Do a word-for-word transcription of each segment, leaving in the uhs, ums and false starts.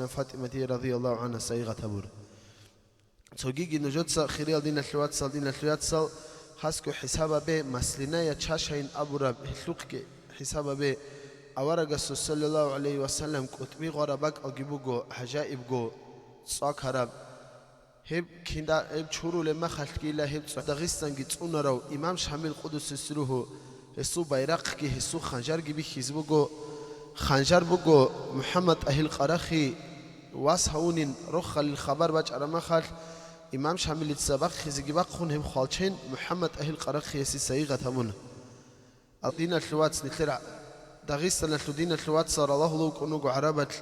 ФатӀиматие радияллагьу гӀангьа сайигъат гьабур. Цогиги нужеца, хириял диналъул вацал, диналъул яцал, хасго хӀисабабе, маслиная чашайин абураб гьелъухъги хӀисабабе, аварагасул саллаллагьу гӀалайгьи ва саллам кӀутӀби гъвараб бакӀалги буго, гӀажаибго цӀакараб. Гьеб кинда-, гьеб чурулеб махалъгийила гьеб цӀа-, Дагъистанги цӀунарав имам Шамил къуддуса сирругьу, гьесул байрахъги, гьесул ханжарги бихьизе буго. Ханжар буго МухӀаммад ТӀагьир Къарахи вас гьавунин рохалил хабар бачӀараб махалъ, имам Шамилица бахъизеги бахъун гьеб хвалчен МухӀаммад ТӀагьир Къарахиясе сайигъат гьабуна. Диналъул вац, нилъер Дагъистаналъул диналъул вацал ралагьулев вукӀун вуго гӀарабалъ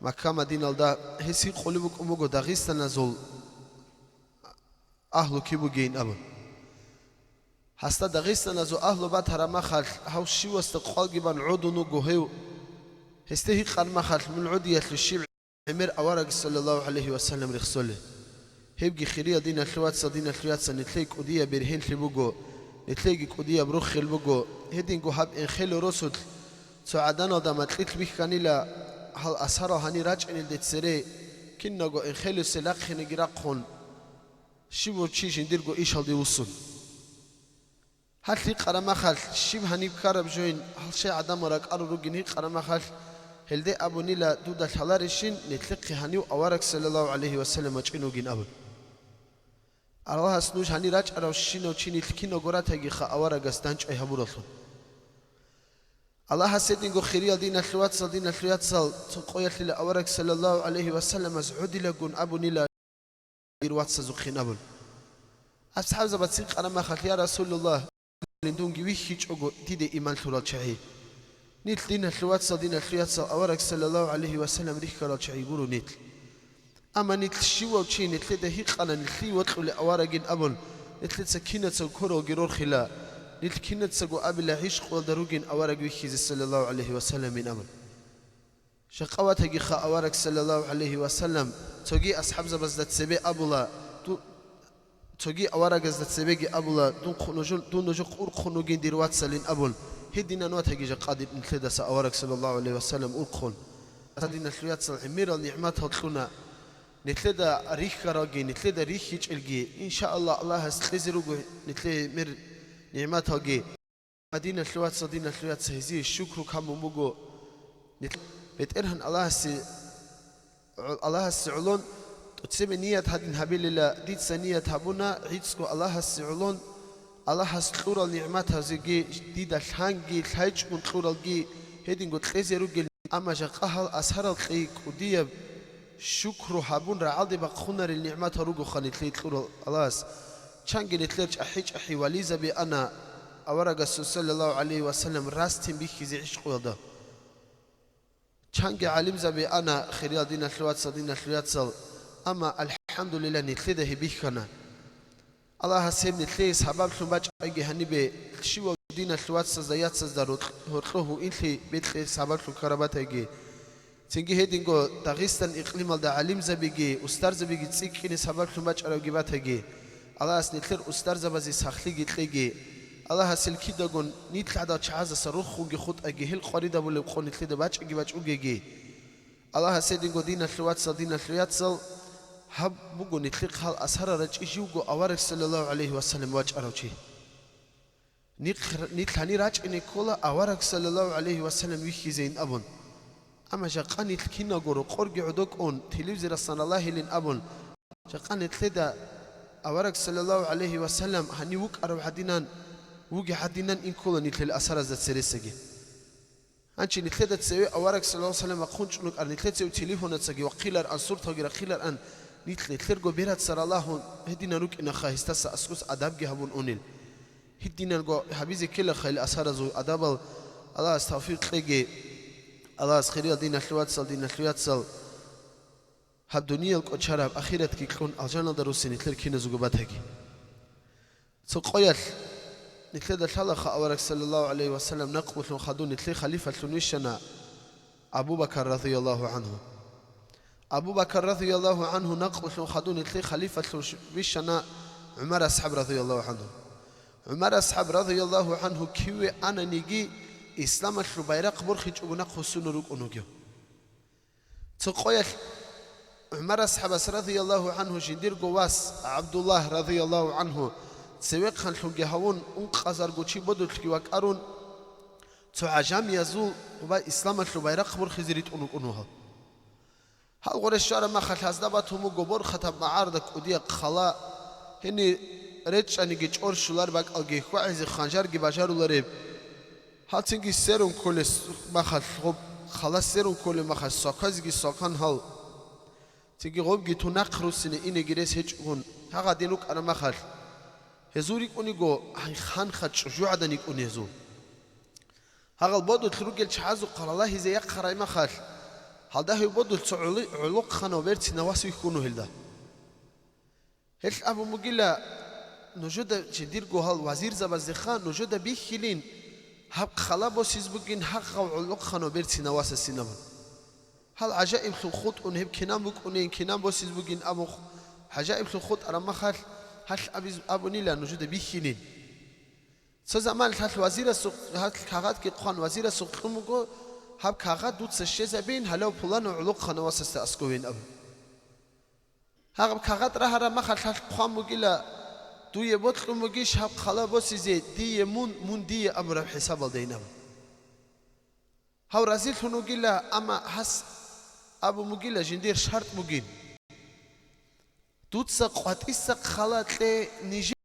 Макка-Мадиналда, гьес гьикъулеб букӀун буго дагъистаназул агьлу киб бугейин абун. Гьасда дагъистаназул агьлу батараб махалъ, гьав щивасда къвалги бан гӀодун вуго гьев. Гьесде гьикъан махалъ, мун гӀодиялъе щиб гӀемер авараг саллаллагьу гӀалайгьи ва саллам рехсолел. Гьебги хириял диналъул вацал, диналъул яцал, нилъее кӀудияб бергьенлъи буго, нилъееги кӀудияб рохел буго. Гьединго гьаб Энхелу росулъ цо гӀаданалда макьилъ бихьанила, гьал асарал гьанир рачӀинелде цере, киналго Энхелусе рахъинеги рахъун, щиб чи жиндирго ишалде вуссун. Гьалъ гьикъараб махалъ, щиб гьаниб ккараб жойин, гьал щай гӀадамал ракӀарал ругин гьикъараб махалъ, гьелде абунила, дуда лъаларищин, нилъехъе гьанив авараг саллаллагьу гӀалайгьи ва саллам вачӀин вугин абун. Аллагьас нуж гьанир рачӀаравщинав чи нилъ киналго ратайгиха аварагас дандчӀвай гьабураллъун. Аллагьас гьединго, хириял диналъул вацал, диналъул яцал, цо къоялъила авараг саллаллагьу гӀалайгьи ва салламас гӀодилагун абунила дир вацазухъин абун. АсхӀабзабаз цӀикъараб махалъ: «Я Расулаллагь, дунги вихьичӀого диде иман лъурал чагӀи». Нилъ диналъул вацал, диналъул яцал авараг саллаллагьу гӀалайгьи ва саллам рихьарал чагӀи гуро нилъ. Амма нилъ щивав чи нилъеда гьикъана нилъие вокьулев аварагин абун, нилъеца кинацаго квералги рорхила, нилъ кинацаго абила гӀишкъуялда ругин авараг вихьизе саллаллагьу гӀалайгьи ва салламин абун. Жакъа ватагиха авараг саллаллагьу гӀалайгьи ва саллам цоги асхӀабзабазда цебе абула, ду-, цоги аварагазда цебеги абула, дун хъу-, нужун-, дун нужухъ урхъун вугин дир вацалин абун, гьединан ватаги жакъа дир нилъедаса авараг саллаллагьу гӀалайгьи ва саллам урхъун. Диналъул яцал гӀемерал нигӀматал кьуна. Нилъеда рихьаралги, нилъеда рихьичӀелги, иншааллагь, Аллагьас кьезе руго нилъее гӀемер нигӀматалги. Диналъул вацал, диналъул яцал, гьезие щукру камун буго. Нилъ-, БетӀергьан Аллагьасе, Аллагьасе гӀолон, тӀоцебе ният гьадин гьабилила, дица ният гьабуна, гӀицӀго Аллагьасе гӀолон, Аллагьас кьурал нигӀматазеги, дида лъанги, лъайчӀун кьуралги, гьединго кьезе ругел, амма жакъа гьал асарал кьей кӀудияб щукру гьабун рагӀалде бахъунарел нигӀматал ругоха нилъее кьурал Аллагьас. Чанги нилъер чӀахӀи-чӀахӀи вализаби ана аварагасул саллаллагьу гӀалайгьи ва саллам рас тин бихьизе гӀишкъуялда. Чанги гӀалимзаби ана, хириял диналъул вацал, диналъул яцал, амма, алхӀамдулиллагь, нилъеда гьеб бихьана. Аллагьас гьеб нилъее сабаблъун бачӀайги гьанибе, щивав диналъул вацазда, яцазда рокь-, гьоркьо гьуинлъи бекье сабаблъун ккараб батайги. Цинги гьединго Дагъистан икълималда гӀалимзабиги, устарзабиги цӀикӀкӀине сабаблъун бачӀарабги батайги. Аллагьас нилъер устарзабазе сахлъиги кьеги. Аллагьас гьел кидагун нилъ гӀадал чагӀазаса рохунги хутӀаги, гьел къваридабулеб къо нилъеда бачӀиги бачӀугеги. Аллагьас гьединго, диналъул вацал, диналъул яцал, гьаб буго нилъехъ гьал асарал рачӀи живго авараг саллаллагьу гӀалайгьи ва саллам вачӀарав чи. Нилъ, нилъ гьанир рачӀине ккола авараг саллаллагьу гӀалайгьи ва саллам вихьизейин абун. Амма жакъа нилъ киналго рокъорги гӀодокӀун, телевизорасан ралагьилин абун, жакъа нилъеда авараг саллаллагьу гӀалайгьи ва саллам гьанив вукӀарав гьадинан, вугев гьадинан ин ккола нилъел асаразда цересаги. Гьанчи нилъеда цеве авараг саллаллагьу гӀалайгьи ва саллам вахъун чӀун вукӀар, нилъеца цеве телефонацаги вахъиларан, сурталги рахъиларан, нилъ нилъерго бераца ралагьун гьединан рукӀинаха, гьесдаса аскӀос адабги гьабун унел. Гьединанго гьабизе ккелаха гьел асаразул адабал. Аллагьас тавфикъ кьеги. Аллагьас, хириял диналъул вацал, диналъул яцал, гьаб дуниял кӀочараб, ахиратги кьун, алжаналда руссин нилъер киназего батаги. Цо къоялъ нилъеда лъалаха авараг саллаллагьу гӀалайгьи ва саллам накълулъун хадув нилъее халифалъун вищана Абу Бакар радияллагьу гӀангьу. Абу Бакар радияллагьу гӀангьу накълулъун хадув нилъее халифалъун ш-, вищана ГӀумар асхӀаб радияллагьу гӀангьу. ГӀумар асхӀаб радияллагьу гӀангьу киве ананиги, исламалъул байрахъ борхичӀого нахъ вуссунел рукӀун вугев. Цо къоялъ ГӀумар асхӀабас радияллагьу гӀанхӀу жиндирго вас ГӀабдуллагь радияллагьу гӀанхӀу цевехъанлъунги гьавун, ункъазарго чи бодулъги вакӀарун, цо гӀажамиязул ва исламалъул байрахъ борхизе ритӀун рукӀун вуго. Гьал гъоркь щвараб махалъ гьазда батун буго борхатаб магӀарда кӀудияб хъала, гьенир речӀчӀаниги чӀорщулареб бакӀалги хьвагӀизе ханжарги бажарулареб. Гьалцинги сверун кколеб махалъ, гъоб хъала сверун кколеб махалъ, сваканзеги свакан гьал. Цинги гъобги тун нахъ руссине инеги рес гьечӀогун, гьагъадин рукӀараб махалъ. Гьезул рикӀкӀун йиго, гьанха чӀужугӀадан йикӀун гьезул. Гьагъал бодулъ ругел чагӀазухъа ралагьизе яхъарай махалъ, гьалда гьев бодулъ цо гӀоло-, гӀолохъанав берцинав вас вихьун вуго гьелда. Гьелъ абун бугила, нужеда жиндирго гьал вазирзабаздеха нужеда бихьилин, гьаб хъала босиз бугин гьагъав гӀолохъанав берцинав васасин абун. Гьал гӀажаиблъун хутӀун гьеб кинан букӀунейин, кинан босиз бугин абун, гӀажаиблъун хутӀараб махалъ, гьалъ абиз-, абунила нужеда бихьилин. Цо заманалъ гьалъ вазирасухъ-, гьалъ кагъатги хъван вазирасухъ кьун буго, гьаб кагъат дуца щвезабин, гьалав пуланав гӀолохъанав васасда аскӀовейин абун. Гьаб кагъат рагьараб махалъ гьалъ хъван бугила, дуе бокьун бугищ гьаб хъала босизе, дие мун, мун дие абураб хӀисабалдайин абун. Гьав разилъун вугила, амма гьас абун бугила жиндир шартӀ бугин. Дуца къватӀиса хъала кье нижер,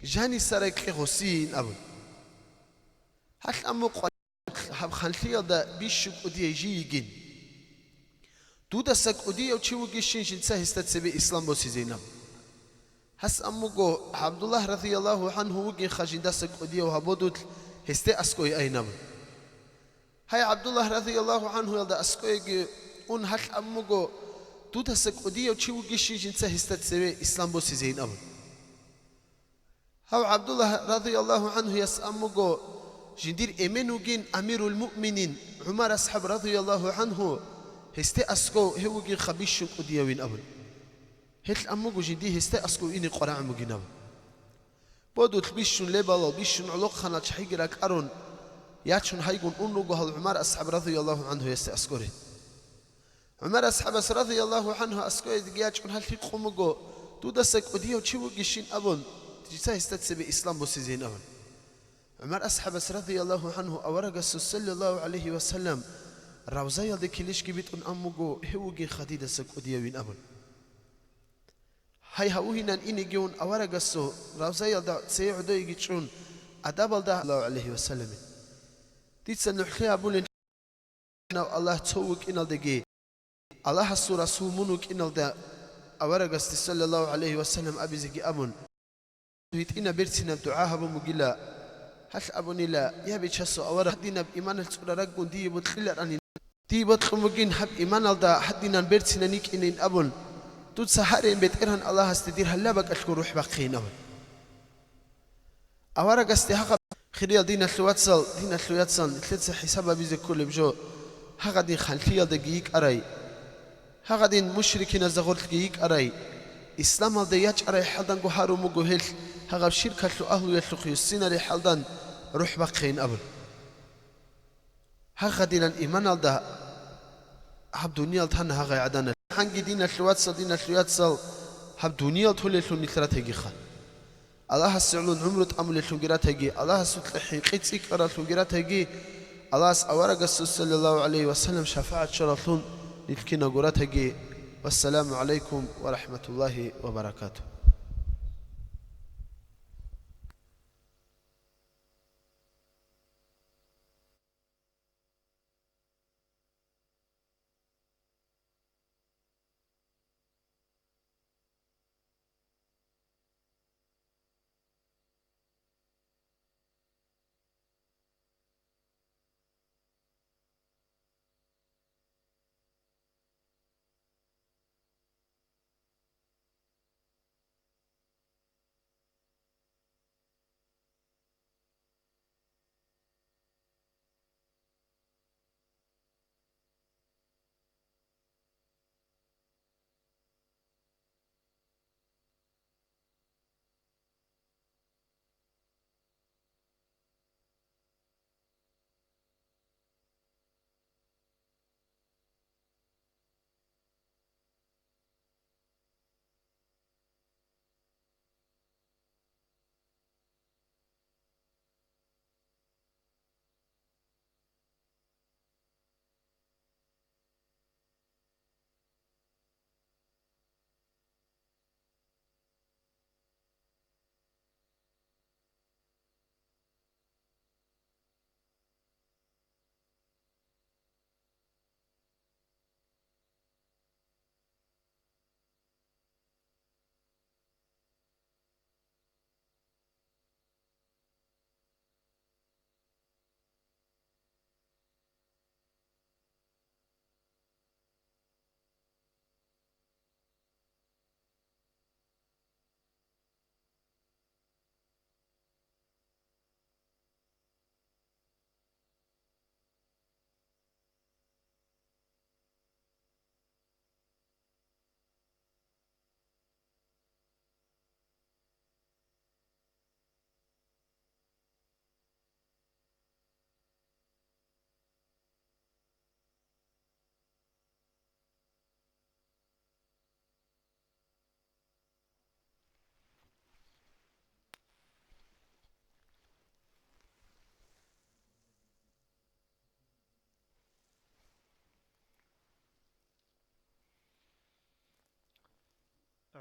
жаниса рекье гъосиин абун. Гьалъ амму къватӀ гьаб ханлъиялда бищун кӀудияй жий йигин. Дудаса кӀудияв чи вугищин жинца гьесда цебе ислам босизейин абун. Гьас аммуго ГӀабдуллагь радияллагьу гӀанхӀу вугинха жиндаса кӀудияв гьаб бодулъ гьесде аскӀове айин абун. Гьай, ГӀабдуллагь радияллагьу гӀанхӀуялда аскӀовеги ун гьалъ аммуго, дудаса кӀудияв чи вугищин жинца гьесда цеве ислам босизейин абун. Гьав ГӀабдуллагь радияллагьу гӀанхӀуяс аммуго, жиндир эмен вугин амирул-муъминин ГӀумар асхӀаб радияллагьу гӀанхӀу, гьесде аскӀов гьев вугинха бищун кӀудиявин абун. Гьелъ аммуго жиндие гьесде аскӀов ине къварагӀун бугин абун. Бодулъ бищун лебалал, бищун гӀолохъанал чагӀиги ракӀарун, ячун гьайгун ун руго гьал ГӀумар асхӀаб радияллагьу гӀанхӀуясде аскӀоре. ГӀумар асхӀабас радияллагьу гӀанхӀу аскӀоедги ячӀун гьалъ гьикъун буго, дудаса кӀудияв чи вугищин абун, жица гьесда цебе ислам босизейин абун. ГӀумар асхӀабас радияллагьу гӀанхӀу аварагасул саллаллагьу гӀалайгьи ва саллам равзаялде килищги битӀун ан буго, гьев вугинха дидаса кӀудиявин абун. Гьай, гьавугьинан инеги ун аварагасул равзаялда цее гӀодойги чӀун, адабалда саллаллагьу гӀалайгьи ва салламин. Дица нугӀлъи гьабулин Аллагь цо вукӀиналдаги, Аллагьасул Расул мун вукӀиналда аварагасде саллаллагьу гӀалайгьи ва саллам абизеги абун, гьитӀинаб берцинаб дугӀа гьабун бугила. Гьалъ абунила, я Бичасул авараг, гьадинаб иманалъ цӀурараггун дие бокьиларанин. Дие бокьун бугин гьаб иманалда гьадинан берцинан йикӀинин абун, дуца гьарейин БетӀергьан Аллагьасде дир гьалла бакӀалъго рухӀ бахъейин абун. Аварагасде гьагъаб, хириял диналъул вацал, диналъул яцал, нилъеца хӀисаб гьабизе кколеб жо, гьагъадин ханлъиялдаги йикӀарай, гьагъадин мушрикиназда гъорлъги йикӀарай, исламалде ячӀарай хӀалданго гьарун буго гьелъ, гьагъаб ширкалъул агьлуялъухъ юссинарей хӀалдан рухӀ бахъейин абун. Гьагъадинан иманалда гьаб дуниял тана гьагъай гӀаданалъ. Гьанги диналъул вацал, диналъул яцал, гьаб дуниял толеллъун нилъ ратайгиха. Аллагьасе гӀоло гӀумру тӀамулеллъунги ратайги, Аллагьасукьа хӀинкъи цӀикӀкӀараллъунги ратайги, Аллагьас аварагасул саллаллагьу гӀалайгьи ва саллам шафагӀат щвараллъун нилъ киналго ратайги. Вассаламу гӀалайкум ва рахӀматуллагьи ва баракатугь.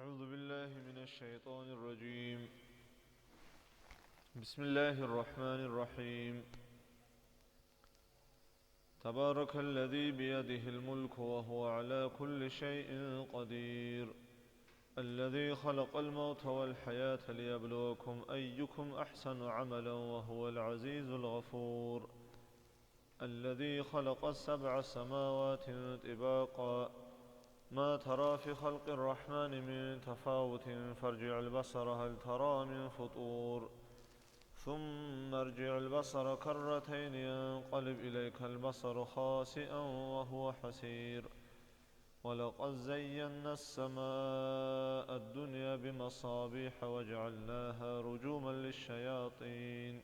أعوذ بالله من الشيطان الرجيم. بسم الله الرحمن الرحيم. تبارك الذي بيده الملك وهو على كل شيء قدير. الذي خلق الموت والحياة ليبلوكم أيكم أحسن عملا وهو العزيز الغفور. الذي خلق سبع سماوات طباقا ما ترى في خلق الرحمن من تفاوت فارجع البصر هل ترى من فطور. ثم ارجع البصر كرتين ينقلب إليك البصر خاسئا وهو حسير. ولقد زينا السماء الدنيا بمصابيح وجعلناها رجوما للشياطين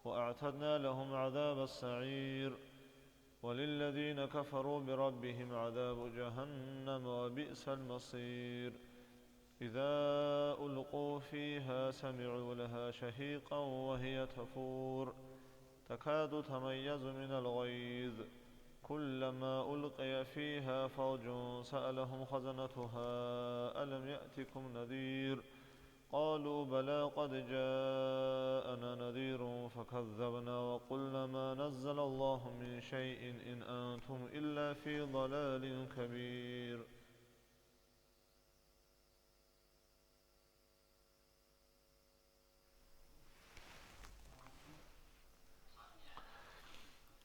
وأعتدنا لهم عذاب السعير. وللذين كفروا بربهم عذاب جهنم وبئس المصير. إذا ألقوا فيها سمعوا لها شهيقا وهي تفور تكاد تميز من الغيظ كلما ألقي فيها فوج سألهم خزنتها ألم يأتكم نذير قالوا بلى قد جاءنا نذير فكذبنا وقلنا ما نزل الله من شيء إن أنتم إلا في ضلال كبير.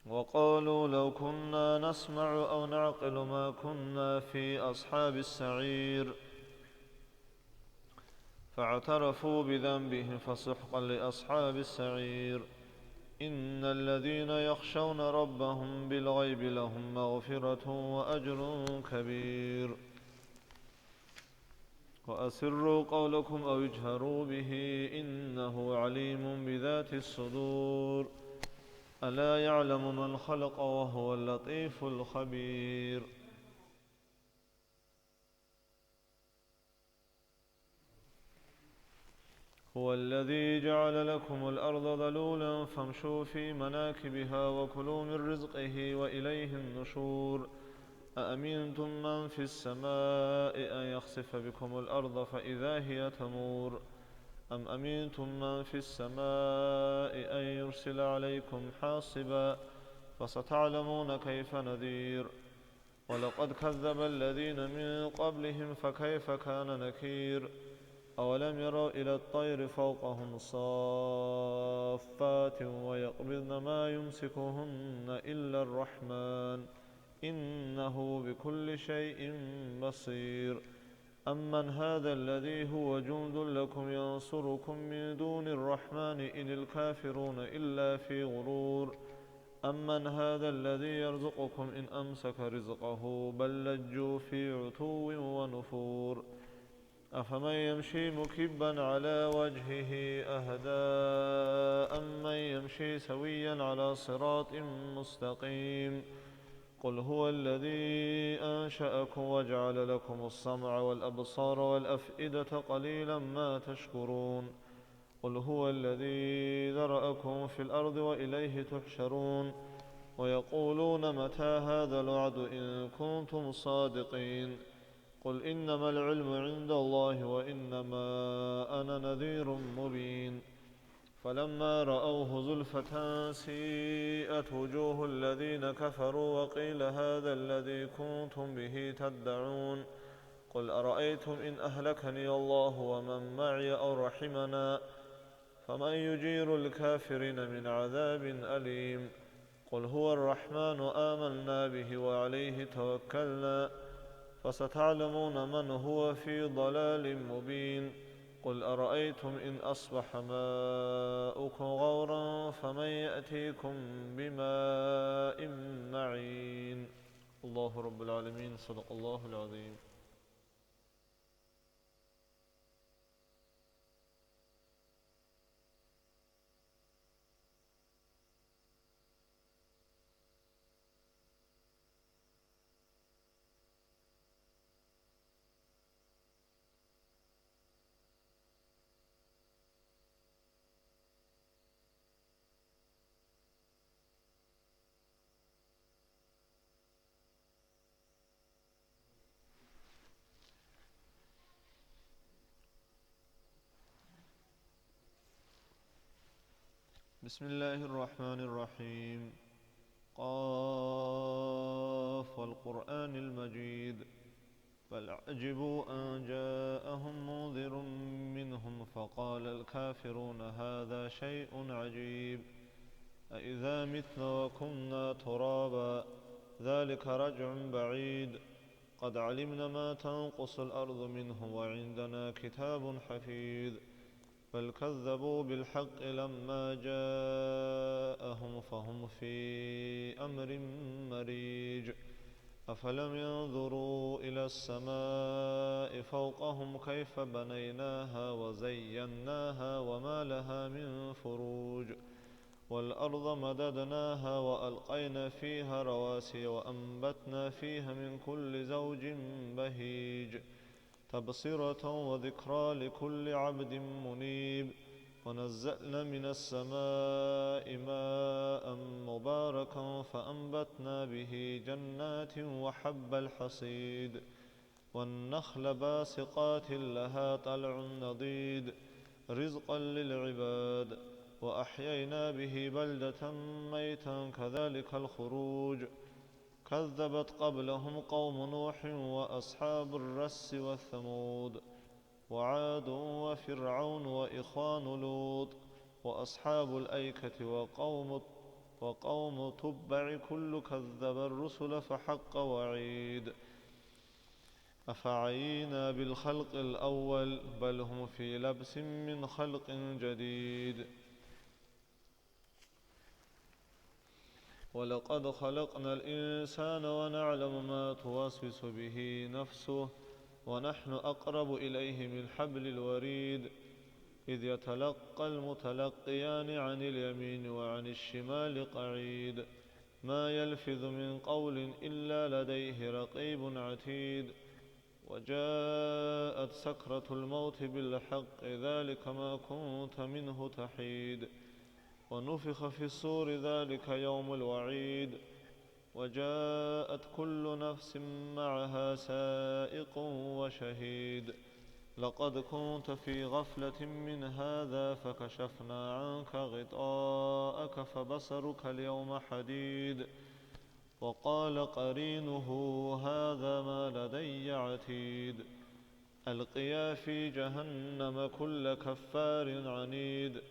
وقالوا لو كنا نسمع أو نعقل ما كنا في أصحاب السعير. فاعترفوا بذنبهم فسحقا لأصحاب السعير. إن الذين يخشون ربهم بالغيب لهم مغفرة وأجر كبير. وأسروا قولكم أو اجهروا به إنه عليم بذات الصدور. ألا يعلم من خلق وهو اللطيف الخبير. هو الذي جعل لكم الأرض ذلولا فامشوا في مناكبها وكلوا من رزقه وإليه النشور. أأمنتم من في السماء أن يخسف بكم الأرض فإذا هي تمور. أم أمنتم من في السماء أن يرسل عليكم حاصبا فستعلمون كيف نذير. ولقد كذب الذين من قبلهم فكيف كان نكير. أولم يروا إلى الطير فوقهم صافات ويقبضن ما يمسكهن إلا الرحمن إنه بكل شيء بصير. أمن هذا الذي هو جند لكم ينصركم من دون الرحمن إن الكافرون إلا في غرور. أمن هذا الذي يرزقكم إن أمسك رزقه بل لجوا في عتو ونفور. أفمن يمشي مكبا على وجهه أهدى أمن يمشي سويا على صراط مستقيم. قل هو الذي أنشأكم وجعل لكم السمع والأبصار والأفئدة قليلا ما تشكرون. قل هو الذي ذرأكم في الأرض وإليه تحشرون. ويقولون متى هذا الوعد إن كنتم صادقين. قل إنما العلم عند الله وإنما أنا نذير مبين. فلما رأوه زلفة سيئت وجوه الذين كفروا وقيل هذا الذي كنتم به تدعون. قل أرأيتم إن أهلكني الله ومن معي أو رحمنا فمن يجير الكافرين من عذاب أليم. قل هو الرحمن آمنا به وعليه توكلنا فستعلمون من هو في ضلال مبين. قل أرأيتم إن أصبح ماؤكم غورا فمن يأتيكم بماء معين. الله رب العالمين، صدق الله العظيم. بسم الله الرحمن الرحيم. قاف والقرآن المجيد. بل عجبوا أن جاءهم منذر منهم فقال الكافرون هذا شيء عجيب. أإذا متنا وكنا ترابا ذلك رجع بعيد. قد علمنا ما تنقص الأرض منهم وعندنا كتاب حفيظ. بل كذبوا بالحق لما جاءهم فهم في أمر مريج. أفلم ينظروا إلى السماء فوقهم كيف بنيناها وزيناها وما لها من فروج. والأرض مددناها وألقينا فيها رواسي وأنبتنا فيها من كل زوج بهيج. تبصرة وذكرى لكل عبد منيب. ونزلنا من السماء ماء مباركا فأنبتنا به جنات وحب الحصيد والنخل باسقات لها طلع نضيد رزقا للعباد وأحيينا به بلدة ميتا كذلك الخروج. كذبت قبلهم قوم نوح وأصحاب الرس وثمود وعاد وفرعون وإخوان لوط وأصحاب الأيكة وقوم، وقوم تبع كل كذب الرسل فحق وعيد. أفعينا بالخلق الأول بل هم في لبس من خلق جديد. ولقد خلقنا الإنسان ونعلم ما توسوس به نفسه ونحن أقرب إليه من حبل الوريد إذ يتلقى المتلقيان عن اليمين وعن الشمال قعيد ما يلفظ من قول إلا لديه رقيب عتيد. وجاءت سكرة الموت بالحق ذلك ما كنت منه تحيد. ونفخ في الصور ذلك يوم الوعيد. وجاءت كل نفس معها سائق وشهيد. لقد كنت في غفلة من هذا فكشفنا عنك غطاءك فبصرك اليوم حديد. وقال قرينه هذا ما لدي عتيد. ألقيا في جهنم كل كفار عنيد.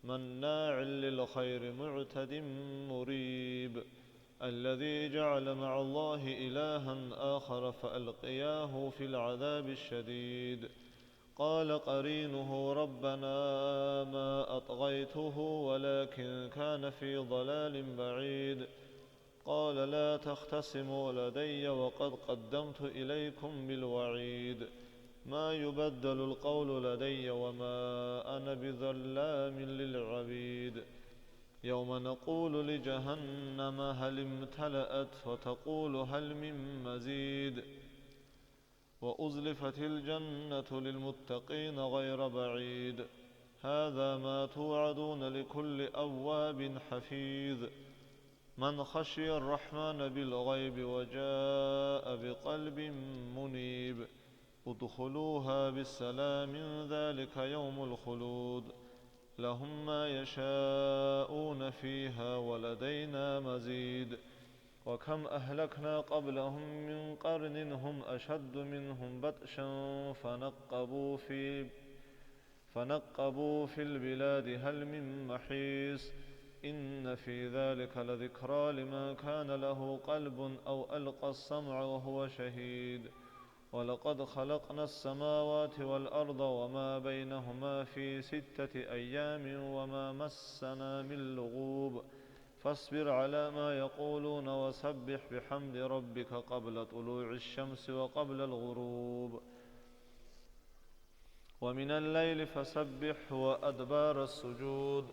مناع للخير معتد مريب. الذي جعل مع الله إلها آخر فألقياه في العذاب الشديد. قال قرينه ربنا ما أطغيته ولكن كان في ضلال بعيد. قال لا تختصموا لدي وقد قدمت إليكم بالوعيد. ما يبدل القول لدي وما أنا بظلام للعبيد. يوم نقول لجهنم هل امتلأت وتقول هل من مزيد. وأزلفت الجنة للمتقين غير بعيد. هذا ما توعدون لكل أواب حفيظ. من خشي الرحمن بالغيب وجاء بقلب منيب. ادخلوها بسلام ذلك يوم الخلود. لهم ما يشاءون فيها ولدينا مزيد. وكم أهلكنا قبلهم من قرن هم أشد منهم بطشا فنقبوا في، فنقبوا في البلاد هل من محيص. إن في ذلك لذكرى لمن كان له قلب أو ألقى السمع وهو شهيد. ولقد خلقنا السماوات والأرض وما بينهما في ستة أيام وما مسنا من لغوب. فاصبر على ما يقولون وسبح بحمد ربك قبل طلوع الشمس وقبل الغروب. ومن الليل فسبح وأدبار السجود.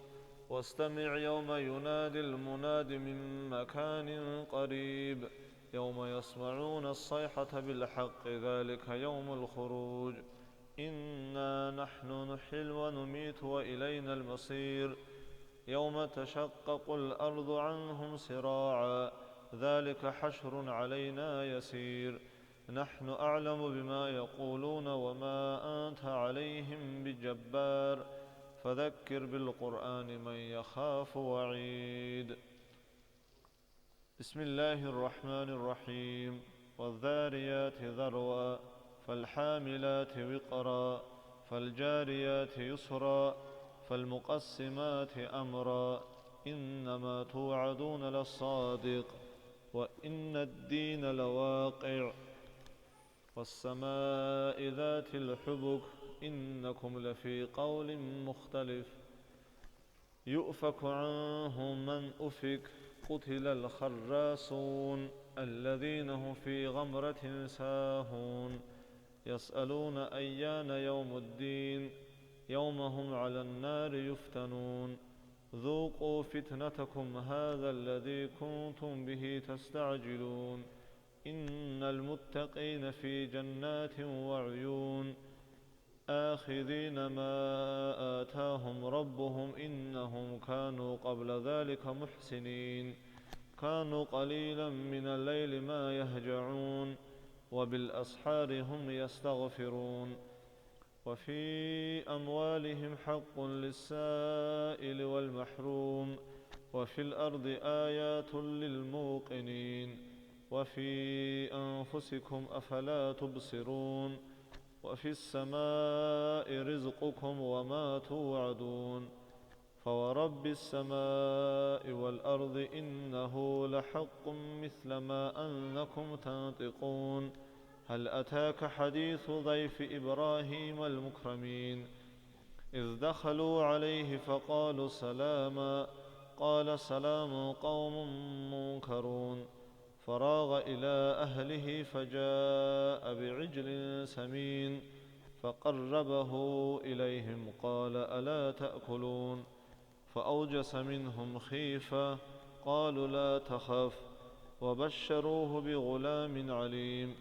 واستمع يوم ينادي المناد من مكان قريب. يوم يسمعون الصيحة بالحق ذلك يوم الخروج. إنا نحن نحيي ونميت وإلينا المصير. يوم تشقق الأرض عنهم سراعا. ذلك حشر علينا يسير. نحن أعلم بما يقولون وما أنت عليهم بجبار. فذكر بالقرآن من يخاف وعيد. بسم الله الرحمن الرحيم. والذاريات ذروا، فالحاملات وقرا، فالجاريات يسرا، فالمقسمات أمرا، إنما توعدون لصادق، وإن الدين لواقع، والسماء ذات الحبك، إنكم لفي قول مختلف، يؤفك عنه من أفك، قتل الخراسون، الذين هم في غمرة ساهون، يسألون أيان يوم الدين، يوم هم على النار يفتنون، ذوقوا فتنتكم هذا الذي كنتم به تستعجلون، إن المتقين في جنات وعيون، آخذين ما آتاهم ربهم، إنهم كانوا قبل ذلك محسنين، كانوا قليلا من الليل ما يهجعون، وبالأسحار هم يستغفرون. وفي أموالهم حق للسائل والمحروم، وفي الأرض آيات للموقنين، وفي أنفسكم أفلا تبصرون، وفي السماء رزقكم وما توعدون، فورب السماء والأرض إنه لحق مثل ما أنكم تنطقون. هل أتاك حديث ضيف إبراهيم المكرمين، إذ دخلوا عليه فقالوا سلاما، قال سلام قوم منكرون، فراغ إلى أهله فجاء بعجل سمين، فقربه إليهم قال ألا تأكلون؟ فأوجس منهم خيفة، قالوا لا تخف، وبشروه بغلام عليم.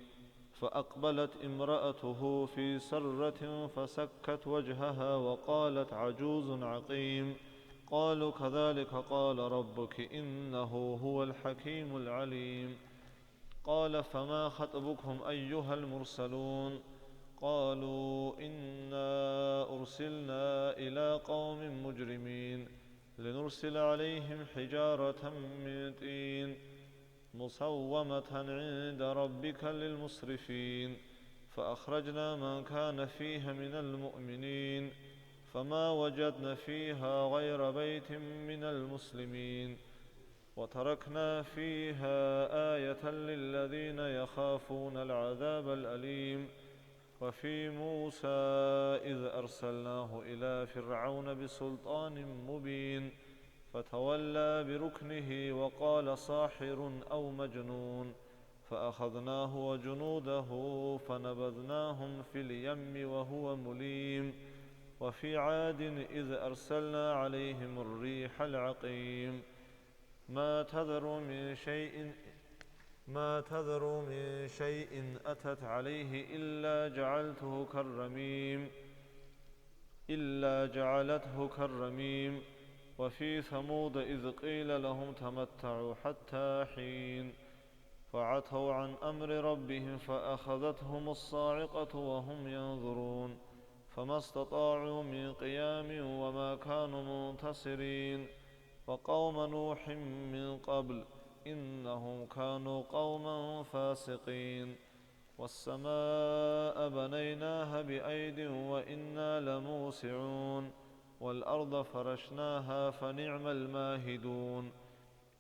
فأقبلت امرأته في سرة فسكت وجهها وقالت عجوز عقيم. قالوا كذلك قال ربك إنه هو الحكيم العليم. قال فما خطبكم أيها المرسلون؟ قالوا إنا أرسلنا إلى قوم مجرمين لنرسل عليهم حجارة من طين مسومة عند ربك للمسرفين، فأخرجنا من كان فيها من المؤمنين، فما وجدن فيها غير بيت من المسلمين، وتركنا فيها آية للذين يخافون العذاب الأليم. وفي موسى إذ أرسلناه إلى فرعون بسلطان مبين، فتولى بركنه وقال ساحر أو مجنون، فأخذناه وجنوده فنبذناهم في اليم وهو مليم. وفي عاد إذ أرسلنا عليهم الريح العقيم، ما تذر من شيء، ما تذر من شيء أتت عليه إلا جعلته كالرميم، إلا جعلته كالرميم. وفي ثمود إذ قيل لهم تمتعوا حتى حين، فعتوا عن أمر ربهم فأخذتهم الصاعقة وهم ينظرون، فما استطاعوا من قيام وما كانوا منتصرين. وقوم نوح من قبل إنهم كانوا قوما فاسقين. والسماء بنيناها بأيد وإنا لموسعون. والأرض فرشناها فنعم الماهدون.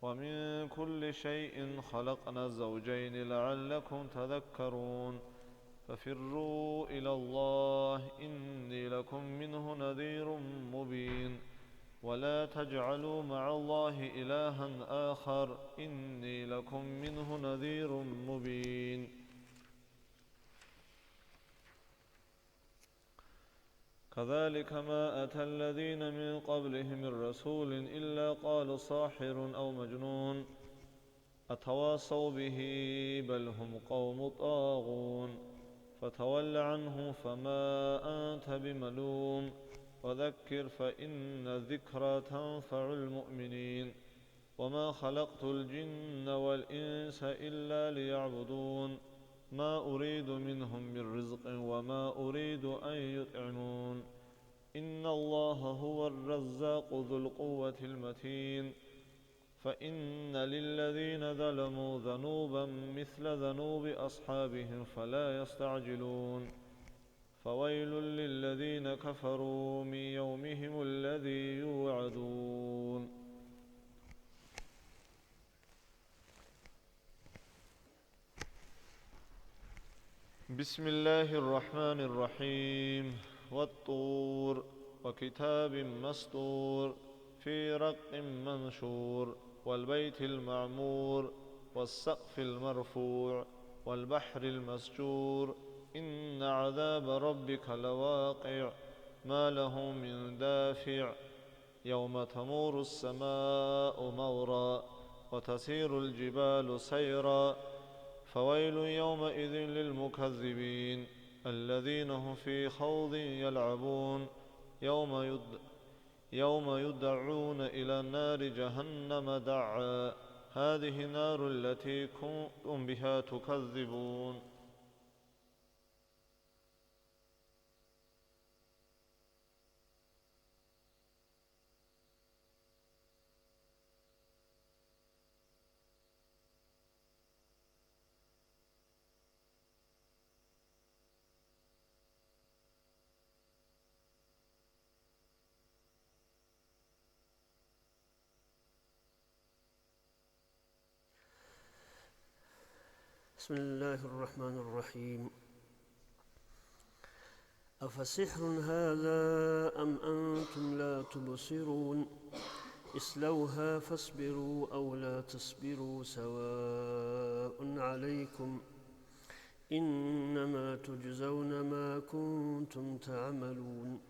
ومن كل شيء خلقنا زوجين لعلكم تذكرون. ففروا إلى الله إني لكم منه نذير مبين. ولا تجعلوا مع الله إلها آخر إني لكم منه نذير مبين. كذلك ما أتى الذين من قبلهم من رسول إلا قالوا ساحر أو مجنون أتواصوا به بل هم قوم طاغون. فتول عنهم فما أنت بملوم وذكر فإن الذكرى تنفع المؤمنين. وما خلقت الجن والإنس إلا ليعبدون. ما أريد منهم من رزق وما أريد أن يطعمون. إن الله هو الرزاق ذو القوة المتين. فإن للذين ظلموا ذنوبا مثل ذنوب أصحابهم فلا يستعجلون. فويل للذين كفروا من يومهم الذي يوعدون. بسم الله الرحمن الرحيم. والطور، وكتاب مسطور، في رق منشور، والبيت المعمور، والسقف المرفوع، والبحر المسجور. إن عذاب ربك لواقع، ما له من دافع. يوم تمور السماء مورا، وتسير الجبال سيرا، فويل يومئذ للمكذبين، الذين هم في خوض يلعبون، يوم يد-، يوم يدعون إلى نار جهنم دعا، هذه النار التي كنتم بها تكذبون. بسم الله الرحمن الرحيم. أفسحر هذا أم أنتم لا تبصرون؟ اصلوها فاصبروا أو لا تصبروا سواء عليكم، إنما تجزون ما كنتم تعملون.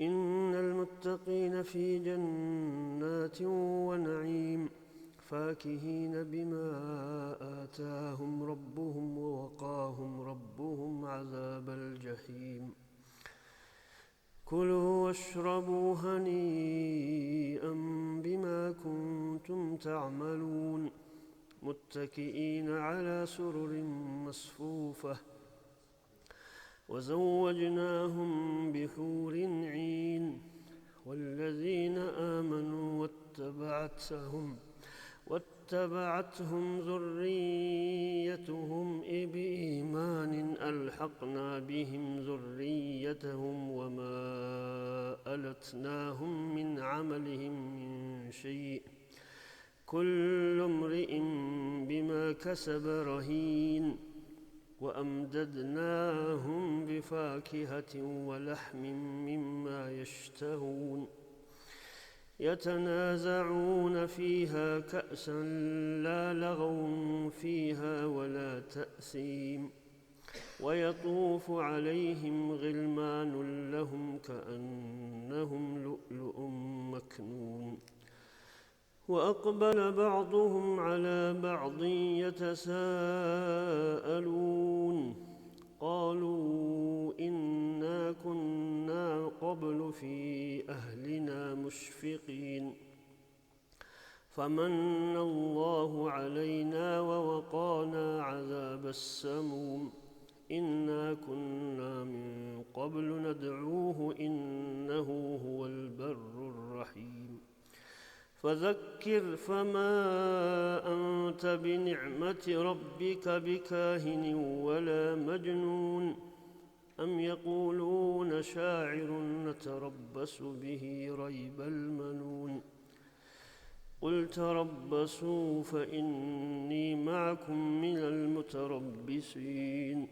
إن المتقين في جنات ونعيم، فاكهين بما آتاهم ربهم، ووقاهم ربهم عذاب الجحيم. كلوا واشربوا هنيئا بما كنتم تعملون، متكئين على سرر مصفوفة، وزوجناهم بحور عين. والذين آمنوا واتبعتهم، واتبعتهم ذريتهم بإيمان ألحقنا بهم ذريتهم وما ألتناهم من عملهم من شيء، كل امرئ بما كسب رهين. وأمددناهم بفاكهة ولحم مما يشتهون. يتنازعون فيها كأسا لا لغو فيها ولا تأثيم. ويطوف عليهم غلمان لهم كأنهم لؤلؤ مكنون. وأقبل بعضهم على بعض يتساءلون. قالوا إنا كنا قبل في أهلنا مشفقين، فمن الله علينا ووقانا عذاب السموم. إنا كنا من قبل ندعوه إنه هو البر الرحيم. فذكر فما أنت بنعمة ربك بكاهن ولا مجنون. أم يقولون شاعر نتربص به ريب المنون. قل تربصوا فإني معكم من المتربصين.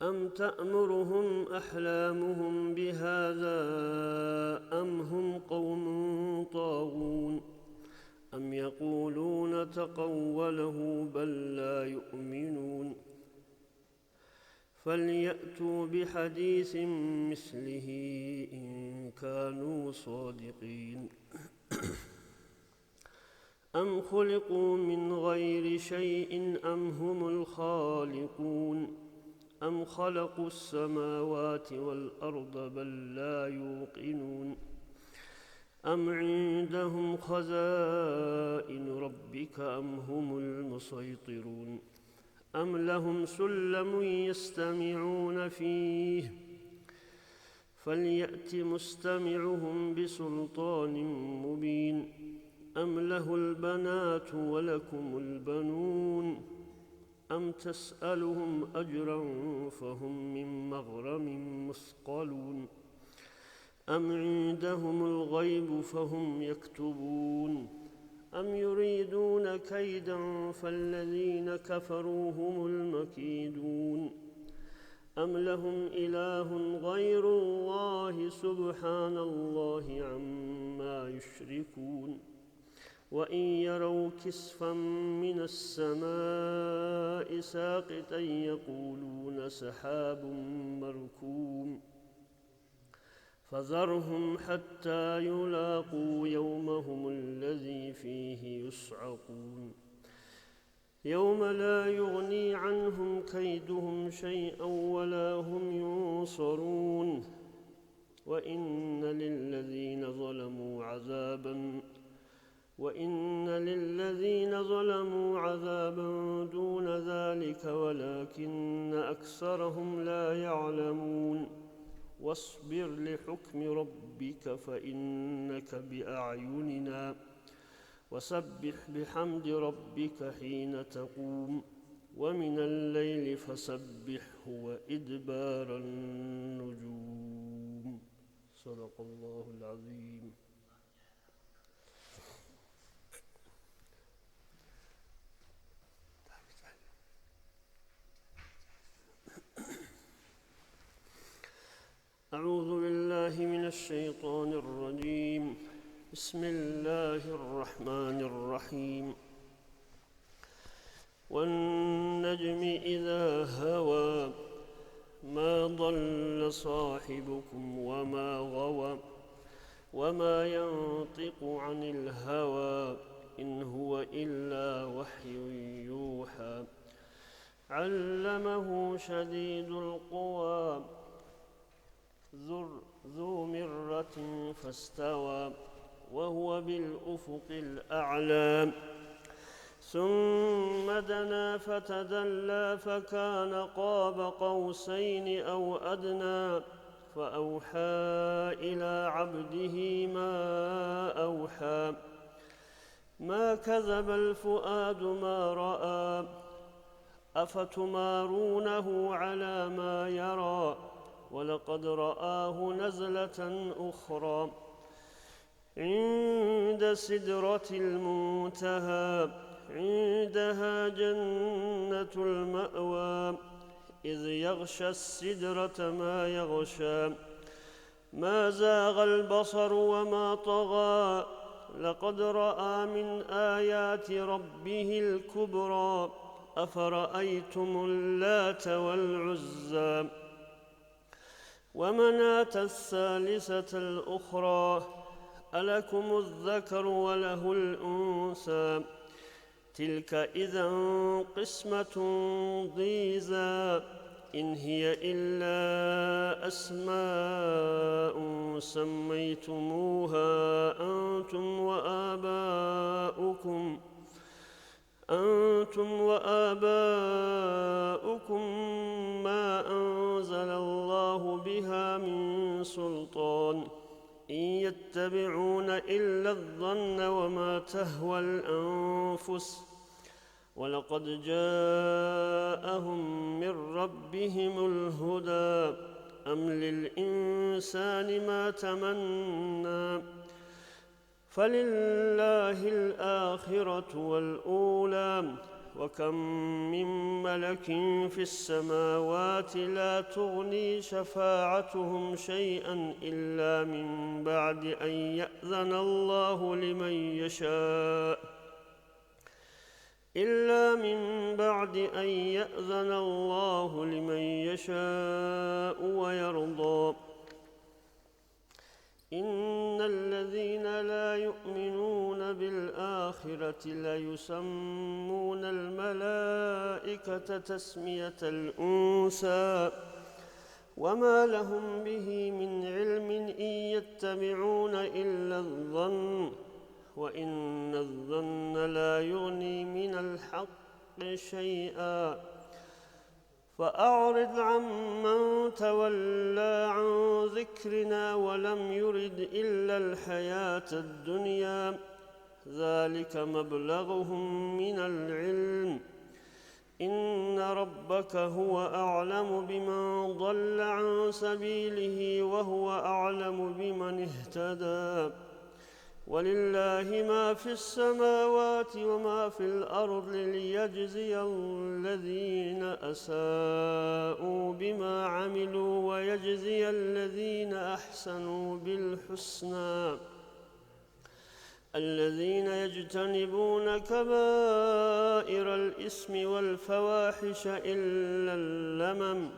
أم تأمرهم أحلامهم بهذا أم هم قوم طاغون. أم يقولون تقوله بل لا يؤمنون. فليأتوا بحديث مثله إن كانوا صادقين. أم خلقوا من غير شيء أم هم الخالقون. أم خلقوا السماوات والأرض بل لا يوقنون. أم عندهم خزائن ربك أم هم المسيطرون. أم لهم سلم يستمعون فيه؟ فليأت مستمعهم بسلطان مبين. أم له البنات ولكم البنون؟ أم تسألهم أجرا فهم من مغرم مثقلون. أم عندهم الغيب فهم يكتبون؟ أم يريدون كيدا فالذين كفروا هم المكيدون. أم لهم إله غير الله سبحان الله عما يشركون. وإن يروا كسفا من السماء ساقطا يقولون سحاب مركوم. فذرهم حتى يلاقوا يومهم الذي فيه يصعقون. يوم لا يغني عنهم كيدهم شيئا ولا هم ينصرون. وإن للذين ظلموا عذابا، وإن للذين ظلموا عذابا دون ذلك ولكن أكثرهم لا يعلمون. واصبر لحكم ربك فإنك بأعيننا وسبح بحمد ربك حين تقوم ومن الليل فسبحه وإدبار النجوم. صدق الله العظيم. أعوذ بالله من الشيطان الرجيم. بسم الله الرحمن الرحيم. والنجم إذا هوى. ما ضل صاحبكم وما غوى. وما ينطق عن الهوى. إن هو إلا وحي يوحى. علمه شديد القوى. ذو، ذو مرة فاستوى وهو بالأفق الأعلى. ثم دنا فتدلى فكان قاب قوسين أو أدنى فأوحى إلى عبده ما أوحى. ما كذب الفؤاد ما رأى. أفتمارونه على ما يرى. ولقد رآه نزلة أخرى عند سدرة المنتهى. عندها جنة المأوى. إذ يغشى السدرة ما يغشى. ما زاغ البصر وما طغى. لقد رأى من آيات ربه الكبرى. أفرأيتم اللات والعزى ومناة الثالثة الأخرى. ألكم الذكر وله الأنثى. تلك إذا قسمة ضيزى. إن هي إلا أسماء سميتموها أنتم وآباؤكم، أنتم وآباؤكم ما أنزل الله بها من سلطان. إن يتبعون إلا الظن وما تهوى الأنفس. ولقد جاءهم من ربهم الهدى. أم للإنسان ما تمنى. فلله الآخرة والأولى. وكم من ملك في السماوات لا تغني شفاعتهم شيئا إلا من بعد أن يأذن الله لمن يشاء، إلا من بعد أن يأذن الله لمن يشاء ويرضى. إن الذين لا يؤمنون بالآخرة ليسمون الملائكة تسمية الأنثى وما لهم به من علم إن يتبعون إلا الظن وإن الظن لا يغني من الحق شيئا فأعرض عمن تولى عن ذكرنا ولم يرد إلا الحياة الدنيا ذلك مبلغهم من العلم إن ربك هو أعلم بمن ضل عن سبيله وهو أعلم بمن اهتدى. ولله ما في السماوات وما في الأرض ليجزي الذين أساءوا بما عملوا ويجزي الذين أحسنوا بالحسنى. الذين يجتنبون كبائر الإثم والفواحش إلا اللمم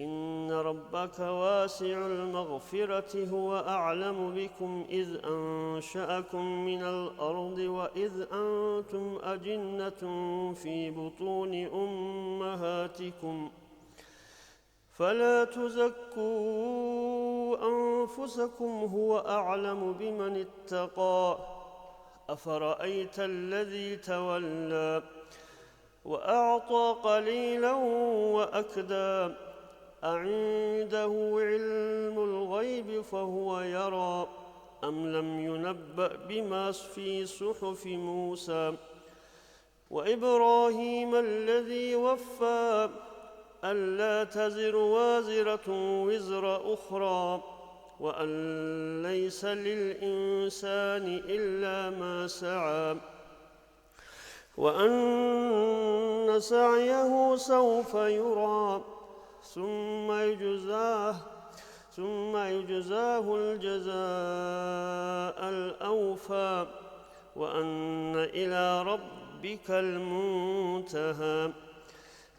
إن ربك واسع المغفرة هو أعلم بكم إذ أنشأكم من الأرض وإذ أنتم أجنة في بطون أمهاتكم فلا تزكوا أنفسكم هو أعلم بمن اتقى أفرأيت الذي تولى وأعطى قليلا وأكدى أعنده علم الغيب فهو يرى أم لم ينبأ بما في صحف موسى وإبراهيم الذي وفى ألا تزر وازرة وزر أخرى وأن ليس للإنسان إلا ما سعى وأن سعيه سوف يرى ثم يجزاه ثم يجزاه الجزاء الأوفى وأن إلى ربك المنتهى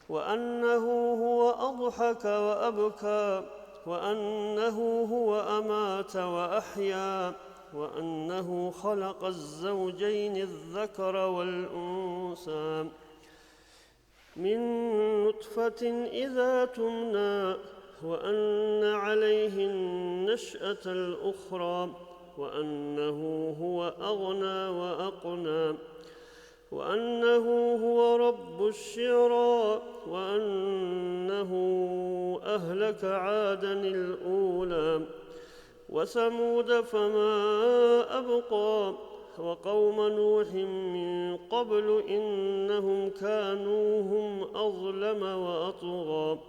وأنه هو أضحك وأبكى وأنه هو أمات وأحيا وأنه خلق الزوجين الذكر والأنثى من نطفة إذا تمنى وأن عليه النشأة الأخرى وأنه هو أغنى وأقنى وأنه هو رب الشعرى وأنه أهلك عادا الأولى وثمود فما أبقى وقوم نوح من قبل إنهم كانوا هم أظلم وأطغى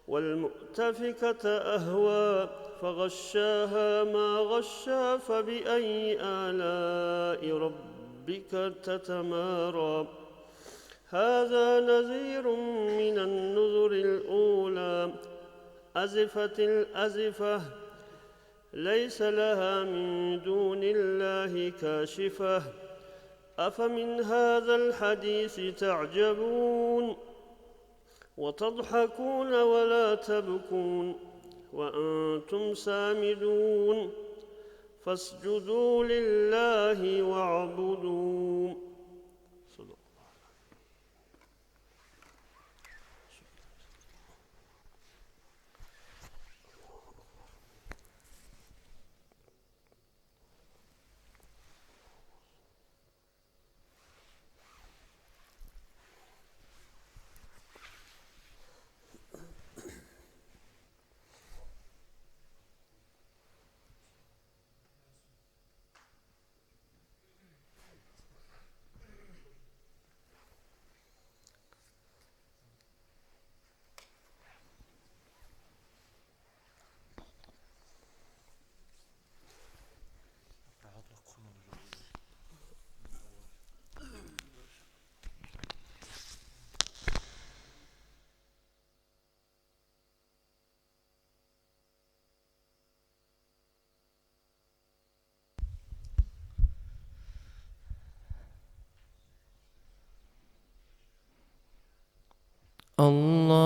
والمؤتفكة أهوى فغشاها ما غشى فبأي آلاء ربك تتمارى هذا نذير من النذر الأولى أزفت الأزفة ليس لها من دون الله كاشفة أفمن هذا الحديث تعجبون وتضحكون ولا تبكون وأنتم سامدون فاسجدوا لله واعبدوا.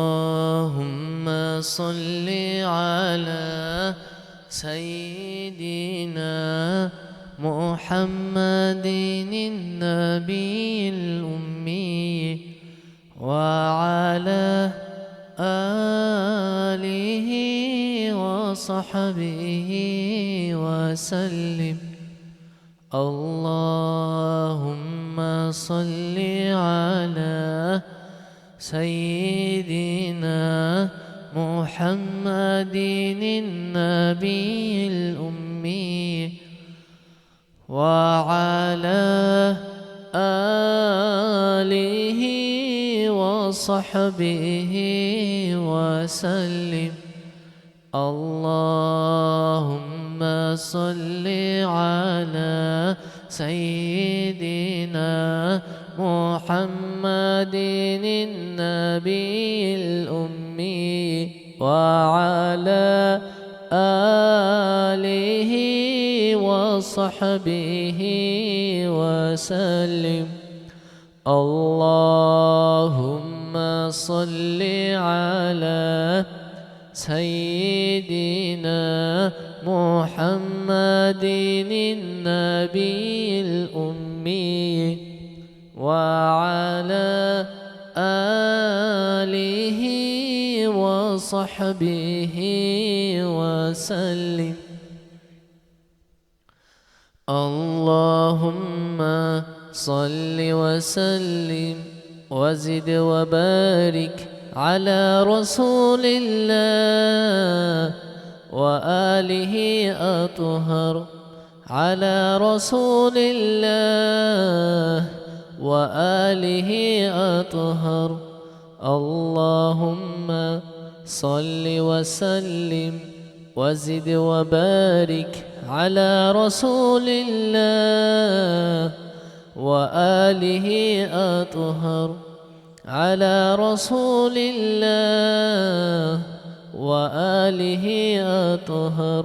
اللهم صل على سيدنا محمد النبي الأمي وعلى آله وصحبه وسلم. اللهم صل على سيدنا محمد النبي الأمي وعلى آله وصحبه وسلم. اللهم صل على سيدنا محمد النبي الأمي وعلى آله وصحبه وسلم. اللهم صل على سيدنا محمد النبي الأمي وعلى آله وصحبه وسلم. اللهم صل وسلم وزد وبارك على رسول الله وآله أطهر، على رسول الله وآله أطهر. اللهم صل وسلم وزد وبارك على رسول الله وآله أطهر، على رسول الله وآله أطهر.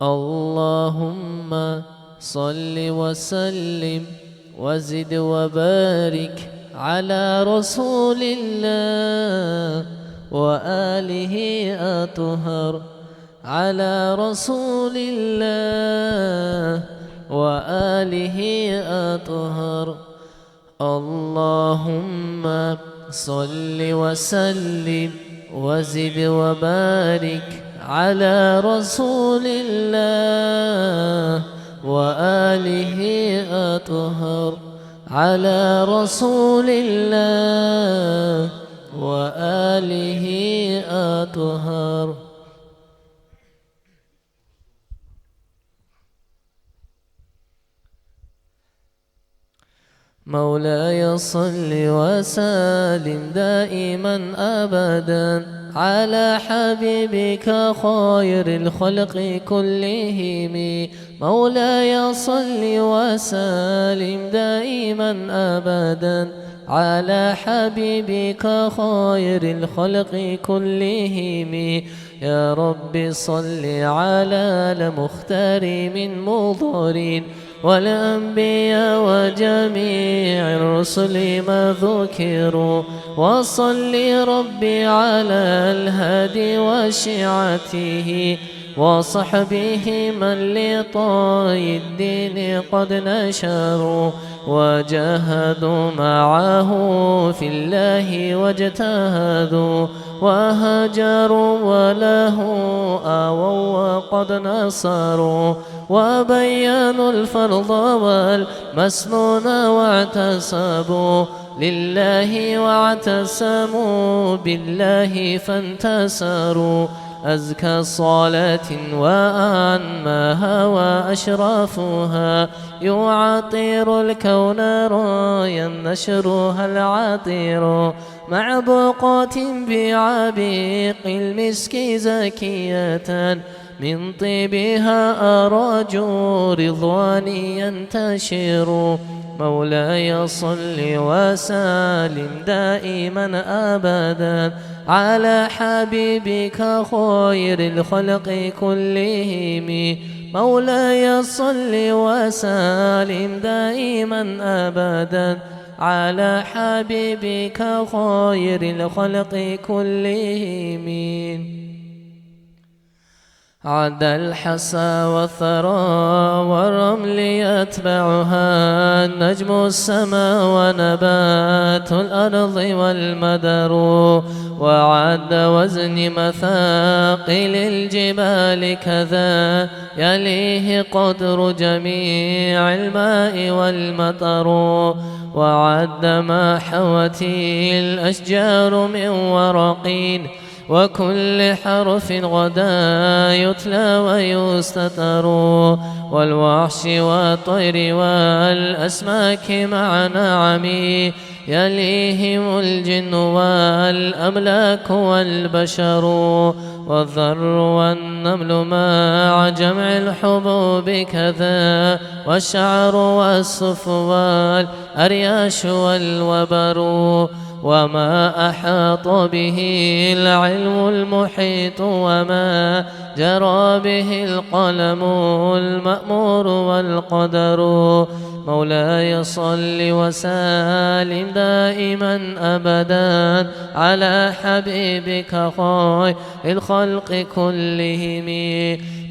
اللهم صل وسلم وزد وبارك على رسول الله وآله أطهر، على رسول الله وآله أطهر. اللهم صل وسلم وزد وبارك على رسول الله وآله أطهر، على رسول الله وآله أطهر. مولاي صل وسلم دائما أبدا على حبيبك خير الخلق كلهم. مولاي صل وسلم دائما أبدا على حبيبك خير الخلق كلهم. يا رب صل على المختار من مضر والأنبياء وجميع الرسل ما ذكروا، وصل رب على الهادي وشيعته وصحبه من لطي الدين قد نشروا، وجاهدوا معه في الله واجتهدوا، وهجروا وله آووا وقد نصروا، وبينوا الفرض والمسنون واعتصموا لله واعتصموا بالله فانتصروا. أزكى صلاة وأنماها وأشرفها، يعطر الكون رايا نشرها العطر، معبوقة بعبيق المسك زكية، من طيبها أراج رضوان ينتشر. مولاي صل وسلم دائما أبدا على حبيبك خير الخلق كلهم. مولاي صل وسلم دائما أبدا على حبيبك خير الخلق كلهم. عد الحصى والثرى والرمل يتبعها نجم السماء ونبات الأرض والمدر، وعد وزن مثاقل الجبال كذا يليه قدر جميع الماء والمطر، وعد ما حوته الأشجار من ورق، وكل حرف غدا يتلى ويستطر، والوحش والطير والأسماك مع نعم، يليهم الجن والأملاك والبشر، والذر والنمل مع جمع الحبوب كذا، والشعر والصوف والأرياش والوبر، وما أحاط به العلم المحيط، وما جرى به القلم المأمور والقدر. مولاي صل وسلم دائما أبدا على حبيبك خير الخلق كلهم.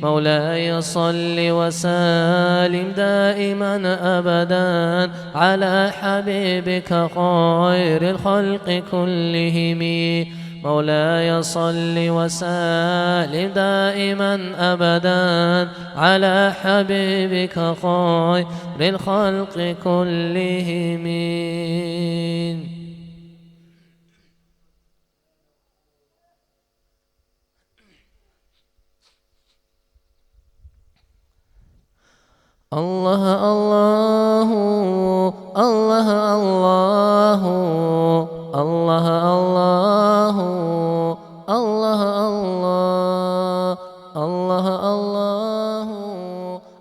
مولاي صل وسلم دائما أبدا على حبيبك خير الخلق كلهم. مولاي صل وسلم دائما أبدا على حبيبك خير الخلق كلهم. الله، الله، الله، الله، الله، الله، الله، الله، الله،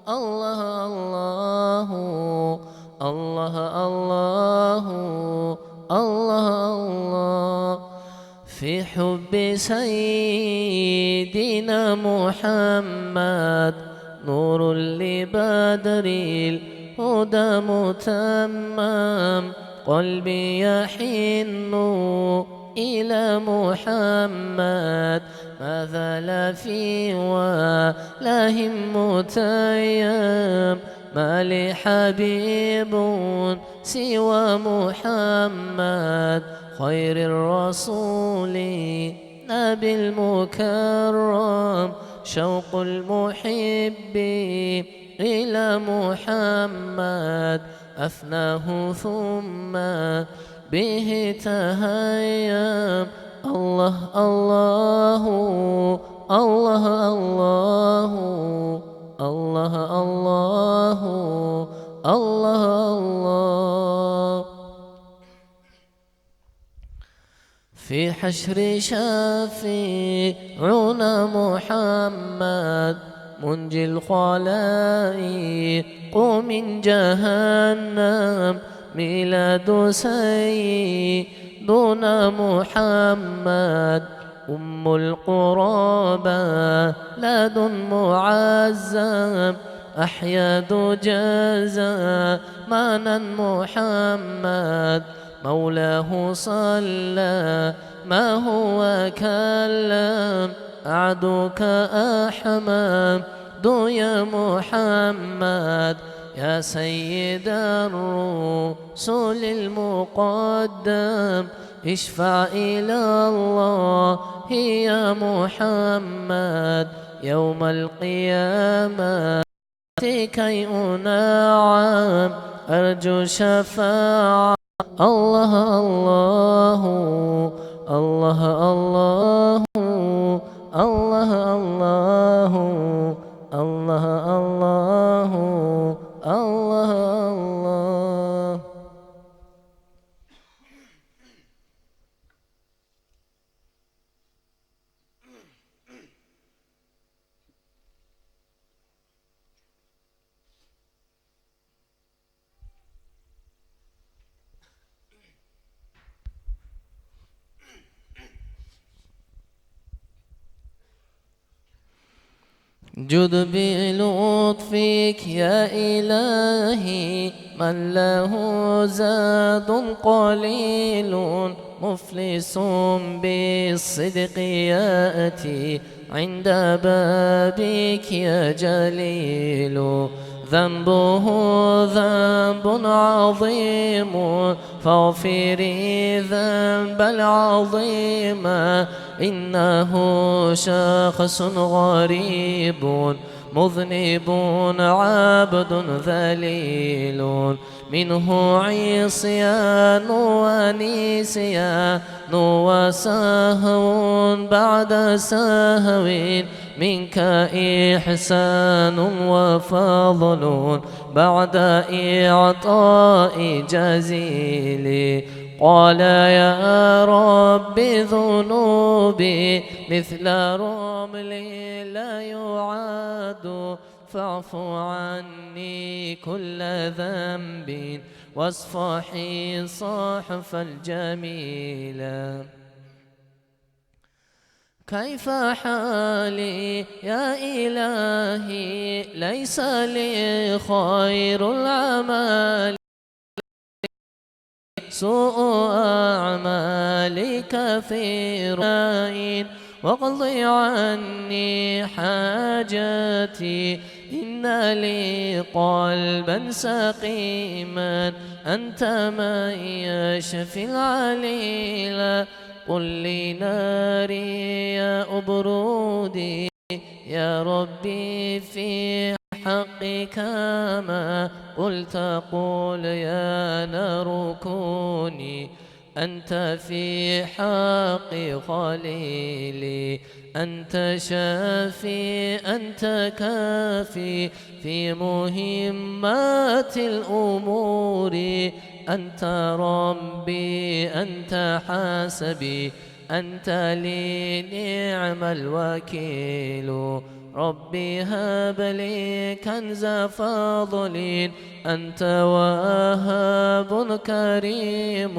الله، الله، الله، الله، الله، الله. في حب سيدنا محمد، نور لبدر الهدى متمم. قلبي يحن إلى محمد، ما زال في ولاه متيم. ما لي حبيب سوى محمد، خير الرسول نبي المكرم. شوق المحب إلى محمد، أفناه ثم به تهيم. الله، الله، الله، الله، الله، الله، الله، الله. في حشر شفيعنا محمد، منجي الخلائق من جهنم. ميلاد سيدنا محمد، أم القرى بلد معظم. أحيا دجى زمانا محمد، مولاه صلى ما هو كلم. عدوك أحمد يا محمد، يا سيد الرسل المقدم. اشفع إلى الله يا محمد يوم القيامة. كي أنعم أرجو شفاعة. الله، الله، الله، الله، الله، الله، الله، الله، الله، الله. جد بلطفك يا إلهي من له زاد قليل، مفلس بالصدق يأتي عند بابك يا جليل. ذنبه ذنب عظيم، فاغفري ذنب العظيم، إنه شخص غريب. مذنب عبد ذليل، منه عصيان ونسيان وسهو بعد سهو، منك إحسان وفضل بعد إعطاء جزيل. قال: يا رب، ذنوبي مثل رمل لا يعد، فاعف عني كل ذنب واصفح الصحف الجميل. كيف حالي يا إلهي؟ ليس لي خير العمل، سوء أعمالي كثير، واقض عني حاجتي. إن لي قلبا سقيما، أنت من يشفي العليل. قل لناري يا أبرودي، يا ربي في حقك ما قلت، قل يا نار كوني أنت في حق خليلي. أنت شافي، أنت كافي في مهمات الأمور. أنت ربي، أنت حسبي، أنت لي نعم الوكيل. رب هب لي كنز فضل، أنت وهاب كريم،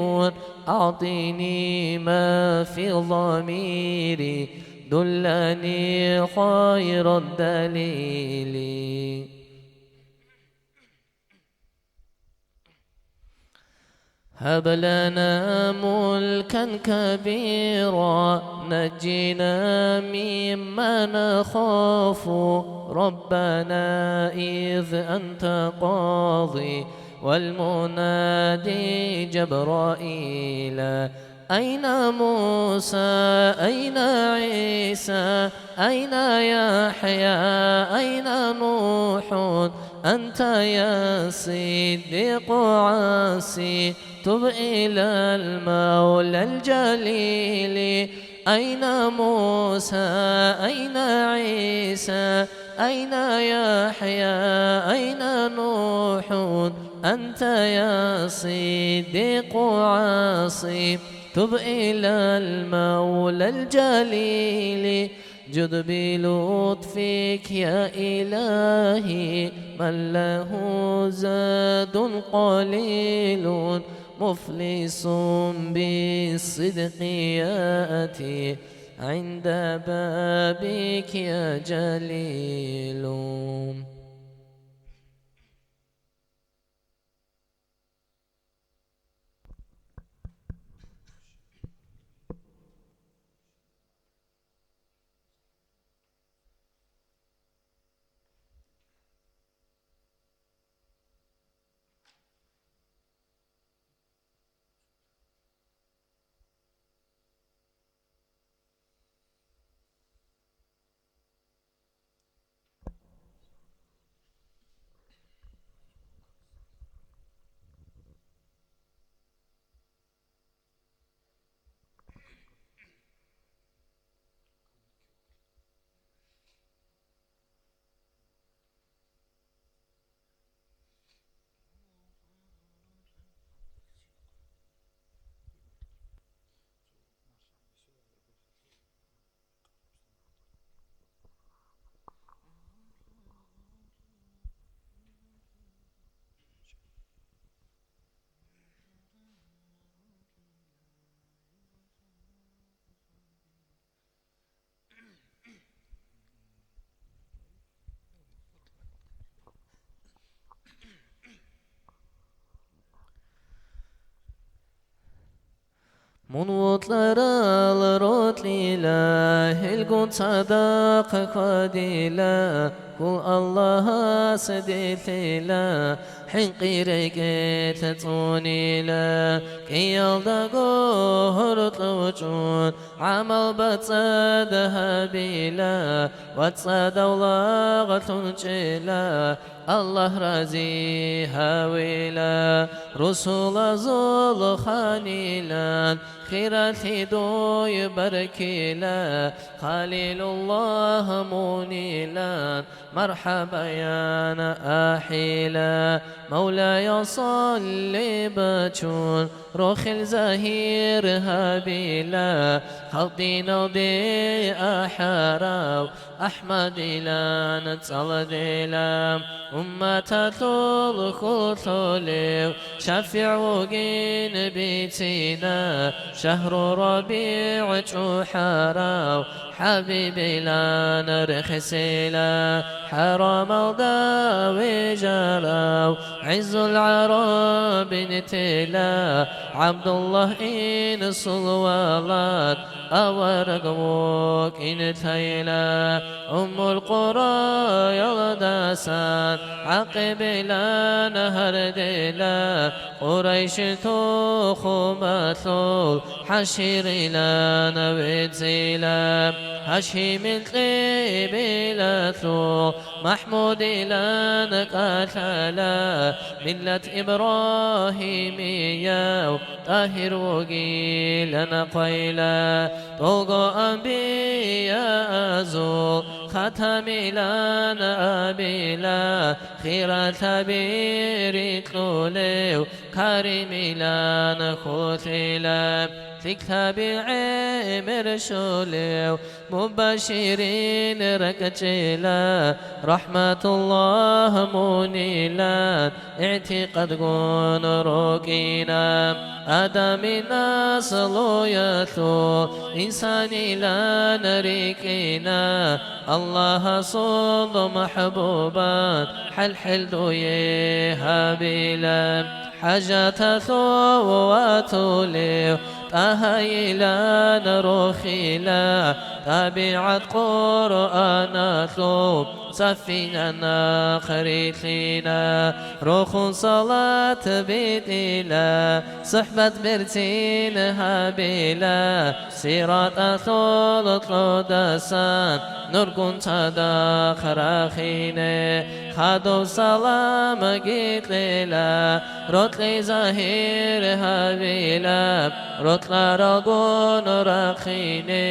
أعطني ما في ضميري، دلني خير الدليل. هب لنا ملكا كبيرا، نجنا مما نخاف، ربنا إذ أنت قاضي، والمنادي جبرائيل. أين موسى؟ أين عيسى؟ أين يحيى؟ أين نوح؟ أنت يا صديق عاصي، تب إلى المولى الجليل. أين موسى؟ أين عيسى؟ أين يحيى؟ أين نوح؟ أنت يا صديق عاصي، تب إلى المولى الجليل. جد بلطفك يا إلهي من له زاد قليل، مفلس بالصدق يأتي عند بابك يا جليل. Мун вокьарал рокьила, гьелгун цадахъ хьвадила, Гьул Аллагьас дилъила, хӀинкъи рекӀелъ цӀунила, кӀиялдаго гьоркьов чӀун гӀамал бацӀцӀад гьабила, вацӀцӀадав лагълъун чӀела, Аллагь рази гьавила, русулазул ханилан, хиралъи дуй баркила, Халилуллагь мунилан, мархӀабаян ахӀила. Мавлая салли бачун, рохел загьир гьабила, халкъиналде ахӀарав, АхӀмадилан цӀалдила, умматалъул хьулъулев шафигӀ вугин бицина, шагьру РабигӀ чӀухӀарав ХӀабибилан рехсила, хӀарамалда вижарав ГӀиззул ГӀарабин тела, ГӀабдуллагь инсул валад авараг вукӀин лъайла, Уммул Къураялдасан гӀакъибилан гьардила, Къурайшил тухумалъул ХӀаширилан вецила, Гьашимил кьибилалъул МахӀмудилан кӀалъала, миллат Ибрагьимияв ТӀагьир вугилан хъвайла, долго анбияазул хатамилан абила, хиралъаби рикьулев Каримилан хьулъила, лъикӀлъаби гӀемер щолев Мубаширин ракӀчӀела, рахӀматуллагь мунилан игӀтикъадгун рукӀина. Адамил наслуялъул инсанилан рикӀкӀина, Аллагьасул махӀбубат хӀалхӀел дуе гьабила. ХӀажаталъув ватулев ТӀагьайилан рохила, тӀабигӀат Къуръаналъул сафинана хъарилъина, рохун салат битӀила, сухӀбат берцин гьабила, сираталъул кьодасан нургун цадахъ рахине, хадув саламги кьела, рокьи загьир гьавила, рокьаралгун рахине,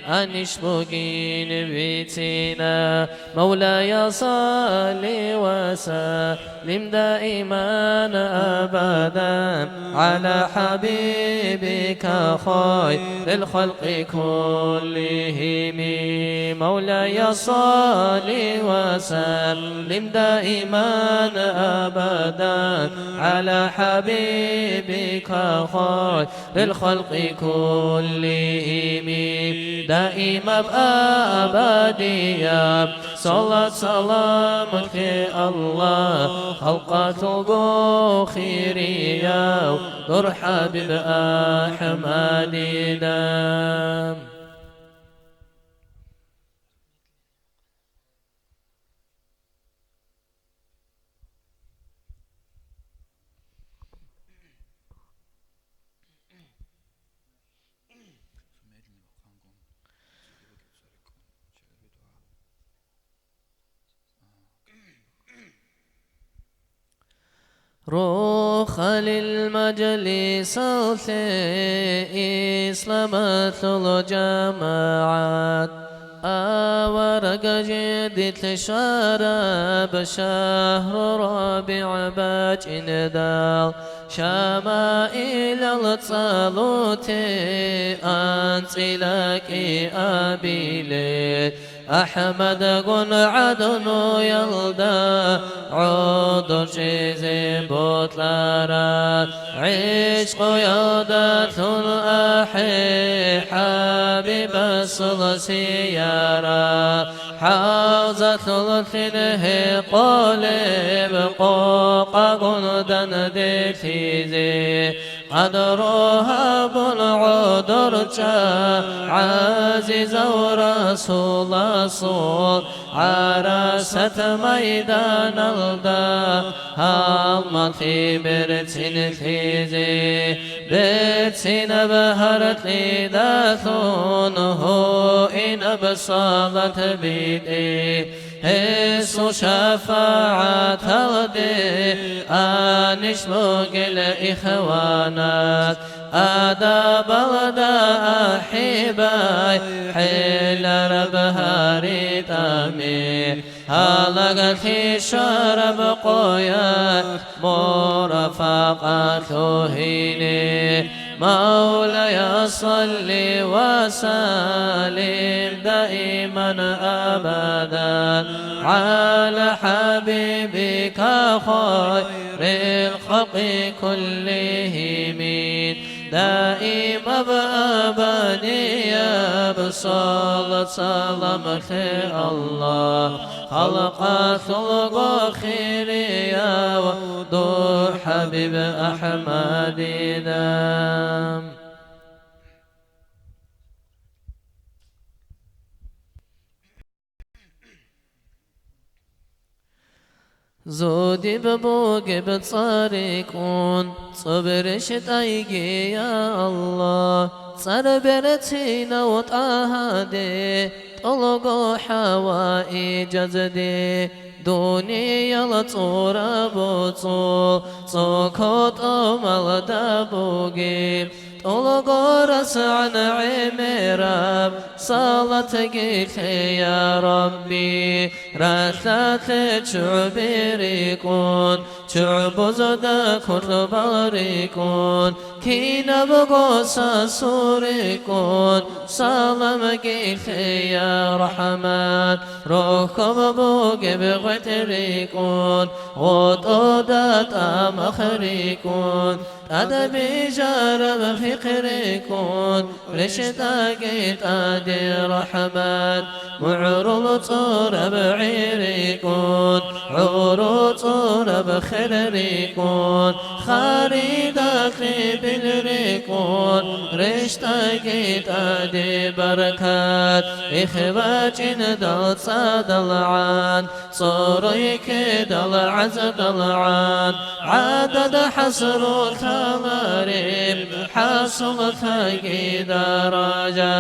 анищ бугин вицина. Мавлая, салли ва саллим даиман абадан гӀала хӀабибика хайрил халкъи куллигьими. Мавлая, салли ва саллим даиман абадан гӀала хӀабибика хайрил халкъи куллигьими. Даимаб абадияб салат салам лъе Аллагь, халкъалъулго хирияв дур ХӀабиб АхӀмадида. Рохалил мажлисалъе исламалъул жамагӀат, авараг жидилъ щвараб шагьру РабигӀ бачӀиндал, шамаилал цӀалуте анцӀила кӀиабилел, АхӀмадгун гӀаднуялда гӀодор чӀезе бокьарал, гӀишкъуялдалъун ахӀе ХӀабибасул сияра, хӀалзалъул лъин гьекъолеб къокъагун данделъизе, къадру гьабун гӀодор чӀа, гӀазизав Расуласул ГӀарасат майданалда гьалмагълъи берцинлъизе, берцинаб гьаркьидалъун гьуинаб салат битӀе. Гьесул шафагӀаталде анищ бугел ихванас, адабалда ахӀибай хӀелараб гьари тӀами, гьалаглъи щвараб къоялъ мурафакъат лъугьине. مولاي صل وسلم دائما أبدا على حبيبك خير الخلق كلهم. دائما أبدا يا بصلاة سلام خير الله. Халкъалъулго хирияв дур ХӀабиб АхӀмадида. Зодиб бугеб цӀарикӀун, цӀоб рещтӀайги, я Аллагь, цӀар берцинав ТӀагьаде, тӀолго ХӀаваижазде, дуниял цӀураб цӀул цӀоко тӀамалда бугеб, тӀолго расгӀан гӀемераб салатги лъе, я Рабби, ралъдалъе чӀуби рикӀкӀун, чӀубузда кулбал рикӀкӀун, кинабго сасул рикӀкӀун, саламги лъе, я РахӀман, рохьоб бугеб гъветӀ рикӀкӀун, гъотӀода тӀамах рикӀкӀун, тӀадаб бижараб пихъ рикӀкӀун, рещтӀаги тӀаде, РахӀман, мугӀрул цӀураб гӀи рикӀкӀун, гӀурул цӀураб хер рикӀкӀун, харидалъе бил рикӀкӀун, рещтӀаги тӀаде, баркат, ихвачӀиндал цӀадал гӀан, цӀорой ккедал гӀазадал гӀан, гӀадада хӀасру лъалареб хӀасулалъаги даража.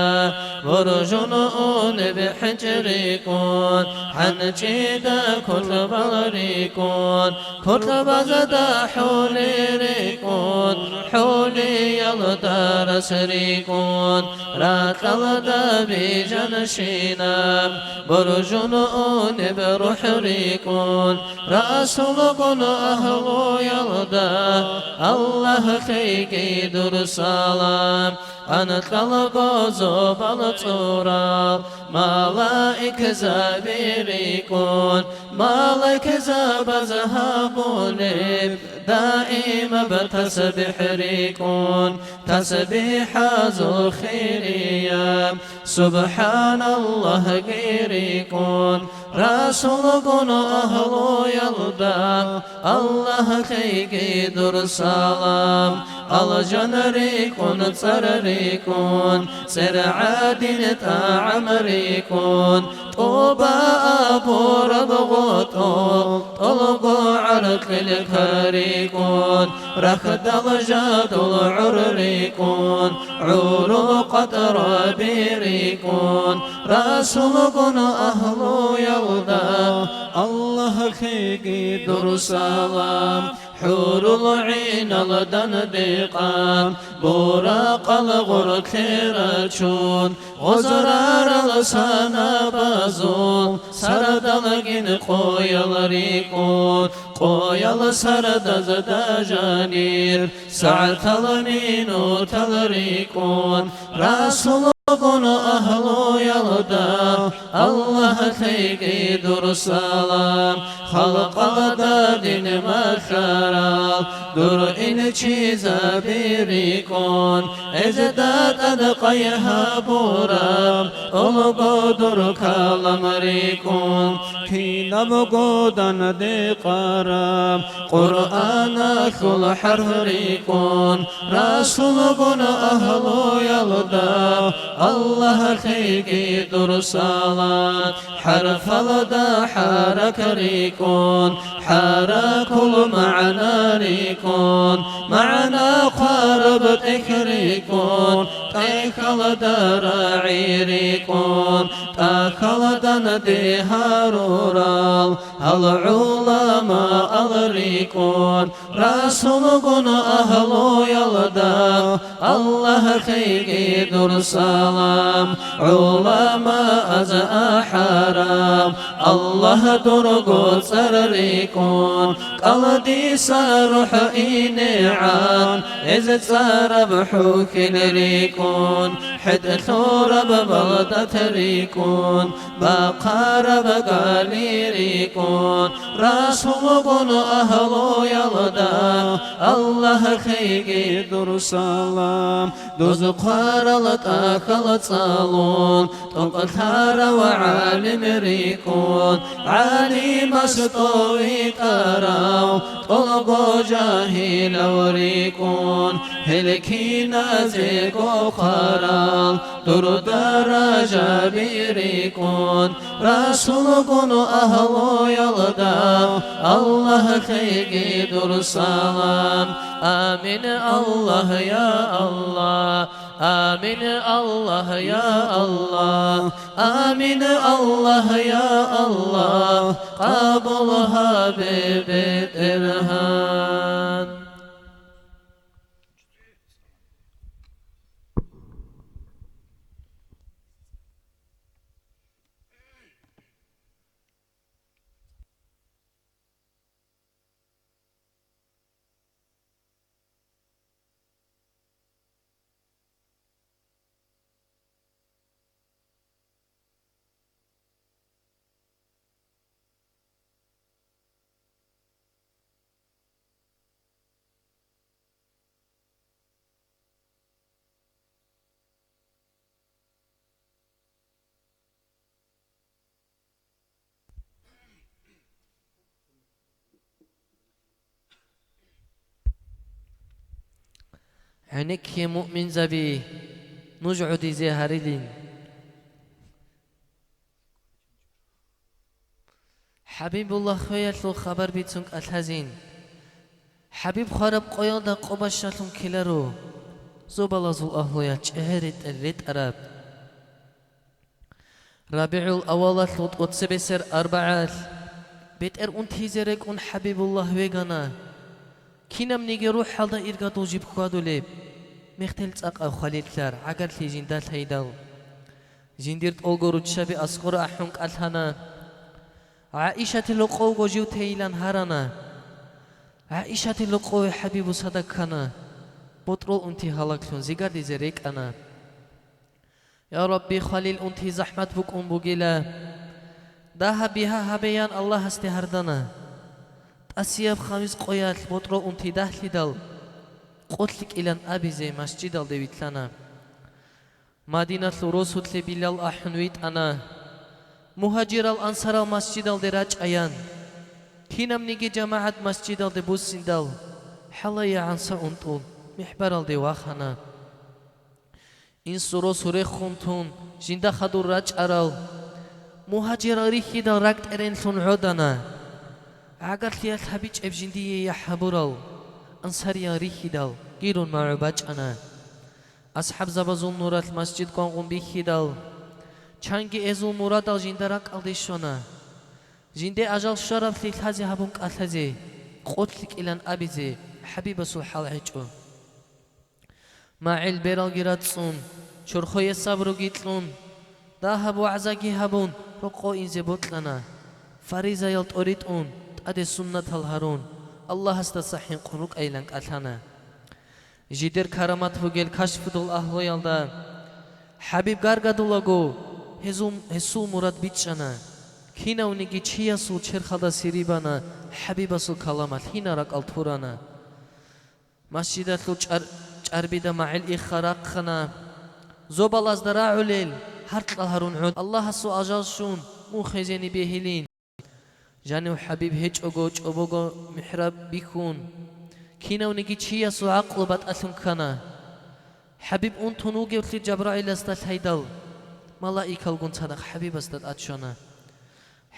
Буржун унеб хӀинчӀ рикӀкӀун, хӀанчӀида кулбал рикӀкӀун, кулбазда хӀули рикӀкӀун, хӀулиялда рас рикӀкӀун, ракьалда бижанщинаб буржун унеб рухӀ рикӀкӀун, Расулгун агьлуялда Аллагьлъейги дур салам. Анкьалго зобал цӀурал малаикзаби рикӀкӀун, малаикзабаз гьабулеб даимаб тасбихӀ рикӀкӀун, тасбихӀазул хирияб СубхӀаналлагьги рикӀкӀун, Расулгун агьлуялда Аллагьлъейги дур салам. Алжан рикӀкӀун, цӀар рикӀкӀун, цӀер гӀадин тӀагӀам рикӀкӀун, ТӀуба абураб гъотӀол тӀолго гӀаркьил кар рикӀкӀун, рахьдал жадул гӀур рикӀкӀун, гӀурул къватӀраби рикӀкӀун, Расулгун агьлуялда Аллагьлъейги дур салам. ХӀурул гӀинал дандекъан буракъал гъоркье рачун, гъозарарал санабазул сардалгин къоял рикӀкӀун, къоял сардазда жанир сагӀатал минутал рикӀкӀун, Расулгун агьлуялда Аллагьлъейги дур салам. Халкъалда дин малъарал дур инчизаби рикӀкӀун, гӀезда тӀад къай гьабураб тӀолго дур калам рикӀкӀун, кинабго дандекъараб Къуръаналъул хӀарф рикӀкӀун, Расулгун агьлуялда Аллагьлъейги дур салам. ХӀарфалда хӀаракат рикӀкӀун, хӀаракул магӀна рикӀкӀун, магӀна хъвараб тӀехь рикӀкӀун, тӀехьалда рагӀи рикӀкӀун, тӀахьалда дагьаб гьарурал, гьал гӀуламаал рикӀкӀун, Расулгун агьлуялда, Аллагьасеги дур салам, гӀуламааз ахӀараб, Аллагь дурго цӀар рикӀкӀун, кӀалдиса рухӀ инегӀан, гьез цӀараб хӀухьел рикӀкӀун, хӀетӀ лъураб балдат рикӀкӀун, бахъараб гали рикӀкӀун, Расулгун агьлуялда, Аллагьасеги дур салам. Доз хъварал тӀахьал цӀалун, тӀокӀлъарав гӀалим рикӀкӀун, гӀалимас тӀовитӀарав, тӀолго жагьилав рикӀкӀун, гьел киназего хъварал дур даражаби рикӀкӀун, Расулгун агьлуялда, Аллагьасеги дур салам. Амин, Аллагь, я Аллагь. Амин, Аллагь, я Аллагь. Амин, Аллагь, я Аллагь. Къабул гьабе, БетӀергьан. ГӀенекке, муъминзаби, нуж гӀодизе гьарилин. ХӀабибуллагь хвеялъул хабар бицун кӀалъазин. ХӀабиб хвараб къоялда къо бащалъун ккеларо, зобалазул агьлуялъ чӀегӀер ретӀел ретӀараб. РабигӀул авалалъул тӀоцебесер арбагӀалъ, бетӀер унтизе рекӀун ХӀабибуллагь вегана. Кинабниги рухӀалда иргадул жиб хьвадулеб, мехтел цӀакъав хвалилълъар гӀагарлъи жинда лъайдал. Жиндир тӀолго руччаби аскӀоре ахӀун кӀалъана. ГӀаишатил рокъовго жив тейилан гьарана. ГӀаишатил рокъове ХӀабиб бусада ккана. БотӀрол унти гьалаглъун зигардизе рекӀана. Я Рабби, хвалил унти захӀмат букӀун бугила. Дагьаб бигьа гьабе, ян Аллагьасде гьардана. ТӀасияб хамис къоялъ ботӀрол унти дагьлъидал, къо лъикӀилан абизе масжидалде вилълъана. Мадиналъул росулъе Билал ахӀун витӀана. Мугьажирал-ансарал масжидалде рачӀаян. Кинабниги жамагӀат масжидалде буссиндал, хӀалаягӀан са унтӀул михӀбаралде вахана. Инсул росу рехун тун, жинда хадур рачӀарал мугьажирал рихьидал ракӀ тӀеренлъун гӀодана. ГӀагарлъиялъ гьабичӀеб жиндие яхӀ гьабурал ансариял рихьидал гирун магӀу бачӀана. АсхӀабзабазул нуралъ масжид къвангъун бихьидал, чанги эзул мурадал жинда ракӀалде щвана. Жинде ажал щвараблъи лъазе гьабун кӀалъазе, къо лъикӀилан абизе ХӀабибасул хӀал гьечӀо. МагӀил бералги рацӀцӀун, чорхое сабруги кьун, дагьаб вагӀзаги гьабун, рокъо инзе бокьана. Фаризаял тӀоритӀун, тӀаде суннатал гьарун, Аллагьасдаса хӀинкъун рукӀайилан кӀалъана. Жидер карамат бугел кашфудул агьлуялда ХӀабиб гаргадулаго, гьезул, гьесул мурад бичӀчӀана. Кинавниги чиясул черхалда сири бана, ХӀабибасул каламалъ гьина ракӀал турана. Масжидалъул чӀар-, чӀарбида магӀил иха рахъана. Зобалазда рагӀулел гьаркьал гьарун гӀод. Аллагьасул ажал щун, мун хезени бегьилин. Жанив ХӀабиб гьечӀого чӀобого михӀраб бихьун, кинавниги чиясул гӀакълу батӀалъун ккана. ХӀабиб унтун вугевлъи Жабраиласда лъайдал, малаикалгун цадахъ ХӀабибасда тӀад щвана.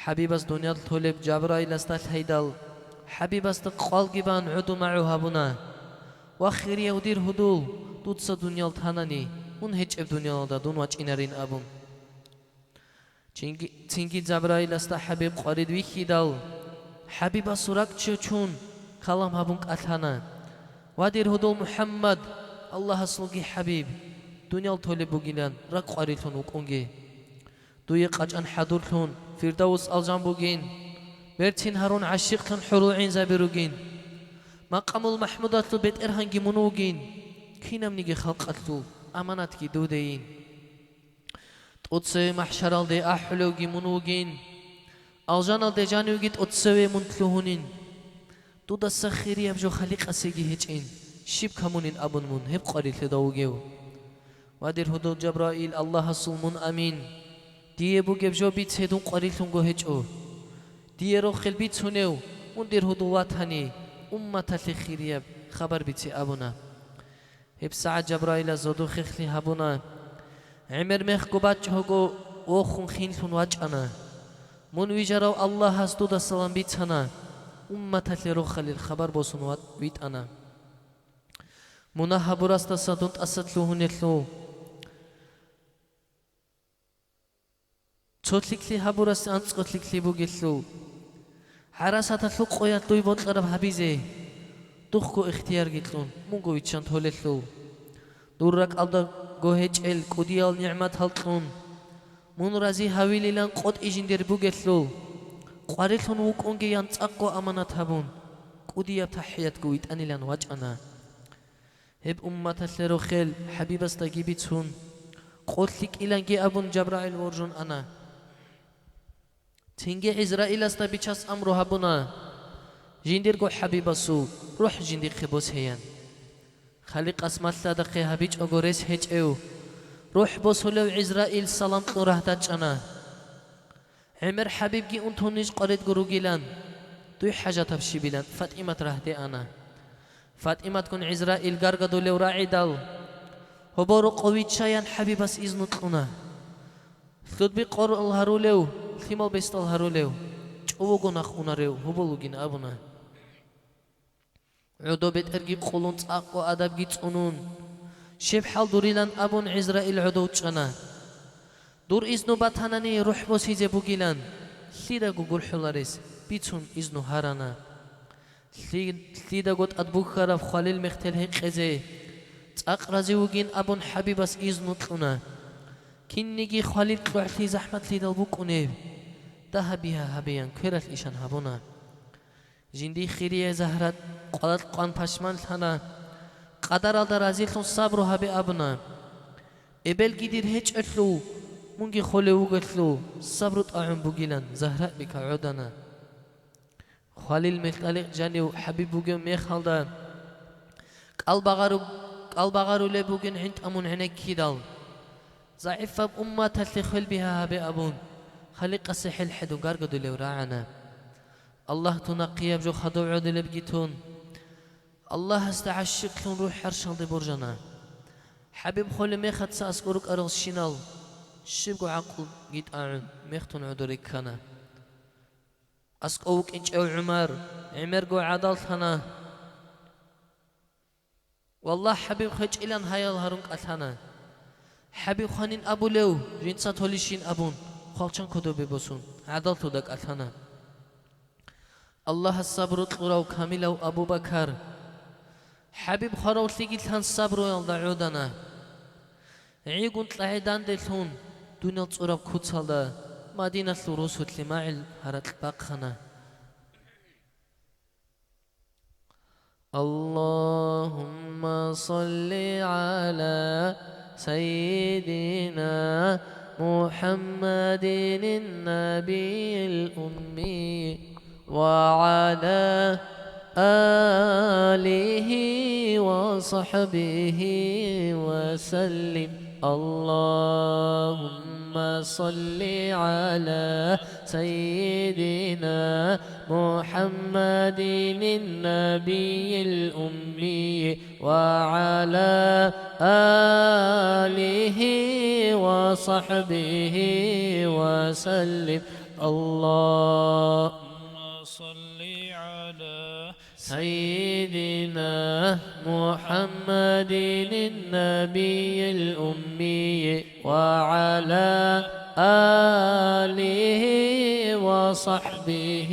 ХӀабибас дуниял толеб Жабраиласда лъайдал, ХӀабибасда къвалги бан гӀодумагӀу гьабуна: «Ва хирияв дир гьудул, дуца дуниял танани, мун гьечӀеб дуниялалда дун вачӀинарин», – абун. Цинги, цинги Жабраиласда ХӀабиб къварид вихьидал, ХӀабибасул ракӀчӀ чочун, калам гьабун кӀалъана: «Ва дир гьудул МухӀаммад, Аллагьасулги ХӀабиб, дуниял толеб бугилан ракӀ къварилъун вукӀунге. Дуе къачӀан хӀадурлъун, Фирдавс алжан бугин, берцин гьарун гӀащикълъун хӀурул гӀинзаби ругин. Макъамул МахӀмудалъул бетӀергьанги мун вугин, кинабниги халкъалъул аманатги дудейин. ТӀоцеве махӀшаралде ахӀулевги мун вугин, алжаналде жанивги тӀоцеве мун лъугьунин. Дудаса хирияб жо Халикъасеги гьечӀин, щиб камунин абун мун гьеб къварилъуда вугев? Ва дир гьудул Жабраил, Аллагьасул мун амин. Дие бугеб жо бице, дун къварилъунго гьечӀо. Дие рохел бицунев, мун дир гьудул ватани, умматалъе хирияб хабар бице», – абуна. ГьебсагӀат Жабраилас зодухъехълъи гьабуна: «ГӀемер мехго бачӀого, вохун хинлъун вачӀана. Мун вижарав Аллагьас дуда салам бицана, умматалъе рохалил хабар босун ва-, витӀана. Мунагь гьабурасдаса дун тӀаса лъугьунелъул». Цо лъикӀлъи гьабурасе анцӀго лъикӀлъи бугелъул, гӀарасаталъул къоялъ дуй бокьараб гьабизе, духъго ихтиярги кьун, мунго виччан толелъул. Дур ракӀалдаго гьечӀел кӀудиял нигӀматал кьун, мун рази гьавилилан къотӀи жиндир бугелъул, къварилъун вукӀунге ян цӀакъго аманат гьабун, кӀудияб тахӀиятго витӀанилан вачӀана. Гьеб умматалъе рохел ХӀабибасдаги бицун, къо лъикӀиланги абун, Жабраил воржун ана. Цинги ГӀизраиласда Бичас амру гьабуна, жиндирго ХӀабибасул рухӀ жиндихъе босеян. Халикъас малъадахъе гьабичӀого рес гьечӀев, рухӀ босулев ГӀизраил салам кьун рагьдачӀана. ГӀемер ХӀабибги унтун ниж къваридго ругилан, дуй хӀажатаб щибилан ФатӀимат рагьде ана. ФатӀиматгун ГӀизраил гаргадулев рагӀидал, гьобо рокъов виччаян ХӀабибас изну кьуна. Лъудби къорал гьарулев, лъимал бесдал гьарулев, чӀового нах унарев гьобол вугин абуна. ГӀодо бетӀерги къулун, цӀакъго адабги цӀунун, щеб хӀал дурилан абун, ГӀизраил гӀодов чӀана. Дур изну батанани рухӀ босизе бугилан, лъидаго гурхӀуларес бицун изну гьарана. Лъи-, лъидаго тӀадбухьараб хвалил мехтел гьекъезе, цӀакъ рази вугин абун ХӀабибас изну кьуна. Кинниги хвалил кьогӀлъи захӀматлъидал букӀунеб, дагьаб бигьа гьабеян квералъ ишан гьабуна. Жиндихъ хирияй Загьрат къвалакь къван пашманлъана, къадаралда разилъун сабру гьабе абуна. Эбелги дир гьечӀелъул, мунги холев вугелъул, сабру тӀагӀун бугилан Загьрат бика гӀодана. Хвалил мехтӀалихъ жанив ХӀабиб бугев мехалда, кӀалбагъару-, кӀалбагъарулеб бугин гӀинтӀамун гӀенеккидал, загӀипаб умматалъе хвел бигьа гьабе абун, Халикъасе хӀел-хӀедун гаргадулев рагӀана. Аллагь тунахъияб жо хадув гӀодилебги тун, Аллагьасда гӀащикълъун рухӀ гӀаршалде боржана. ХӀабиб холеб мехаца аскӀор рукӀаралщинал щибго гӀакълги тӀагӀун мехтун гӀодоре ккана. АскӀов вукӀинчӀев ГӀумар гӀемерго гӀадаллъана. Валлагь, ХӀабиб хвечӀилан гьаял гьарун кӀалъана. ХӀабиб хванин абулев, жинца толищин абун, хвалчан кодобе босун, гӀадаллъуда кӀалъана. Аллагьас сабру кьурав камилав Абу Бакар, ХӀабиб хваравлъиги лъан, сабруялда гӀодана. ГӀигун кьагӀи данделъун, дуниял цӀураб куцалда Мадиналъул росулъе магӀил гьаракь бахъана. اللهم صل على سيدنا محمد النبي الأمي وعلى آله وصحبه وسلم. اللهم صل على سيدنا محمد النبي الأمي وعلى آله وصحبه وسلم. اللهم صل على سيدنا محمد النبي الأمي وعلى آله وصحبه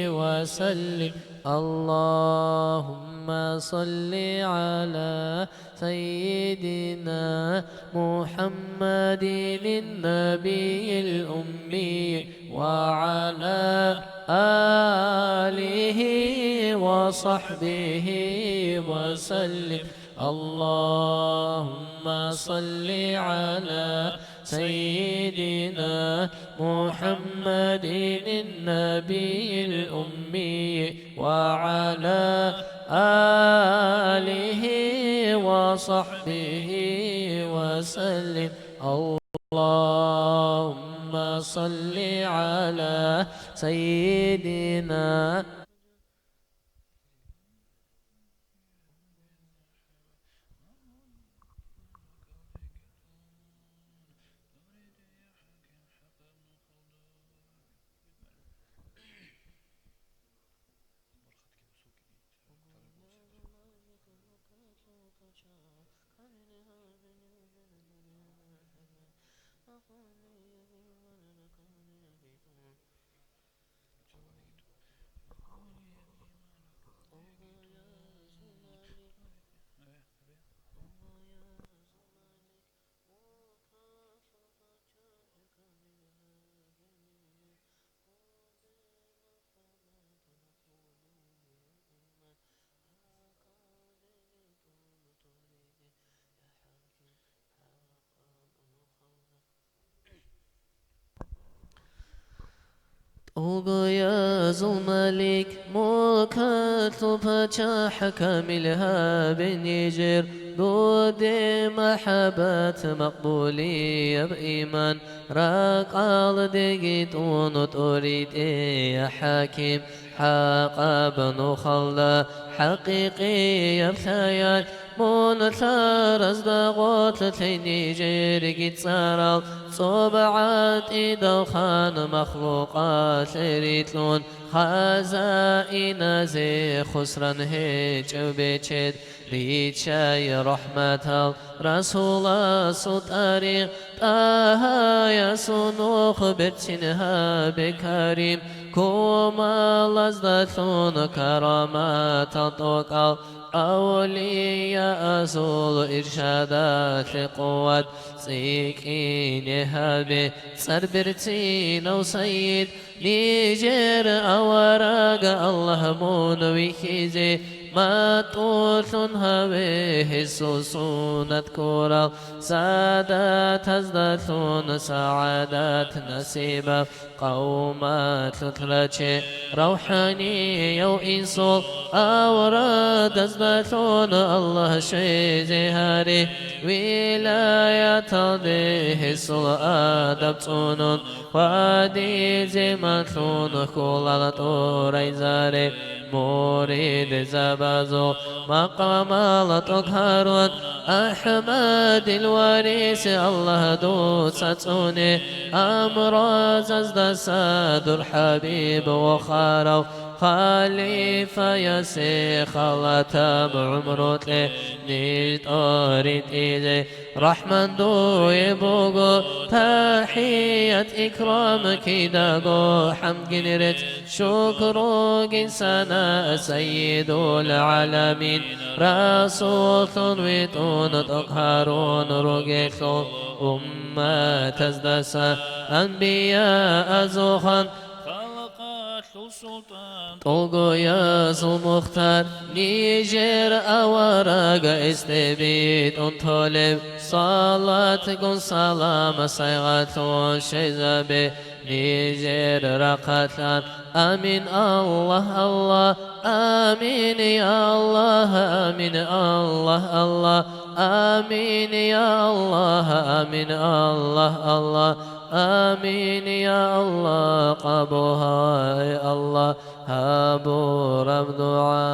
وسلم. اللهم صل على سيدنا محمد النبي الأمي وعلى آله وصحبه وسلم. اللهم صل على سيدنا محمد النبي الأمي وعلى آله وصحبه وسلم. اللهم صل على سيدنا ТӀолгоязул малик, мулкалъул пачахӀ, камил гьабе нижер, дуде махӀаббат, макъбулияб иман, ракӀалдеги тӀун тӀоритӀе, я хӀаким, хӀакъаб нухалда хӀакъикъияб лъаялъ, мун лъаразда гъорлъ лъей нижерги цӀарал, цӀоб гӀатӀидал хан махлукъалъе рикьун, хазаиназе хусран гьечӀев бечед, риччай рахӀматал Расуласул тӀарикъ, ТӀагьаясул нух берцин гьабе карим, кумалаздалъун караматал тӀокӀал, авлияазул иршадалъе къуват, цӀикӀкӀине гьабе цӀар берцинав сайид, нижер авараг Аллагь мун вихьизе, матӀулъун гьаве гьесул суннат ккурал, садатаздалъун сагӀадат насибаб, къавмалъулъ раче равхӀанияв инсул, аврадаздалъун Аллагь щвезе гьаре, вилаяталде гьесул адаб цӀунун, хвадизе малъун хьулал тӀурай заре, муридзабазул макъамал тӀокӀ гьарун, АхӀмадил варис Аллагь дуца цӀуне, амрозаздаса дур хӀабиб вохарав, халифаясе халатаб гӀумру кье ниж тӀоритӀизе. РахӀман дуе буго тахӀият-икрам, кидаго хӀамдгин рецц, шукругин сана, Сайидул гӀаламин, Расуллъун витӀун тӀокӀ гьарун ругелъул, умматаздаса анбияазул хан, халкъалъул султан, тӀолгоязул мухтар, нижер авараг эсде битӀун толеб, салатгун салам сайгъатлъун щвезабе нижер рахъалъан. Амин, Аллагь, Аллагь, амин, я Аллагь, амин, Аллагь, Аллагь, амин, я Аллагь, амин, Аллагь, Аллагь. Амин, я Аллагь, къабул гьабе, Аллагь, гьабураб дугӀа.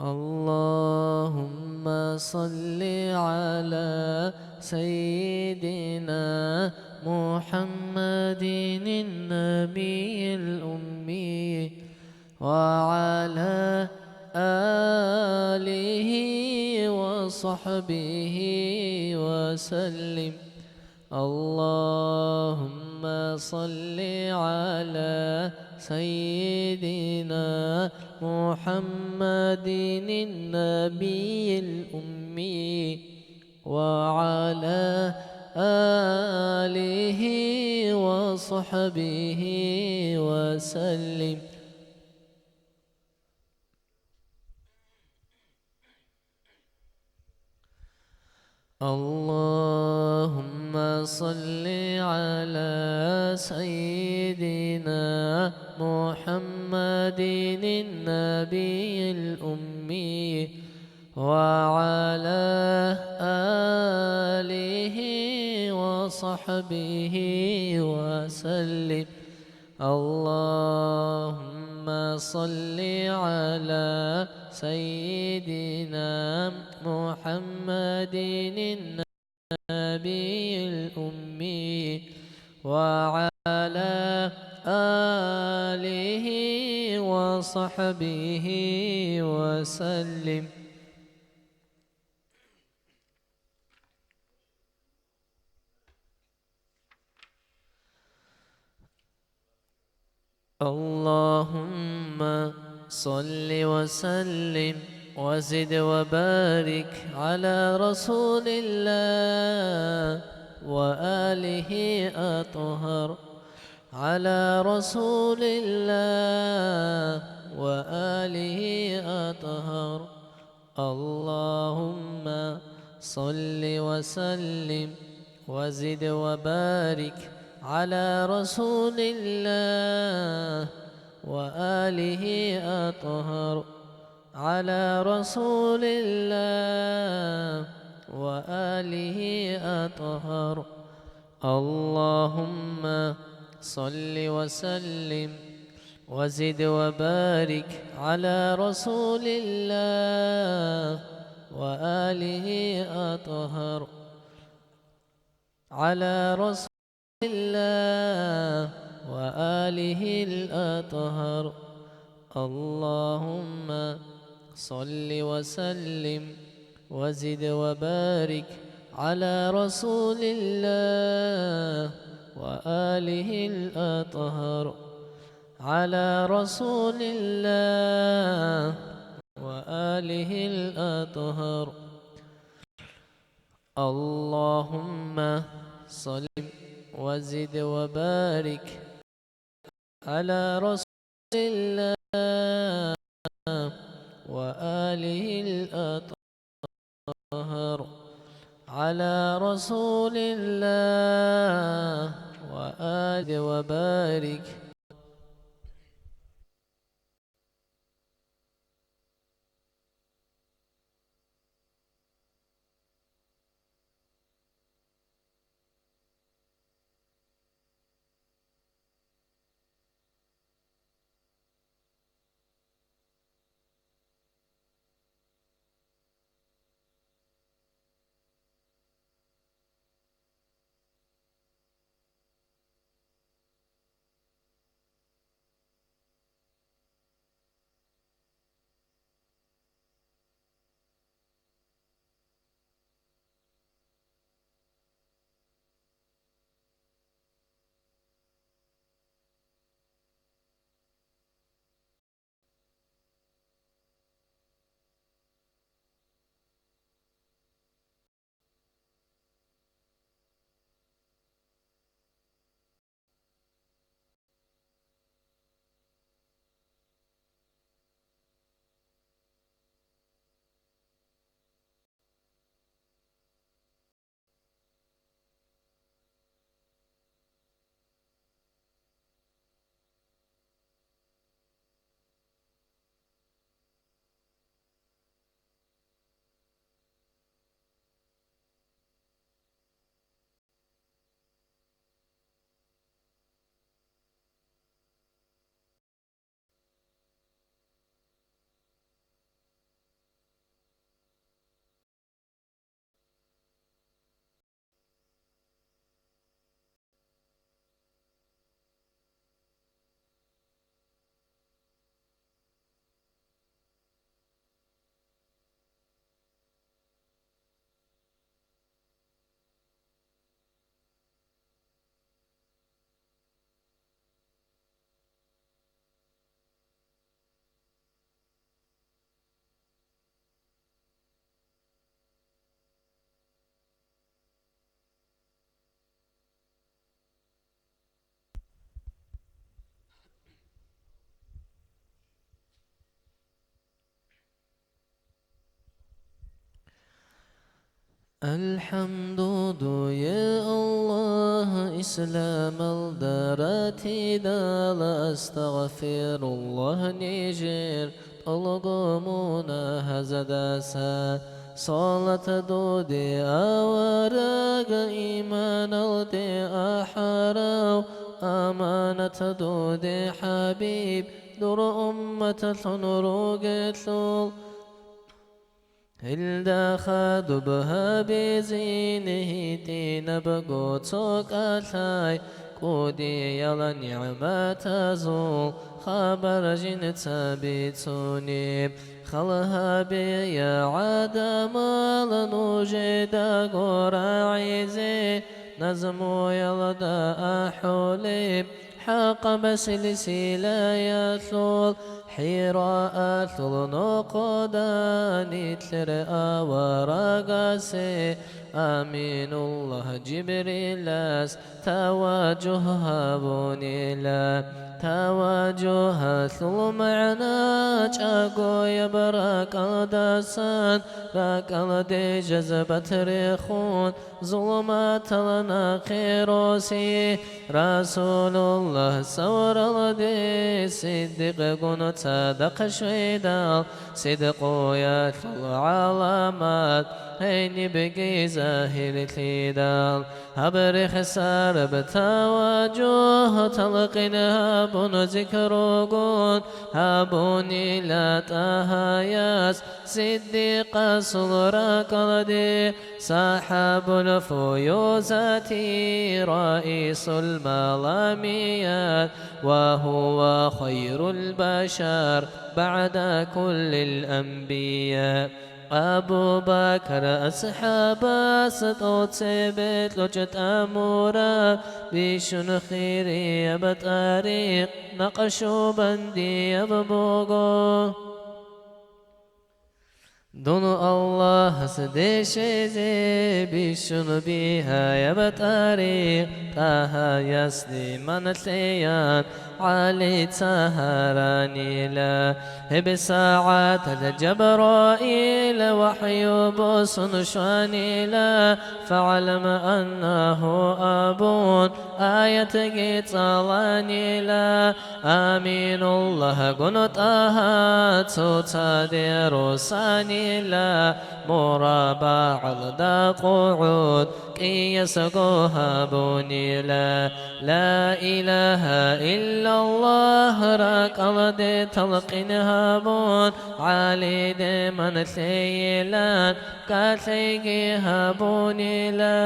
اللهم صل على سيدنا محمد النبي الأمي وعلى آله وصحبه وسلم. اللهم صل على سيدنا محمد النبي الأمي وعلى آله وصحبه وسلم. اللهم صل على سيدنا محمد النبي الأمي وعلى آله وصحبه وسلم. اللهم صل على سيدنا محمد النبي الأمي وعلى آله وصحبه وسلم. اللهم صل وسلم وزد وبارك على رسول الله وآله أطهر، على رسول الله وآله أطهر. اللهم صل وسلم وزد وبارك على رسول الله وآله أطهر، على رسول الله وآله أطهر. اللهم صل وسلم وزد وبارك على رسول الله وآله أطهر، على رسول الله وآله الأطهر. اللهم صل وسلم وزد وبارك على رسول الله وآله الأطهر، على رسول الله وآله الأطهر. اللهم صل وزد وبارك على رسول الله وآله الأطهر، على رسول الله وآله وبارك. АлхӀамду дуе, Аллагь, исламалда ратидал, астагъфируллагь нижер тӀолго мунагьазадаса. Салат дуде, авараг, иманалде ахӀарав, аманат дуде, ХӀабиб, дур умматалъун ругелъул. Гьелда хадуб гьабизин гьитӀинабго цо кӀалъай, кӀудиял нигӀматазул хабар жинца бицунеб. Хал гьабе, я гӀадамал, нужедаго рагӀизе, назмуялда ахӀулеб. ХӀакъаб силсилаялъул ХӀираалъул нохъода нилъер аварагасе Аминуллагь Жибрилас таважугь гьабунила. Таважугьалъул магӀна чӀагояб ракӀалдасан, ракӀалде жазбат рехун, зулуматал нахъе роси, Расулуллагь савралде сиддикъгун цадахъ щведал, сидкъуялъул гӀаламат гьенибги загьирлъидал, гьаб рехсараб таважугь талкъин гьабун, зикругун гьабунила ТӀагьаяс сиддикъасул ракӀалде. صاحب الفيوزات رئيس الملاميات، وهو خير البشر بعد كل الأنبياء. Абу Бакр асхӀабас тӀоцебе кьучӀ тӀамураб бищун хирияб тӀарикъ накъшубандияб буго. Дун Аллагьас дешезе бищун бигьаяб тӀарикъ, ТӀагьаяс иман лъеян ГӀалица гьаранила. Гьеб сагӀаталъ Жабраил вахӀю босун щванила, «فاعلم أنه» абун, аятги цӀаланила. Аминуллагьгун ТӀагьа цоцаде росанила, мураббагӀалда къугӀуд къиясго гьабунила. Ла илагьа иллаллагь ракӀалде талкъин гьабун, ГӀалиде иман лъейилан кӀалъайги гьабунила.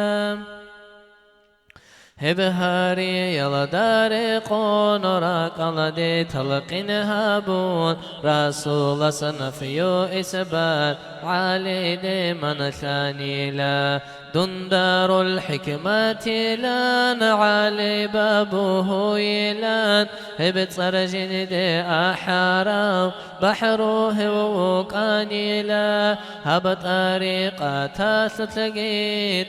Гьеб гьариялда рекъон ракӀалде талкъин гьабун, Расулас нафию исбат ГӀалиде иман лъанила. Дун дарул хӀикматилан ГӀали бабу гьуйилан, гьеб цӀар жинде ахӀарав бахӀру гьев вукӀанила. Гьаб тӀарикъаталъулъги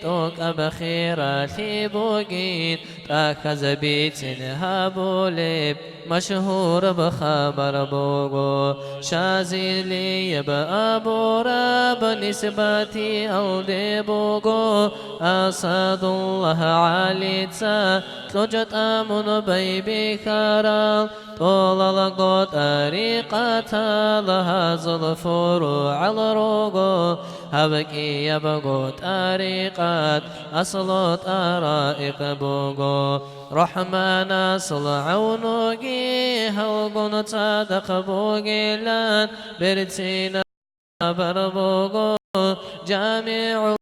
тӀокӀаб хиралъи бугин, тӀахьазабицин гьабулеб машгьураб хабар буго. Шазилияб абураб нисбатиялде буго, Асадуллагь ГӀалица кьучӀ тӀамун байбихьарал, тӀолалго тӀарикъатал гьазул фуругӀал руго, гьаб кӀиябго тӀарикъат аслу тӀараикъ буго. РахӀманасул гӀавнуги гьалгун цадахъ бугилан берцина хабар буго. ЖамигӀул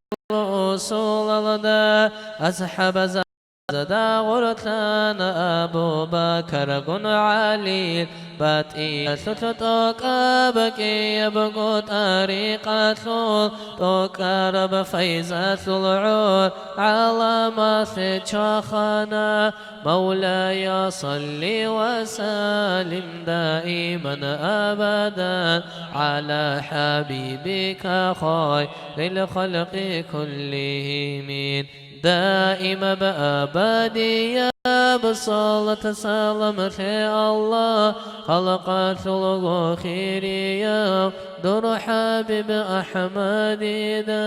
усулалда асхӀабазда гъорлъан Абу Бакаргун ГӀалил батӀиялъулъ тӀокӀаб кӀиябго тӀарикъалъул тӀокӀараб файзалъул гӀор гӀаламалъе чвахана. مولاي صل وسلم دائما أبدا على حبيبك خير الخلق كلهم. Даимаб абадияб салат-салам лъе, Аллагь, халкъалъулго хирияв дур ХӀабиб АхӀмадида.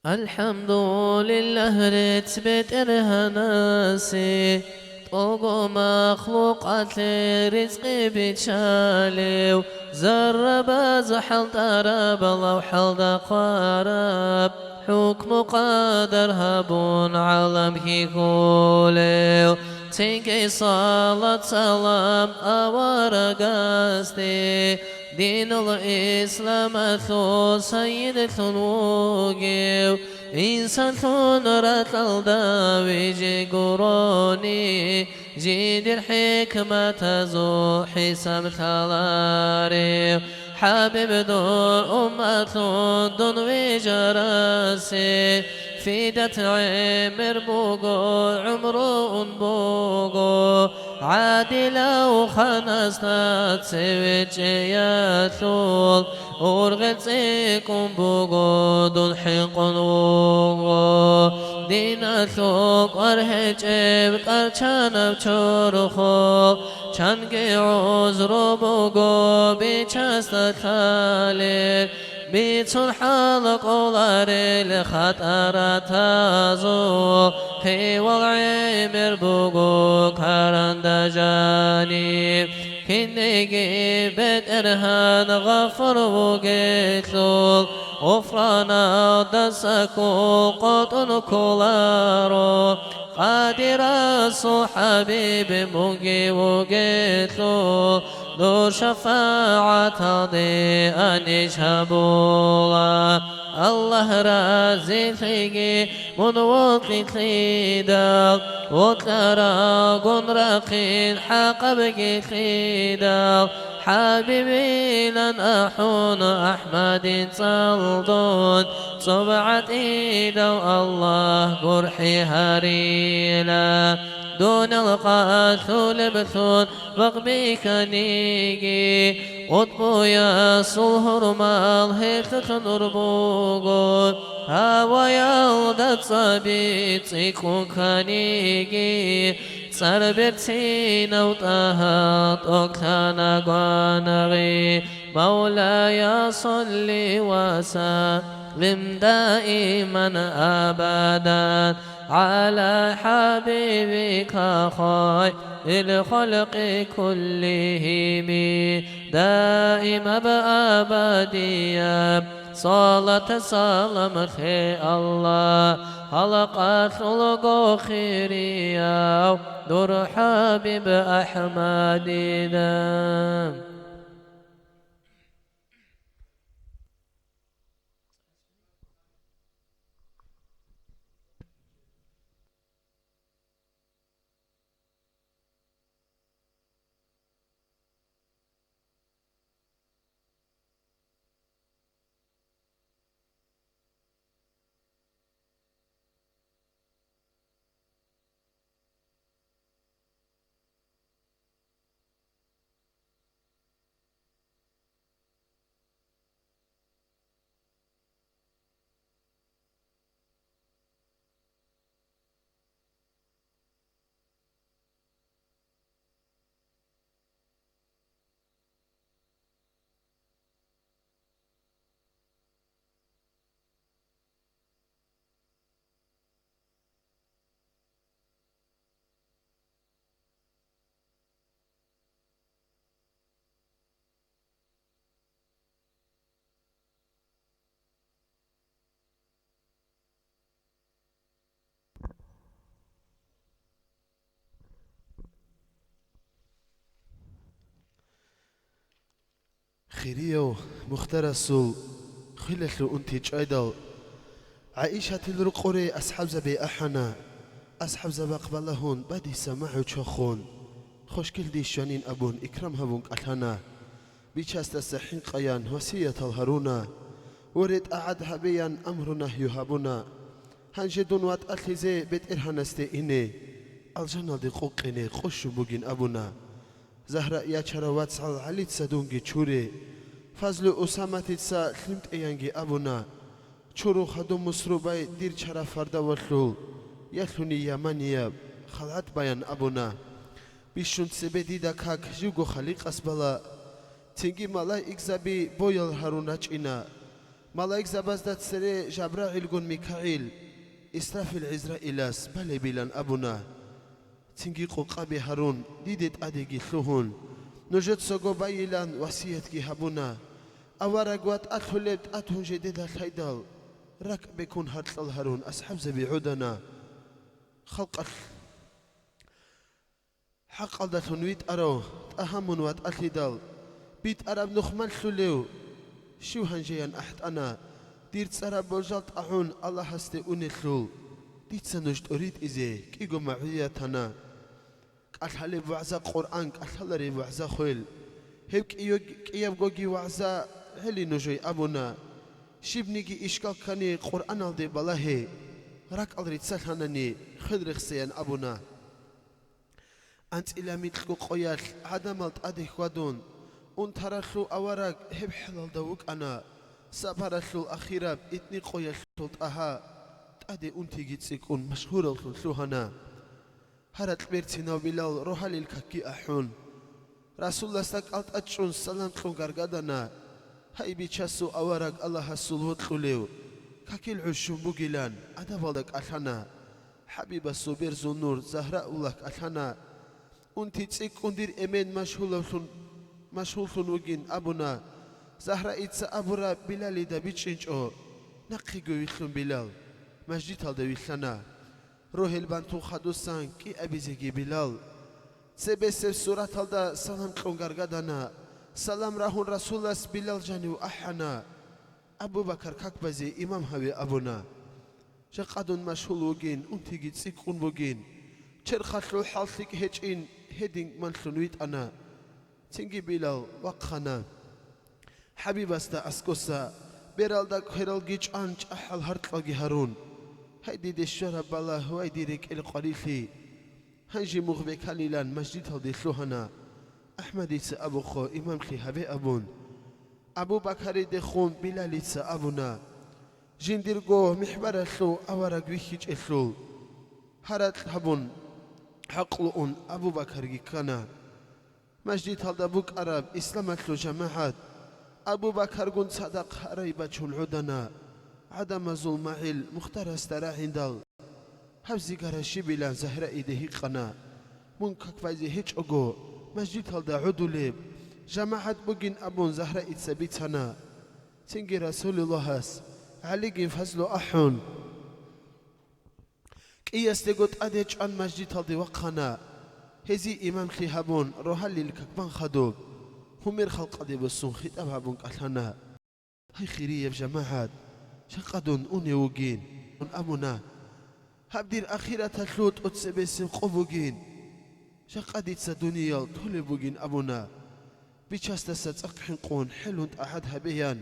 АлхӀамдулиллагь, рецц БетӀергьанасе, тӀолго махлукъалъе ризкъи биччалев, заррабаз хӀалтӀараб, лавхӀалда хъвараб, хӀукму-къадар гьабун гӀалам хьихьулев, цинги салат-салам аварагасде, динул исламалъул сайидлъун вугев, инсанлъун ракьалда вижи гурони, жидер хӀикматазул хӀисаб лъаларев. ХӀабиб, дур умматлъун дун вижарасе, фидат гӀемер буго, гӀумру ун буго, гӀадилав ханасда цеве чӀеялъул, ургъел цӀикӀкӀун буго, дун хӀинкъун вуго. Диналъул кӀвар гьечӀеб тӀарчанаб чорхол, чанги гӀузру буго бичасда лъалел, бицун хӀал кӀоларел хатӀаратазул, хевал гӀемер буго каранда жаниб. Кинеги БетӀергьан гъафур вугелъул, гъуфраналдаса ккун къотӀун кколаро. Къадирасул ХӀабиб, мунги вугелъул, дур шафагӀаталде анищ гьабула. Аллагь разилъиги мун вокьилъидал, вокьарагун рахъин хӀакъабги лъидал, ХӀабибилан ахӀун АхӀмадил цӀалдун, цӀоб гӀатӀидав Аллагь гурхӀи гьарила. Дунал къалъулеблъун бакъ бихьаниги, къутбуясул гьурмал гьелъулъ нур буго. Гьаваялда цӀаби цӀикӀкӀун кканиги, цӀар берцинав ТӀагьа тӀокӀлъана гванагъи. مولاي صل وسلم دائما أبدا على حبيبك خير الخلق كلهم، دائما أبديا. Салат-салам лъе, Аллагь, халкъалъулго хирияв дур ХӀабиб АхӀмадида. Хирияв Мухтарасул хвелалъул унти чӀвайдал, ГӀаишатил рукъоре асхӀабзаби ахӀана. АсхӀабзабахъ балагьун бадиса магӀу чвахун, хвашгилди щванин абун икрам гьабун кӀалъана. Бичасдаса хӀинкъаян васиятал гьаруна. Воре, тӀагӀат гьабеян амру-нагью гьабуна. Гьанже дун ватӀалъизе БетӀергьанасде ине, алжаналде къукъине къущун бугин абуна. Загьра ячарав вацгӀал ГӀалица дунги чуре. Фазлу Усаматица лъимтӀеянги абуна. Чуру хадуб Мусрубай дир чара фардавалъул, ялъуни яманияб, халгӀат баян абуна. Бищун цебе дида как живго халикъас бала, цинги малаикзаби боял гьарун рачӀина. Малаикзабазда цере ЖабрагӀилгун МикагӀил Исрафил ГӀизраилас балебилан абуна. Цинги къокъаби гьарун, диде тӀадеги лъугьун, нужецаго байилан васиятги гьабуна. Авараг ватӀалъулеб тӀатун жедеда лъайдал, ракӀ бекун гьаркьал гьарун асхӀабзаби гӀодана. Халкъалъ хӀакъалдалъун витӀарав тӀагьамун ватӀалъидал, битӀараб нух малъулев щив гьанжеян ахӀтӀана, дир цӀараб болжал тӀагӀун Аллагьасде унелъул, дица нуж тӀоритӀизе кӀиго магӀуятана. КӀалъалеб вагӀза Къуръан, кӀалъалареб вагӀза хвел. Гьеб кӀияб-, кӀиябгоги вагӀза гӀели нужее абуна. Щибниги ишкал ккани Къуръаналде балагье, ракӀал риццалъанани хвел рехсеян абуна. АнцӀила микьго къоялъ гӀадамал тӀаде хьвадун, унтаралъув авараг гьеб хӀалалда вукӀана, сапаралъул ахираб итни къоялъул тӀагьа тӀаде унтиги цӀикӀкӀун машгьуравлъун лъугьана. Гьаракь берцинав Билал рогьалил какги ахӀун, Расуласда кӀалтӀа чӀун салам кьун гаргадана. Гьай, Бичасул авараг Аллагьасул вокьулев, какил гӀущун бугилан адабалда кӀалъана. ХӀабибасул берзул нур Загьрауллагь кӀалъана. Унти цӀикӀкӀун дир эмен машгьулавлъун, машгьуллъун вугин абуна. Загьраица абураб Билалида бичӀчӀинчӀо, нахъего вилълъун Билал мажгиталда вилълъана. Рогьел бантун хадусан кӀиабизеги Билал цебесеб сураталда салам кьун гаргадана. Салам рагьун Расулас Билал жанив ахӀана. Абу-Бакар как базе имам гьаве абуна. Жакъа дун машгьул вугин, унтиги цӀикӀкӀун бугин. Черхалъул хӀал лъикӀ гьечӀин, гьедин малъун витӀана. Цинги Билал вахъана. ХӀабибасда аскӀоса, бералда квералги чӀван, чӀахӀал гьаркьалги гьарун. Гьай, диде щвараб балагь, вай, дир рекӀел къварилъи! Гьанже мугъ беканилан мажгиталде лъугьана. АхӀмадица абухъо имамлъи гьабе абун. Абу-Бакаридехун Билалица абуна, жиндирго михӀбаралъув авараг вихьичӀелъул. Гьаракь гьабун, гӀакълу ун Абу-Бакарги ккана. Мажгиталда букӀараб исламалъул жамагӀат Абу-Бакаргун цадахъ гьарай бачун гӀодана. ГӀадамазул магӀил Мухтарасда рагӀиндал, гьаб зигара щибилан Загьраиде гьикъана. Мун как базе гьечӀого, мажгиталда гӀодулеб жамагӀат бугин абун Загьраица бицана. Цинги Расулуллагьас ГӀалигин фазлу ахӀун, кӀиясдего тӀаде чӀван мажгиталде вахъана. Гьезие имамлъи гьабун, рогьалил как бан хадуб, гьумер халкъалде босун хитӀаб гьабун кӀалъана. Гьай, хирияб жамагӀат, жакъа дун унев вугин, абуна. Гьаб дир ахираталъул тӀоцебесеб къо бугин. Жакъа дица дуниял толеб бугин абуна. Бичасдаса цӀакъ хӀинкъун хӀелун тӀагӀат гьабеян.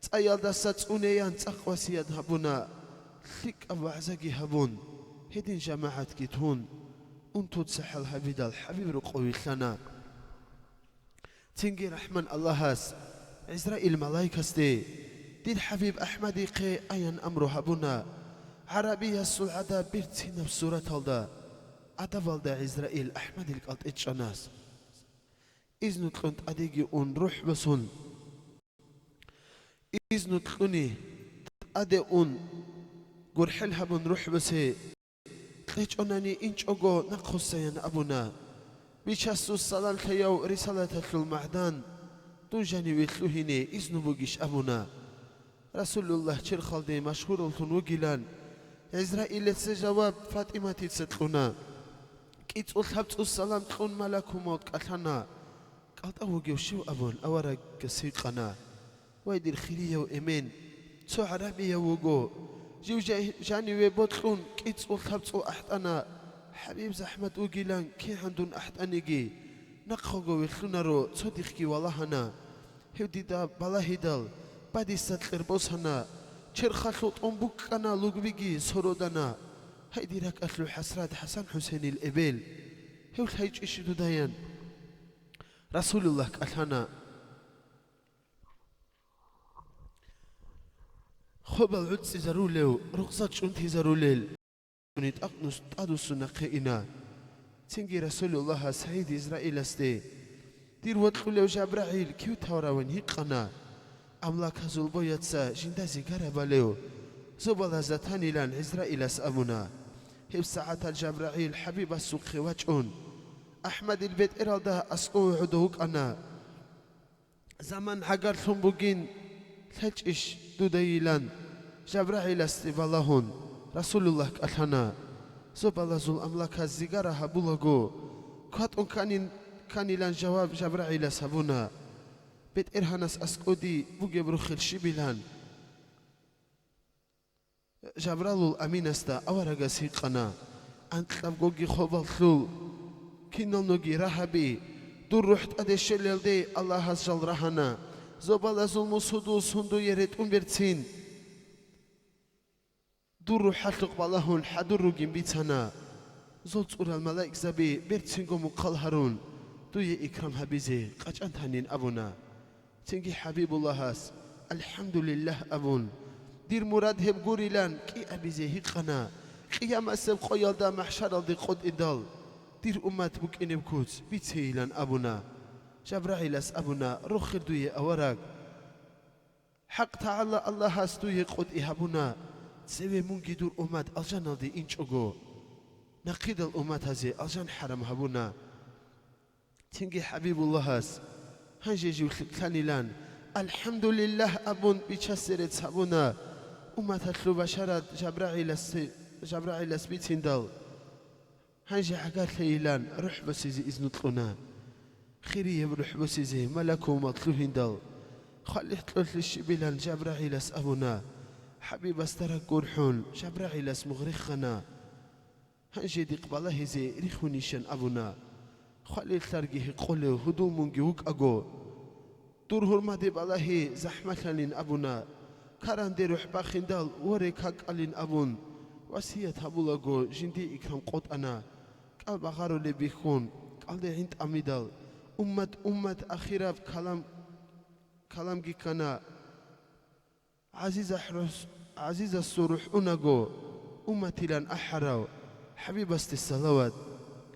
ЦӀаялдаса цӀунеян цӀакъ васият гьабуна. ЛъикӀаб вагӀзаги гьабун, гьедин жамагӀатги тун, унтуца хӀал гьабидал ХӀабиб рокъов вилълъана. Цинги РахӀман Аллагьас ГӀизраил малаикасде, дир ХӀабиб АхӀмадихъе аян амру гьабуна, гӀарабиясул гӀадаб берцинаб сураталда, адабалда ГӀизраил АхӀмадил кӀалтӀе чӀванас. Изну кьун тӀадеги ун рухӀ босун. Изну кьуни тӀаде ун, гурхӀел гьабун рухӀ босе. КьечӀонани инчӀого нахъуссаян абуна. Бичасул салам лъаяв рисалаталъул магӀдан, дун жаниве лъугьине изну бугищ абуна. Расулуллагь черхалде машгьуравлъун вугилан, ГӀизраилица жаваб ФатӀиматица кьуна. КӀицӀулъ гьабцӀул салам кьун малакул мавт кӀалъана. КӀалтӀа вугев щив абун, аварагас гьикъана. Вай, дир хирияв эмен, цо гӀарабияв вуго. Жив жа-, жаниве бокьун, кӀицӀул лъабцӀул ахӀтӀана. ХӀабиб захӀмат вугилан кигӀан дун ахӀтӀаниги, нахъего вилълъунаро, цо дихъги валагьана. Гьев дида балагьидал, бадиса кьер босана. Черхалъул тӀун букӀана, лугбиги сородана. Гьай, дир ракӀалъул хӀасрат, ХӀасан-ХӀусенил эбел! Гьев лъайчӀищ дудаян? Расулуллагь кӀалъана. Хобал гӀуцӀизарулев, рукъзал чӀунтизарулел, тӀакънус тӀадвуссун нахъе ина. Цинги Расулуллагьас СагӀид Израиласде, дир вокьулев ЖабрагӀил кив тавравин, гьикъана. Амлаказул бояца жинда зигараб балев, зобалазда танилан ГӀизраилас абуна. Гьеб сагӀаталъ ЖабрагӀил ХӀабибасухъе вачӀун, АхӀмадил бетӀералда аскӀов гӀодов вукӀана. Заман гӀагарлъун бугин, лъечӀищ дудайилан, ЖабрагӀиласде балагьун, Расулуллагь кӀалъана. Зобалазул амлаказ зигара гьабулаго, кватӀун кканин-, кканилан жаваб ЖабрагӀилас гьабуна. БетӀергьанас аскӀоди бугеб рухел щибилан. Жабралул Аминасда аварагас гьикъана: «Анкьабгоги хобаллъул, кинал ноги рагьаби, дур рухӀ тӀаде щвелалде Аллагьас жал рагьана, зобалазул мусудул сундуе ретӀун берцин». Дур рухӀалъухъ балагьун хӀадур ругин бицана. Зол цӀурал малаикзаби берцинго мухъал гьарун, дуе икрам гьабизе къачӀан танин абуна. Цинги ХӀабибуллагьас, «АлхӀамдулиллагь», – абун, дир мурад гьеб гурилан кӀиабизе гьикъана, къиямасеб къоялда махӀшаралде къотӀидал, дир уммат букӀинеб куц бицейилан абуна. ЖабрагӀилас абуна: «Рохел дуе, авараг. ХӀакъ ТагӀала Аллагьас дуе къотӀи гьабуна, цеве мунги дур уммат алжаналде инчӀого, нахъидал умматазе алжан хӀарам гьабуна». Цинги ХӀабибуллагьас, гьанже жив лъ-, лъанилан, «АлхӀамдулиллагь», – абун, бичасе рецц гьабуна, умматалъул башарат ЖабрагӀиласе-, ЖабрагӀилас бициндал. Гьанже гӀагарлъейилан рухӀ босизе изну кьуна. Хирияб рухӀ босизе малакул мал лъугьиндал, хвалихӀ кьолъи щибилан ЖабрагӀилас абуна. ХӀабибасда ракӀ гурхӀун, ЖабрагӀилас мугъ рехана. Гьанже дихъ балагьизе рихунищан абуна. Хвалил лъарги гьекъолев гьудул мунги вукӀаго, дур гьурмаде балагьи захӀмалъанин абуна. Каранде рухӀ бахиндал, воре какалин абун, васият гьабулаго жиндие икрам къотӀана. КӀал багъарулеб бихьун, кӀалде гӀин тӀамидал, уммат, уммат ахираб калам, каламги ккана. ГӀазизахӀрус-, ГӀазизасул рухӀ унаго, умматилан ахӀарав ХӀабибасде салават,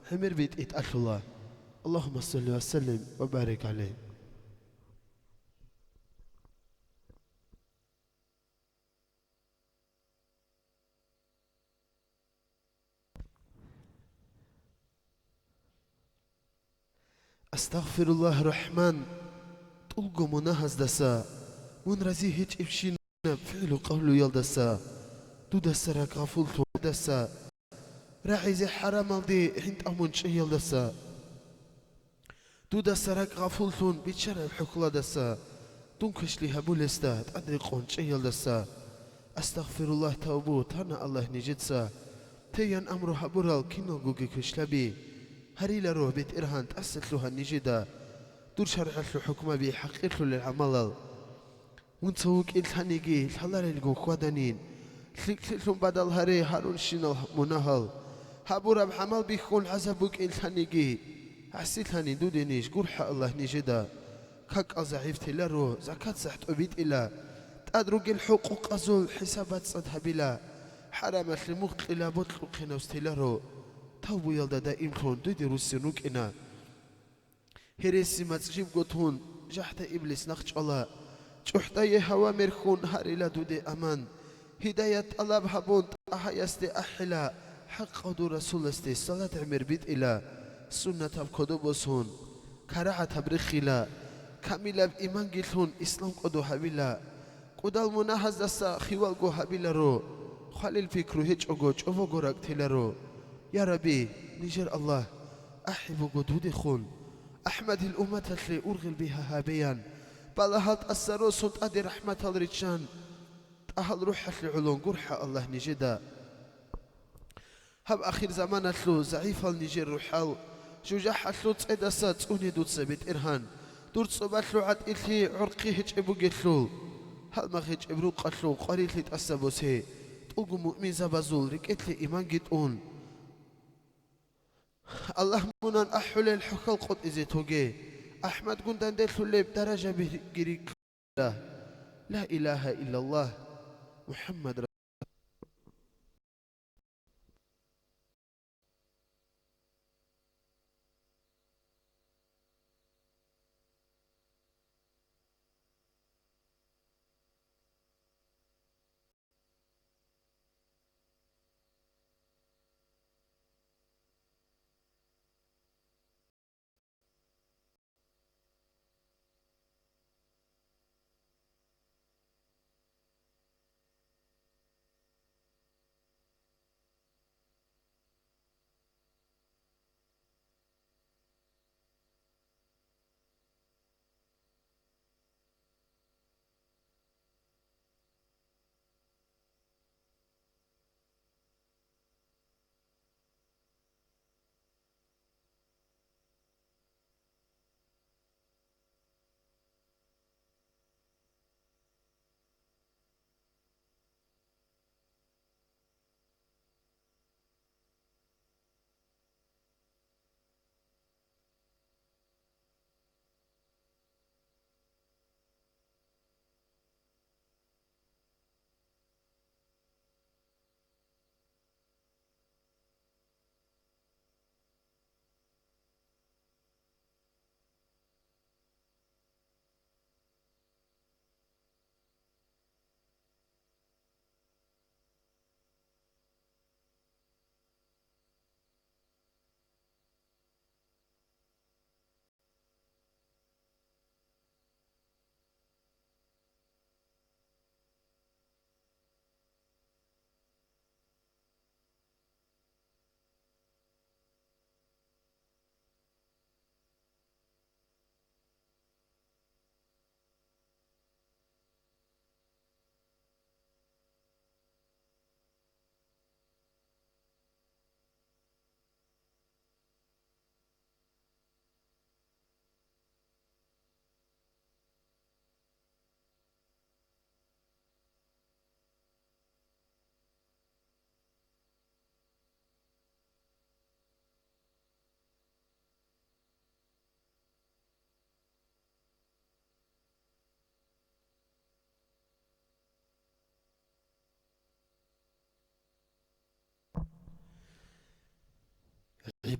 гӀемер битӀи тӀалъула. Аллагьумма салли ва саллим ва барик гӀалайгьи. Астагъфируллагь, Рахман, тӀулго мунагьаздаса, мун рази гьечӀебщинаб фигӀлу-къавлуялдаса, дудаса ракӀ гъафуллъундаса, рагӀизе хӀарамалде гӀинтӀамун чӀеялдаса, дудаса ракӀ гъафуллъун биччараб хӀухьладаса, дун квешлъи гьабулесда тӀадрекъон чӀеялдаса. Астагъфируллагь, тавбу тана Аллагь нижеца. Тейян амру гьабурал киналгоги квешлъаби гьариларо, БетӀергьан, тӀаса лъугьа нижеда дур шаргӀалъул хӀукмаби, хӀакъирлъулел гӀамалал. Мун цо вукӀин лъаниги лъаларелгун хьваданин, лъикӀлъилъун бадал гьаре гьарунщинал мунагьал. Гьабураб гӀамал бихьун гӀазаб букӀин лъаниги, гӀасилъанин дуде ниж, гурхӀа Аллагь нижеда. КакӀал загӀиптиларо, закат-сахӀ тӀобитӀила, тӀад ругел хӀукъукъазул хӀисаб-бацӀцӀад гьабила, хӀарамалъе мугъ кьила, бокьухъе навсиларо, тавбуялда даимлъун дуде руссин рукӀина. Гьереси мацӀ жибго тун, жахӀда иблис нахъ чӀвала, чӀухӀдае гьава мерхьун гьарила дуде аман. Гьидаят тӀалаб гьабун, ТӀагьаясде ахӀила, хӀакъав дур Расуласде салат-гӀемер битӀила, суннатаб кодоб босун, карагӀатаб риххила, камилаб иманги лъун ислам кӀодо гьабила, кӀудал мунагьаздаса хивалго гьабиларо, хвалил пикру гьечӀого чӀобого ракӀ теларо. Я Рабби, нижер Аллагь, ахӀи буго дудехун, АхӀмадил умматалъе ургъел бигьа гьабеян, балагьал тӀаса росун тӀаде рахӀматал риччан, ТӀагьал РухӀалъе гӀолон гурхӀа Аллагь нижеда. Гьаб ахирзаманалъул загӀипал нижер рухӀал, жужахӀалъул цӀедаса цӀуне дуца, БетӀергьан, дур цӀобалъул гӀатӀилъи гӀорхъи гьечӀеб бугелъул, гьалмагъ гьечӀеб рукъалъул къварилъи тӀаса босе, тӀулгун муъминзабазул рекӀелъе иманги тӀун. Аллагь мунан ахӀулел хӀухьал къотӀизе тоге, АхӀмадгун данделъулеб даражабиги рикӀкӀ. Ла илагьа иллаллагь, МухӀаммад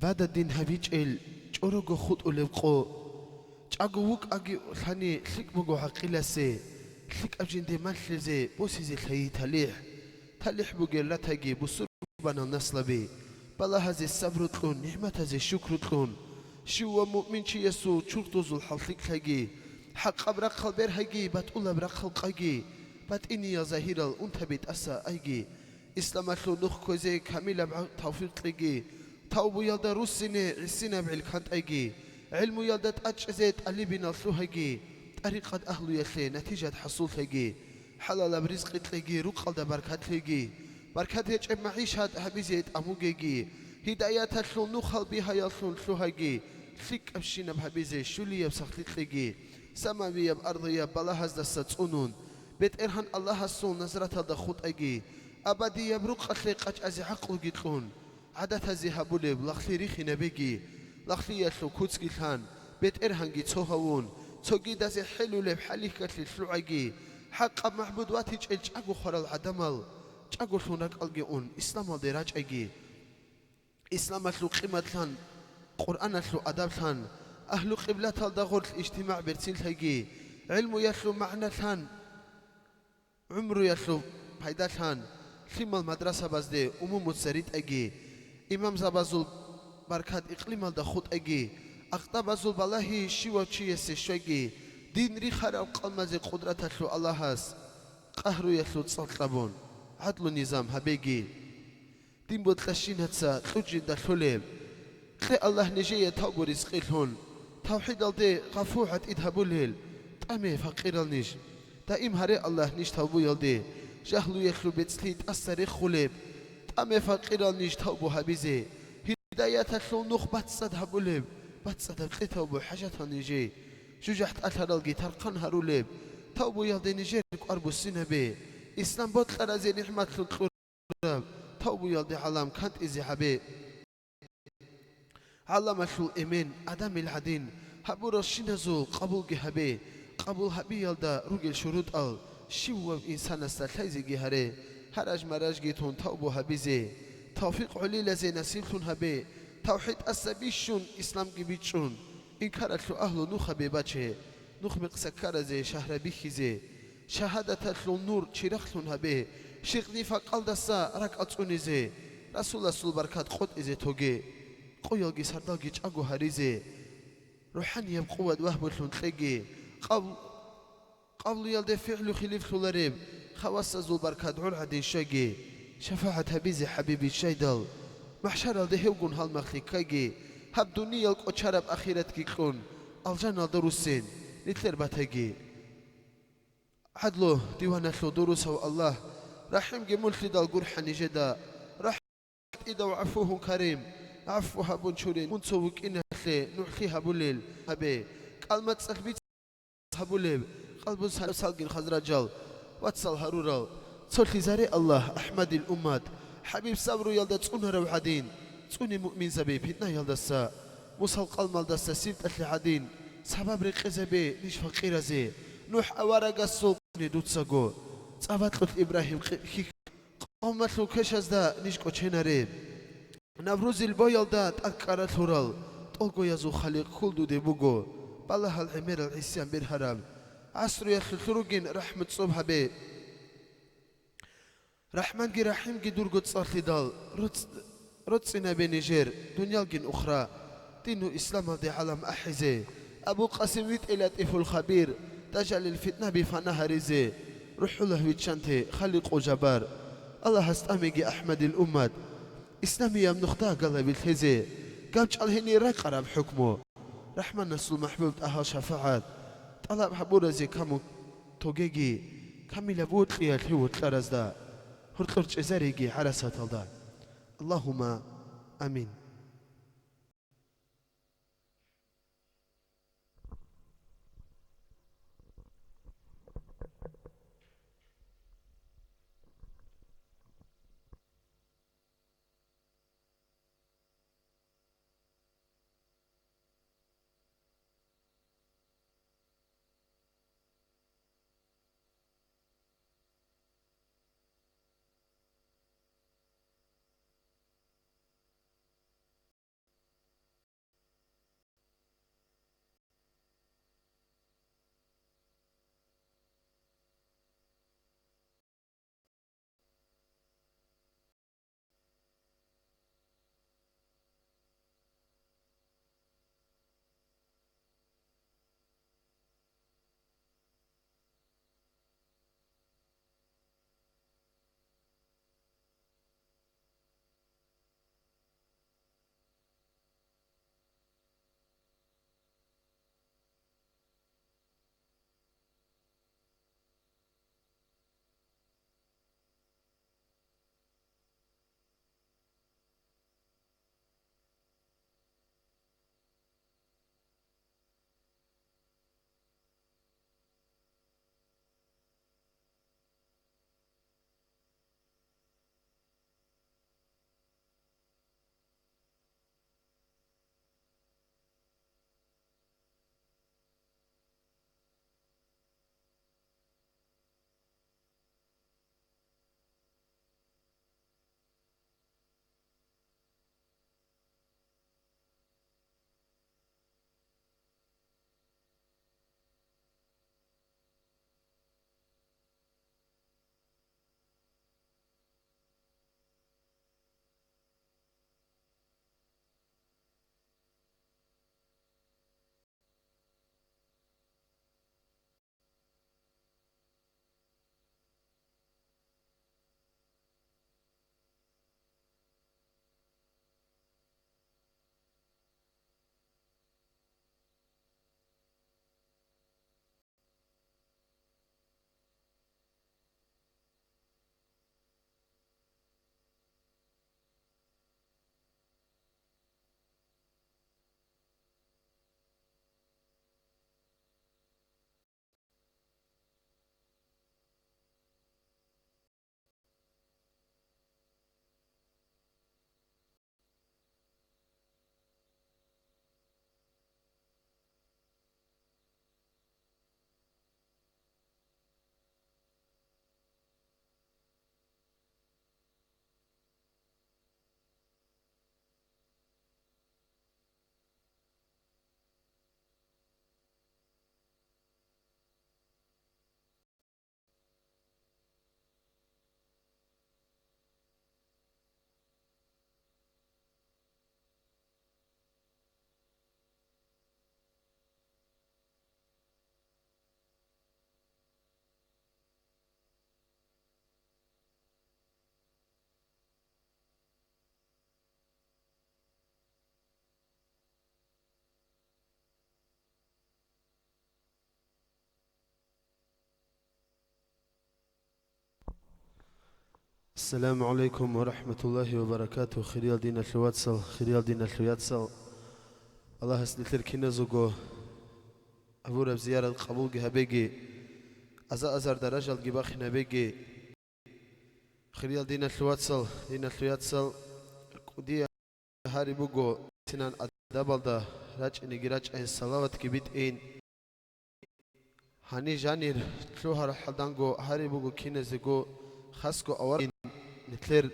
Бада дин гьабичӀел чӀорого хутӀулеб къо. ЧӀаго вукӀаги лъани лъикӀ буго гӀакъиласе, лъикӀаб жинде малъизе босизе лъайи талихӀ. ТалихӀ бугел ратаги бусурбанал наслаби, балагьазе сабру кьун, нигӀматазе шукру кьун, щивав муъминчиясул чурхдузул хӀаллъикӀлъаги, хӀакъаб рахъал бергьаги, батӀулаб рахъал къаги, батӀиниял загьирал унтаби тӀаса айги, Исламалъул нух кквезе камилаб гӀа-, тавфикъ кьеги, тавбуялда руссине гӀисинаб гӀил кантӀайги, гӀилмуялда тӀачӀизе тӀалибинал лъугьайги, тӀарикъат агьлуялъе натижат хӀасуллъайги, хӀалалаб ризкъи кьеги, рукъалда баркат лъеги, баркат гьечӀеб магӀишат гьабизе тӀамугеги, гьидаяталъул нухал бигьаяллъун лъугьайги, лъикӀабщинаб гьабизе щулияб сахлъи кьеги, самавияб ардияб балагьаздаса цӀунун, БетӀергьан Аллагьасул назраталда хутӀаги, абадияб рукъалъе къачӀазе гӀакълуги кьун, гӀадатазе гьабулеб лагълъи рихинабеги, лагълъиялъул куцги лъан, БетӀергьанги цо гьавун, цогидазе хӀелулеб хӀалихьалъи лъугӀаги, хӀакъаб магӀбуд ватичӀел чӀаго хварал гӀадамал, чӀаголъун ракӀалги ун, исламалде рачӀайги. Исламалъул къиматлъан, Къуръаналъул адаблъан, агьлу-къиблаталда гъорлъ ижтимагӀ берцинлъайги, гӀилмуялъул магӀналъан, гӀумруялъул пайдалъан, лъимал мадрасабазде умумуца ритӀаги, имамзабазул баркат икълималда хутӀаги, ахтабазул балагьи щивав чиясе щвеги, дин рихарал къавмазе къудраталъул Аллагьас къагьруялъул цӀар кьабун, гӀадлу-низам гьабеги. Дин бокьарщинаца кьучӀинда лъолеб. Кье Аллагь нижее тавбу-ризкъи лъун, тавхӀидалде гъафу гӀатӀид гьабулел, тӀаме факъирал ниж. Даим гьаре Аллагь ниж тавбуялде, жагьлуялъул бецӀлъи тӀаса рехулеб, тӀаме факъирал ниж тавбу гьабизе, гьидаяталъул нух бацӀцӀад гьабулеб, бацӀцӀадаб кье тавбу хӀажатал нижее, жужахӀ тӀалъаралги тархъан гьарулеб, тавбуялде нижер кӀвар буссинабе, ислам бокьаразе нигӀматлъун кьур- тавбуялде гӀалам кантӀизе гьабе. ГӀаламалъул эмен, Адамил гӀадин, гьабуралщиназул къабулги гьабе, къабул гьабиялда ругел шурутӀал щивав инсанасда лъайзеги гьаре, гьараж-маражги тун тавбу гьабизе, тавфикъ гӀолилазе насиблъун гьабе, тавхӀид тӀаса бищун, исламги бичӀчӀун, инкаралъул агьлу нухабе баче, нух-мекъса ккаразе шагьра бихьизе, шагьадаталъул нур чирахълъун гьабе, ширкъ-нифакъалдаса ракӀал цӀунизе, Расуласул баркат къотӀизе тоге, къоялги сардалги чӀаго гьаризе, рухӀанияб къуват вагьбулъун кьеги, къав-, къавлуялде фигӀлу хилифлъулареб, хавасазул баркат гӀур гӀадин щвеги, шафагӀат гьабизе ХӀабиб биччайдал, махӀшаралде гьевгун гьалмагълъи ккаги, гьаб дуниял кӀочараб ахиратги кьун, алжаналда руссин, нилъер батаги. ГӀадлу диваналъул дурусав Аллагь, рахӀимги мун лъидал гурхӀа нижеда, рахӀматидав гӀафугьун карим, гӀафу гьабун чурин, мун цо вукӀиналъе нугӀлъи гьабулел гьабе, кӀалмацӀалъ биц гьабулеб, къалбун сал-, салгин хазражал, вацал гьарурал, цолъизаре Аллагь, АхӀмадил уммат, ХӀабиб сабруялда цӀунарав гӀадин, цӀуне муъминзаби питнаялдаса, Мусал къалмалдаса сибтӀалъи гӀадин, сабаб рекъезабе ниж факъиразе, НухӀ аварагасул къуне дуцаго, цӀа бакьулъ Ибрагьим къи-, хьихь-, къавмалъул квешазда ниж кӀоченаре. Наврузил боялда тӀад кӀкӀаралъурал, тӀолгоязул Халикъ хьул дуде буго, балагьал гӀемерал гӀисян бергьараб. ГӀасруялъулъ ругин рахӀму цӀоб гьабе. РахӀманги РахӀимги дурго цӀар лъидал, роц-, роцӀцӀинабе нижер, дунялгин ухра, дину исламалде гӀалам ахӀизе, Абу Къасим витӀе ЛатӀифул Хабир, дажалил фитнаби фана гьаризе, рухӀулагь виччанте Халикъул Жаббар, Аллагьас тӀамиги АхӀмадил уммат, исламияб нухда галаби лъезе, габчӀал гьенир ракъараб хӀукму, РахӀманасул МахӀбуб ТӀагьал шафагӀат, тӀалаб гьабуразе камун тогеги, камилаб вокьиялъе вокьаразда, гьоркьор чӀезареги гӀарасаталда. Аллагьумма амин. Ассаламу гӀалайкум ва рахӀматуллагьи ва баракатугь, хириял диналъул вацал, хириял диналъул яцал. Аллагьас нилъер киназего гьабураб зиярат къабулги гьабеги, аза-азар даражалги бахинабеги. Хириял диналъул вацал, диналъул яцал, кӀудияв гьари буго, цинан адабалда рачӀинеги рачӀайин, салаватги битӀейин. Гьанир жанир лъугьаралъадго гьари буго киназего, хасго аварагин, нилъер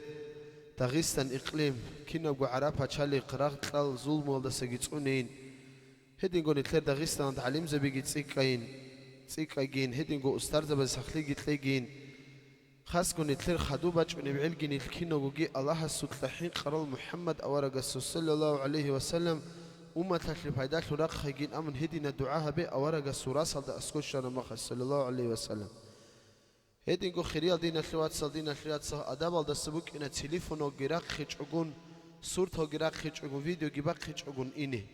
Дагъистан икълим, кинабго гӀараб пачалихъ рагъ-кьал зулмуялдасаги цӀунейин. Гьединго нилъер Дагъистаналда гӀалимзабиги цӀикӀкӀайин, цӀикӀкӀайин, гьединго устарзабаз сахлъиги кьегин. Хасго нилъер хадуб бачӀунеб гӀелги нилъ киналгоги Аллагьасукьа хӀинкъарал МухӀаммад аварагасул саллаллагьу гӀалайгьи ва саллам умматалъе пайдалъун рахъайгин абун гьедина дугӀа гьабе аварагасул расалда аскӀор щвараб мехалъ, саллаллагьу гӀалайгьи ва саллам. Гьединго хириял диналъул вацал, диналъул яцал, адабалдаса букӀина телефонги рахъичӀогун, сурталги рахъичӀогун, видеоги бахъичӀогун ине.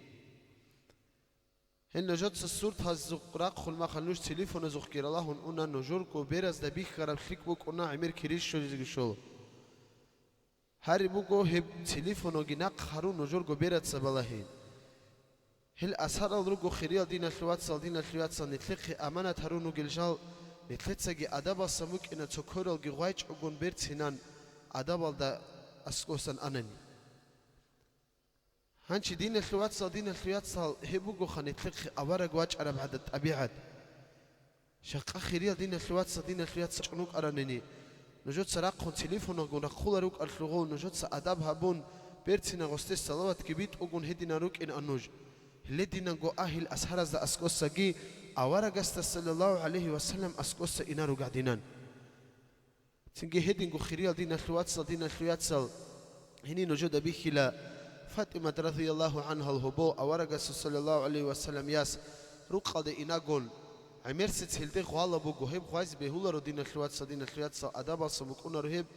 Гьел нужеца суртазухъ рахъул мехалъ нуж телефоназухъги ралагьун уна, нужерго беразда бихьараб лъикӀ букӀуна гӀемер кири щолезеги щола. Гьари буго гьеб телефонги нахъ гьарун нужерго бераца балагьин. Гьел асарал руго хириял диналъул вацал, диналъул яцал, нилъехъе аманат гьарун ругел жал, нилъецаги адабалсан букӀина цо квералги гъвайчӀогун берцинан адабалда аскӀосан анани. Гьанчи диналъул вацал, диналъул яцал, гьеб бугоха нилъехъе авараг вачӀараб гӀадат-тӀабигӀат. Жакъа хириял диналъул вацал, диналъул яцал чӀун рукӀаранани, нужеца рахъун телефонагун рахъулел рукӀарлъугъул, нужеца адаб гьабун, берцинан гъосде салаватги битӀугун гьединан рукӀинан нуж. Гьелединанго агьил асаразда аскӀосаги, аварагасда саллаллагьу гӀалайгьи ва саллам аскӀоса инарогӀадинан. Цинги гьединго хириял диналъул вацал, диналъул яцал, гьенир нужеда бихьила, ФатӀимат радияллагьу гӀангьал гьобо аварагасул саллаллагьу гӀалайгьи ва саллам яс рукъалде инагун, гӀемерсец гьелде гъвала буго, гьеб гъвайзе бегьуларо, диналъул вацал, диналъул яцал, адабалсан букӀунаро гьеб,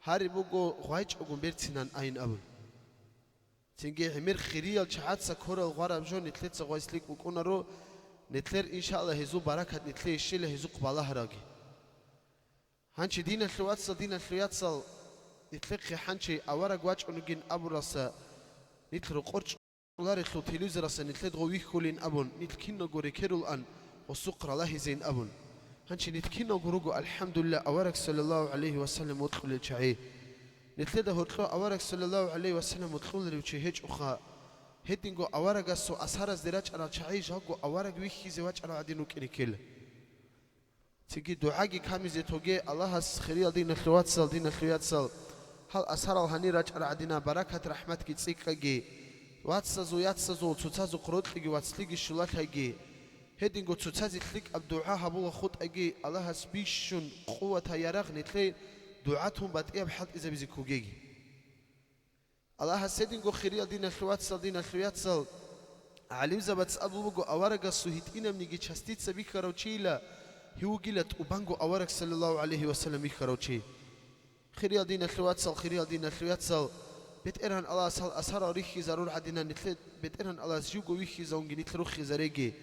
гьари буго гъвайчӀогун берцинан айин абун. Цинги гӀемер хириял чагӀаца кверал гъвараб жо нилъеца гъвайс лъикӀ букӀунаро, нилъер, иншааллагь, гьезул баракат нилъее щела гьезухъ балагьараги. Гьанчи диналъул вацал, диналъул яцал, нилъехъе гьанчи авараг вачӀун вугин абуралса, нилъ рокъор чӀоларелъул телевизоралса нилъеда гъов вихьулин абун, нилъ киналго рекерулаан гъосухъ ралагьизейин абун. Гьанчи нилъ киналго руго, алхӀамдулиллагь, авараг саллаллагьу гӀалайгьи ва саллам вокьулел чагӀи. Нилъеда гьоркьо авараг саллаллагьу гӀалайгьи ва саллам вокьуларев чи гьечӀоха, гьединго аварагасул асаразде рачӀарал чагӀи жалго авараг вихьизе вачӀарал гӀадин рукӀине ккела. Цинги дугӀаги камизе тоге, Аллагьас хириял диналъул вацал, диналъул яцал, гьал асарал гьанир рачӀарал гӀадинан баракат-рахӀматги цӀикӀкӀаги, вацазул яцазул цоцазухъ рокьиги вацлъиги щулалъайги, гьединго цоцазе лъикӀаб дугӀа гьабула хутӀаги, Аллагьас бищун къуватаб ярагъ нилъее дугӀа тун батӀияб хӀалтӀизабизе ккогеги. Аллагьас гьединго хириял диналъул вацал, диналъул яцал, гӀалимзабаца абулеб буго, аварагасул гьитӀинабниги частица бихьарав чийила, гьев вугила тӀубанго авараг саллаллагьу гӀалайгьи ва саллам вихьарав чи. Хириял диналъул вацал, хириял диналъул яцал, БетӀергьан Аллагьас гьал асарал рихьизарур гӀадинан нилъе БетӀергьан Аллагьас живго вихьизавунги нилъ руххизареги.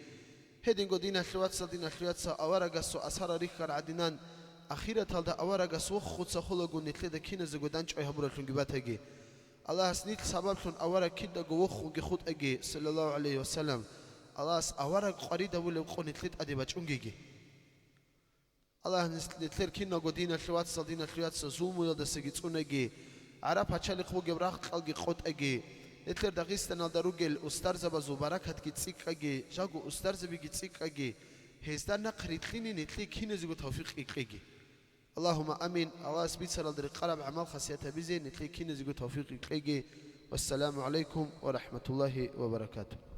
Гьединго, диналъул вацал, диналъул яцал, аварагасул асарал рихьар гӀадинан, ахираталда аварагас вохуца холагун нилъеда киназего данчӀвай гьабураллъунги батаги. Аллагьас нилъ сабаблъун авараг кидаго вохунги хутӀаги, саллаллагьу гӀалайгьи ва саллам, Аллагьас авараг къваридабулеб къо нилъе тӀаде бачӀунгеги. Аллагьас нилъер киналго, диналъул вацал, диналъул яцал, зулмуялдасаги цӀунаги, гӀараб пачалихъ бугеб рагъ-кьалги къотӀаги, нилъер Дагъистаналда ругел устарзабазул баракатги цӀикӀкӀаги, жалго устарзабиги цӀикӀкӀаги, гьезда нахъ рикьине нилъее киназего тавфикъ кьеги. Аллагьумма амин. Аллагьас бицаралда рекъараб гӀамал-хасият гьабизе нилъее киназего тавфикъ кьеги. Вассаламу гӀалайкум ва рахӀматуллагьи ва баракатугь.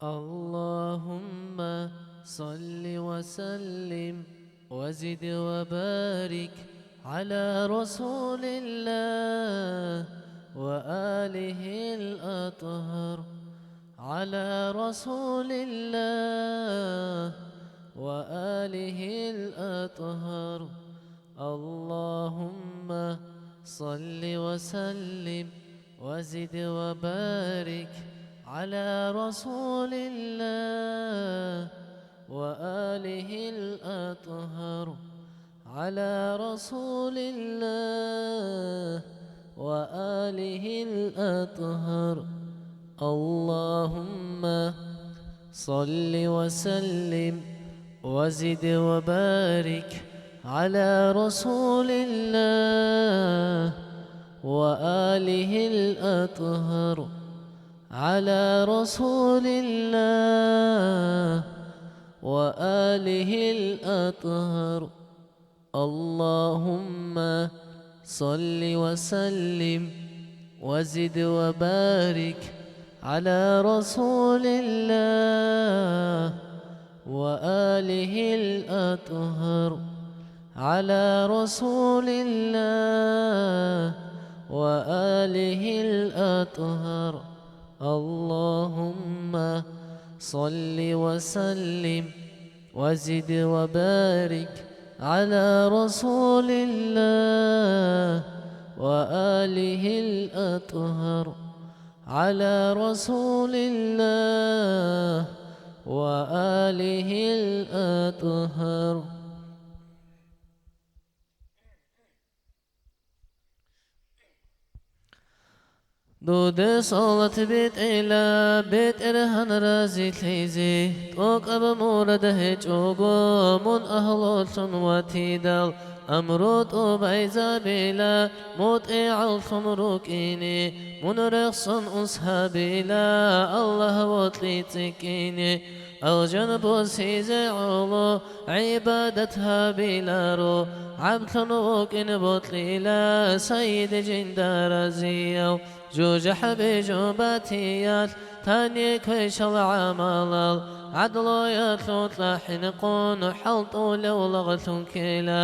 اللهم صل وسلم وزد وبارك على رسول الله وآله الأطهر، على رسول الله وآله الأطهر. اللهم صل وسلم وزد وبارك على رسول الله وآله الأطهر، على رسول الله وآله الأطهر. اللهم صل وسلم وزد وبارك على رسول الله وآله الأطهر، على رسول الله وآله الأطهر. اللهم صل وسلم وزد وبارك على رسول الله وآله الأطهر، على رسول الله وآله الأطهر. اللهم صل وسلم وزد وبارك على رسول الله وآله الأطهر، على رسول الله وآله الأطهر. Дуде салат битӀила, БетӀергьан разилъизе, тӀокӀаб мурад гьечӀого мун агьлулъун ватидал, амру тӀубайзабила, мутӀигӀаллъун рукӀине, мун рехсон ус гьабила, Аллагь вокьи цӀикӀкӀине. Алжан босизе гӀоло гӀибадат гьабиларо, гӀаблъун вукӀин бокьила сайид жинда разияв. ЖужахӀаби жубатиялъ тани квешал гӀамалал, гӀадлуялъул кьахӀинкъун хӀалтӀулев лагълъун ккела.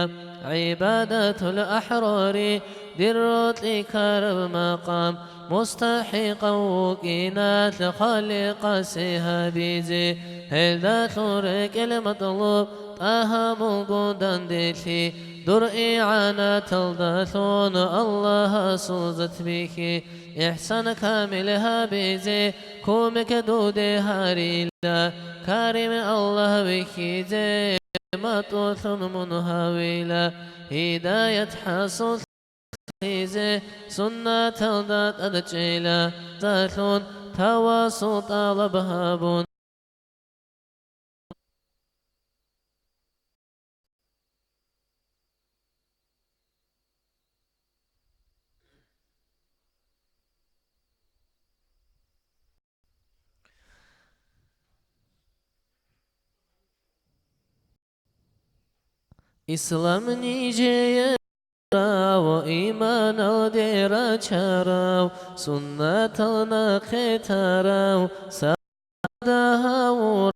ГӀибадатул ахӀрори дир рокьи ккараб макъам, мустахӀикъав вукӀиналъ Халикъасе гьабизе, гьелдалъун рекӀел матӀлуб тӀагьамулго данделъи, дур игӀанаталдалъун Аллагьасул зат бихьи, ихсан камил гьабизе кумек дуде гьарила, Карим Аллагь вихьизе матӀулъун мун гьавила, гьидаят хӀасул лъизе суннаталда тӀадчӀела, залъун тавасул тӀалаб гьабун. Ислам нижее рав, иманалде рачарав, суннатал нахъе тарав, сада гьавурав,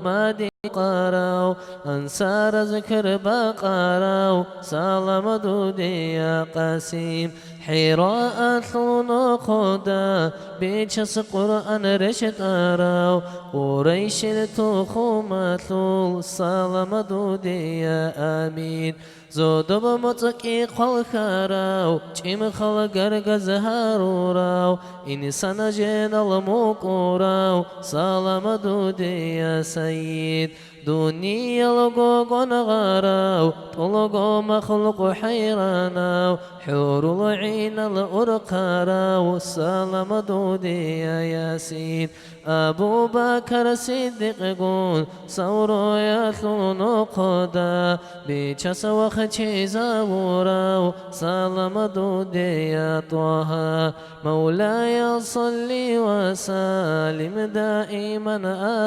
мадикъарав, ансараз квербакъарав, салам дуде, я Къасим. ХӀираалъул нохъода Бичас Къуръан рещтӀарав, Къурайшил тухумалъул салам дуде, я Амин. Зодоб моцӀ кӀи хъвалхьарав, чӀимхал гаргаз гьарурав, инсан женал мукӀурав, салам дуде, я Сайид. Дуниялго гвангъарав, тӀолго махлукъ хӀайранав, хӀурул гӀинал урхъарав, салам дуде, я Ясин. Абу Бакар Сиддикъгун Савруялъул нохъода Бичас вахчизавурав, салам дуде, я ТӀагьа. مولاي صل وسلم دائما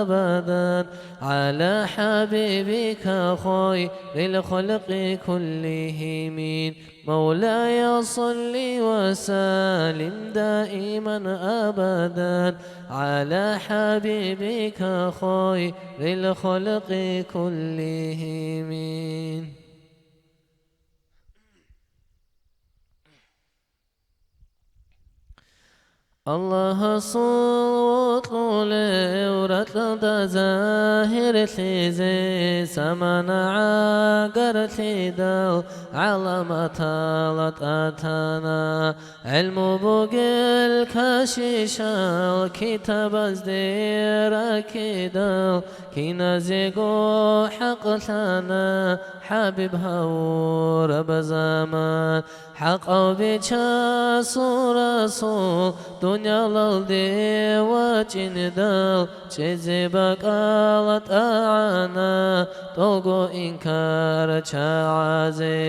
أبدا على حبيبك خير الخلق كلهم. مولاي صل وسلم دائما أبدا على حبيبك خير الخلق كلهم. Аллагьасул вокьулев ракьалда загьирлъизе, замана гӀагарлъидал гӀаламатал тӀатана. ГӀилму бугел кашишал китабазде раккидал, киназего хӀакълъана ХӀабиб гьавураб заман. ХӀакъав бичасул Расул дуниялалде вачӀиндал, чӀезе бакӀал тӀагӀана тӀолго инкар чагӀазе.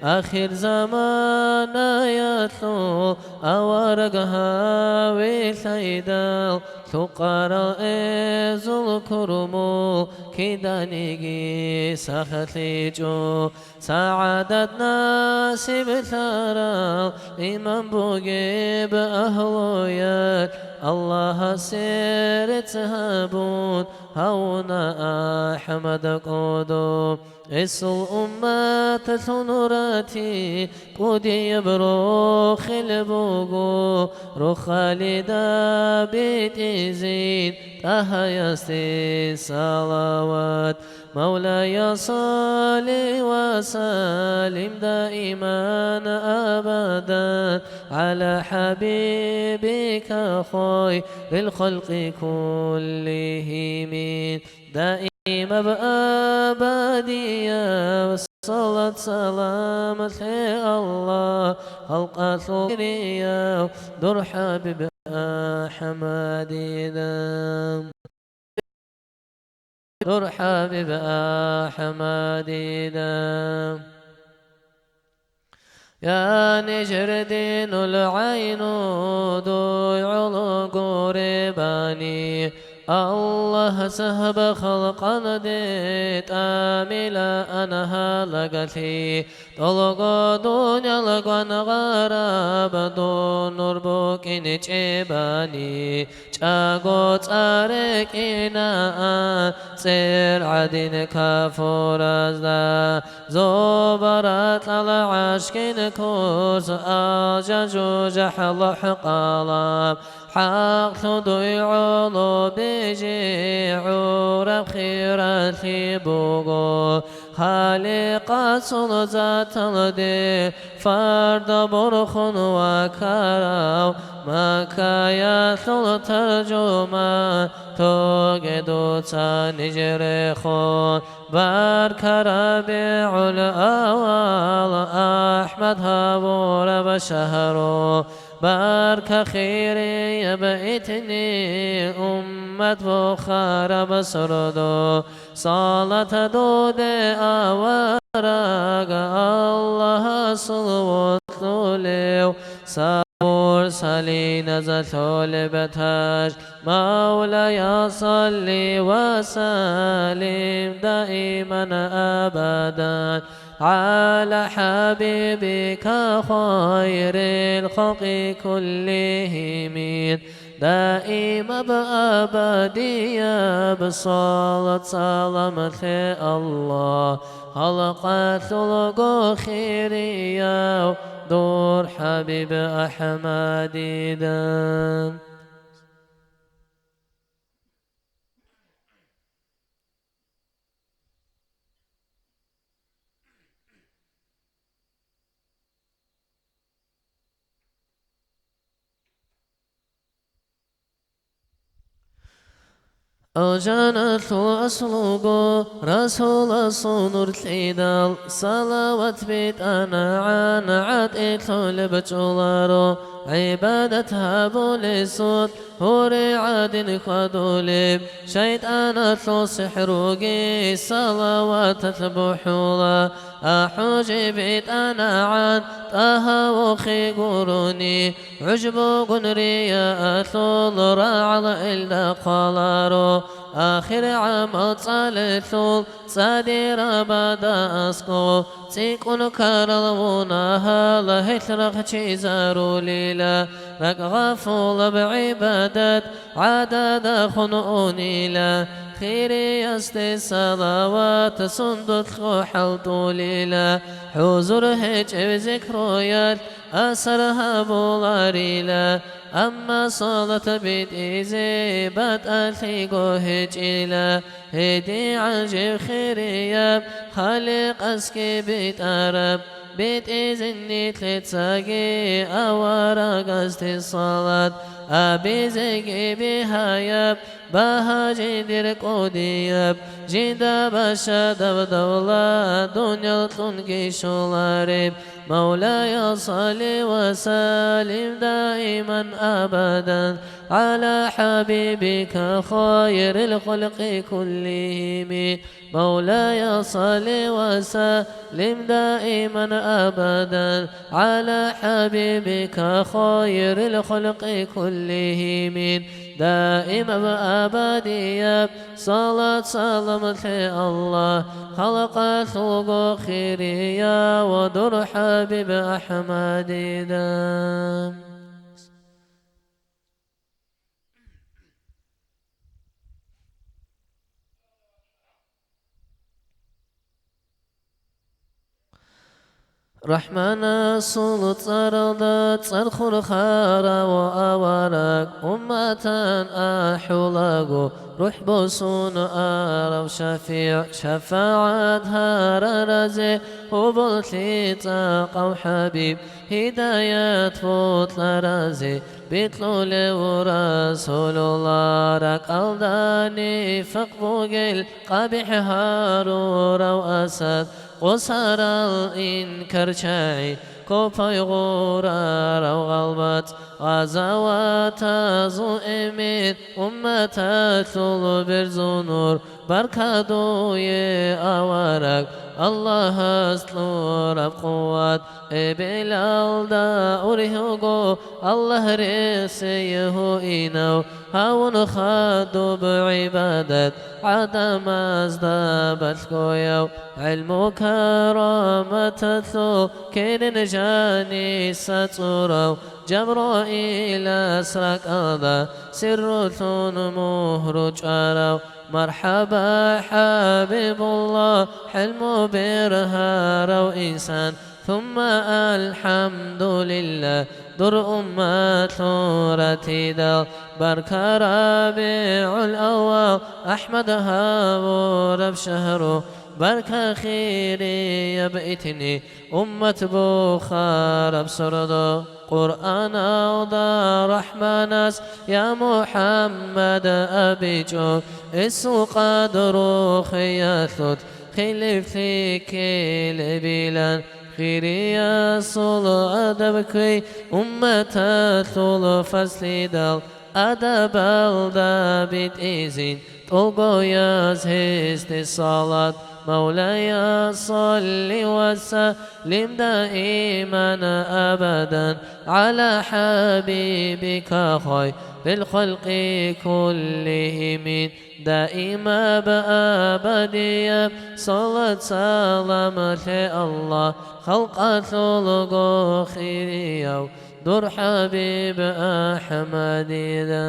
Ахир заманаялъул авараг гьавилъайдал, лъукъарал эзул курмул киданиги сахлъичӀо. СагӀадат насиблъарал иман бугеб агьлуялъ, Аллагьасе рецц гьабун гьавуна АхӀмад кӀодо. Эсул умматалъул нурати кӀудияб рохел буго, рохалида битӀизин ТӀагьаясде салават. مولاي صل وسلم دائما أبدا على حبيبك خير الخلق كلهم. Даимаб абадияб салат-салам лъе Аллагь халкъалъул хирияв дур ХӀабиб АхӀмадида. Дур ХӀабиб АхӀмадида. Я нижер динул гӀайну, дуй гӀоло гуребани, Аллагьас гьаб халкъалде тӀамилаан гьалагалъи, тӀолго дуниял гвангъараб дун нур букӀин чӀебани, чӀаго цӀар рекӀинаан цӀер гӀадин кафуразда, зобаралъ гӀашкин ккурс алжан жужахӀ лохӀкъалаб, хӀакълъун дуй гӀоло бижи гӀураб хиралъи буго. Халикъасул заталде фарда борхун вакарав, Маккаялъул таржуман, тоге дуца ниж рехун, барка РабигӀул авал, АхӀмад гьавураб шагьру, барка хирияб итни, уммат бухараб сордо. Салат дуде авараг, Аллагьасул вокьулев, сабур салиназа лъолеб таж. مولاي صل وسلم دائما أبدا على حبيبك خير الخلق كلهم. Даимаб абадияб салат-салам лъе Аллагь, халкъалъулго хирияв дур ХӀабиб АхӀмадида. Алжаналъул аслуго Расуласул нур лъидал, салават битӀанагӀан гӀатӀилъулеб чӀоларо, гӀибадат гьабулесул гьури гӀадин хьвадулеб, шайтӀаналъул сихӀруги салаваталъ бухӀула. АхӀужи битӀанагӀан ТӀагьа вохи гурони, гӀужбугун риялъул рагӀал илда хъваларо. Ахир гӀамал цӀалелъул цӀадирабада аскӀо, цӀикӀкӀун ккарал мунагьал гьелъ рахчизарулила, ракӀ гъафулаб гӀибадат гӀадада хун унила, хириясде салават сундулъго хӀалтӀулила, хӀузур гьечӀев зикруялъ асар гьабуларила, амма салат битӀизе батӀалъиго гьечӀила, гьедигӀан жив хирияб, Халикъасги битӀараб, битӀизин нилъецаги аварагасде салат абизеги бигьаяб, багьа жиндир кӀудияб, жинда бащадаб давла дуниял кьунги щолареб. مولاي صل وسلم دائما أبدا على حبيبك خير الخلق كلهم. مولاي صل وسلم دائما أبدا على حبيبك خير الخلق كلهم. Даимаб абадияб салат салам лъе Аллагь, халкъалъулго хирияв дур ХӀабиб АхӀмадида. РахӀманасул цӀаралда цӀар хурхарав авараг, умматан ахӀулаго, рухӀ босун арав шафигӀ, шафагӀат гьараразе, гьоболлъи цӀакъав ХӀабиб, гьидаят бокьаразе, бикьулев Расулулла, ракӀалда нифакъ бугел къабихӀ гьарурав Асад, къосарал инкарчагӀи, копай гъурарав гъалбацӀ, гъазаватазул эмир, умматалъул берзул нур, баркат дуе авараг, Аллагьас кьураб къуват, эбелалда ургьуго, Аллагь рехсей гьуинав, гьавун хадуб гӀибадат гӀадамазда балъгояв, гӀилму караматалъул керен жаниса цӀурав, Жабраилас ракӀалда сиррулъун мугьру чӀварав, мархӀаба, ХӀабибулла, хӀилму бергьарав инсан, ثم الحمد لله, дур умматлъун ратидал, барка РабигӀул аввал, АхӀмад гьавураб шагьру, барка хирияб итни, уммат бухараб сордо. Къуръаналда РахӀманас, я МухӀаммад, абичӀо, эсул къадру хиялъулъ, хилиплъи ккелебилан, хириясул адаб кквей, умматалъул фазлидал, адабалда битӀизин, тӀолгояз гьесде салат. مولاي صل وسلم دائما أبدا على حبيبك خير الخلق كلهم. Даимаб абадияб салат салам лъе Аллагь, халкъалъулго хирияв дур ХӀабиб АхӀмадида.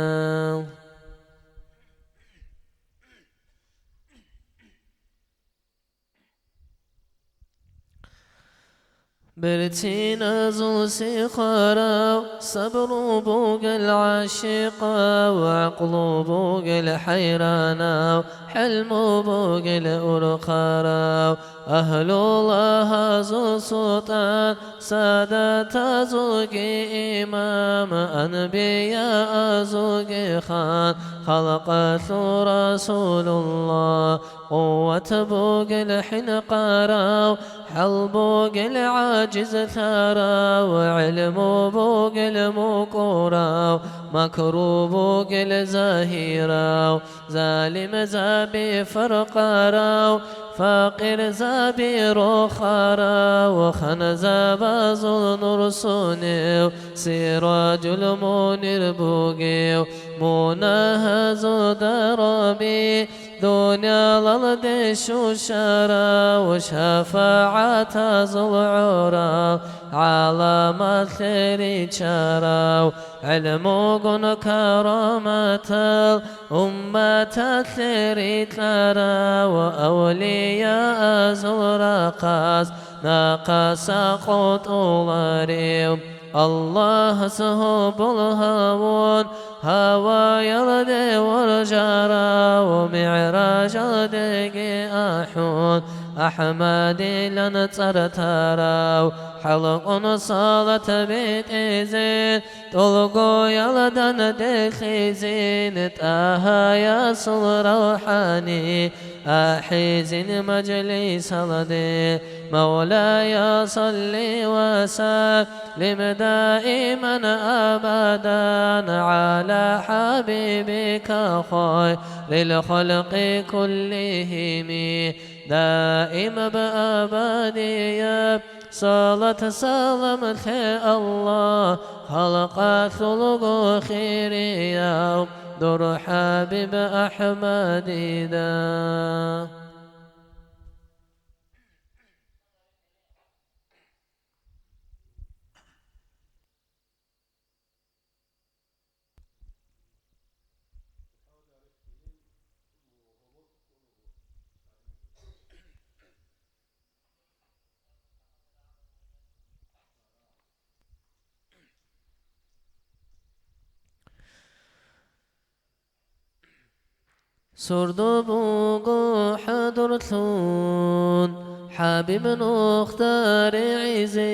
Берциназул сихарав, сабру бугел гӀашикъав, гӀакълу бугел хӀайранав, хӀилму бугел урхъарав, агьлулагьазул султӀан, садатазулги имам, анбияазулги хан, халкъалъул Расулулла, къуват бугел хӀинкъарав, хӀал бугел гӀажизлъарав, гӀилму бугел мукӀурав, макру бугел загьирав, залимзаби фаркъарав, факъирзаби рохарав, ханзабазул нур сунев, сиражул мунир бугев, Мунагьазул дараби, дуниялалде щущарав, шафагӀатазул гӀурав, гӀаламалъе ричарав, гӀилмугун караматал умматалъе рикьарав, авлияазул рахъас нахъаса къотӀуларев. Аллагьас гьобол гьавун, гьаваялде варжарав, МигӀражалдеги ахӀун, АхӀмадилан цӀар тарав, хӀалкӀун салат битӀизин, тӀолгоялдан делъизин, ТӀагьаясул равхӀани ахӀизин мажлисалде. مولاي صل وسلم دائما أبدا على حبيبك خير الخلق كلهم. دائم بأبدية صلاة سلام لله، خلق خلق خير يا در حبيب أحمد دا. Сордо буго хӀадурлъун, ХӀабиб нухда регӀизе.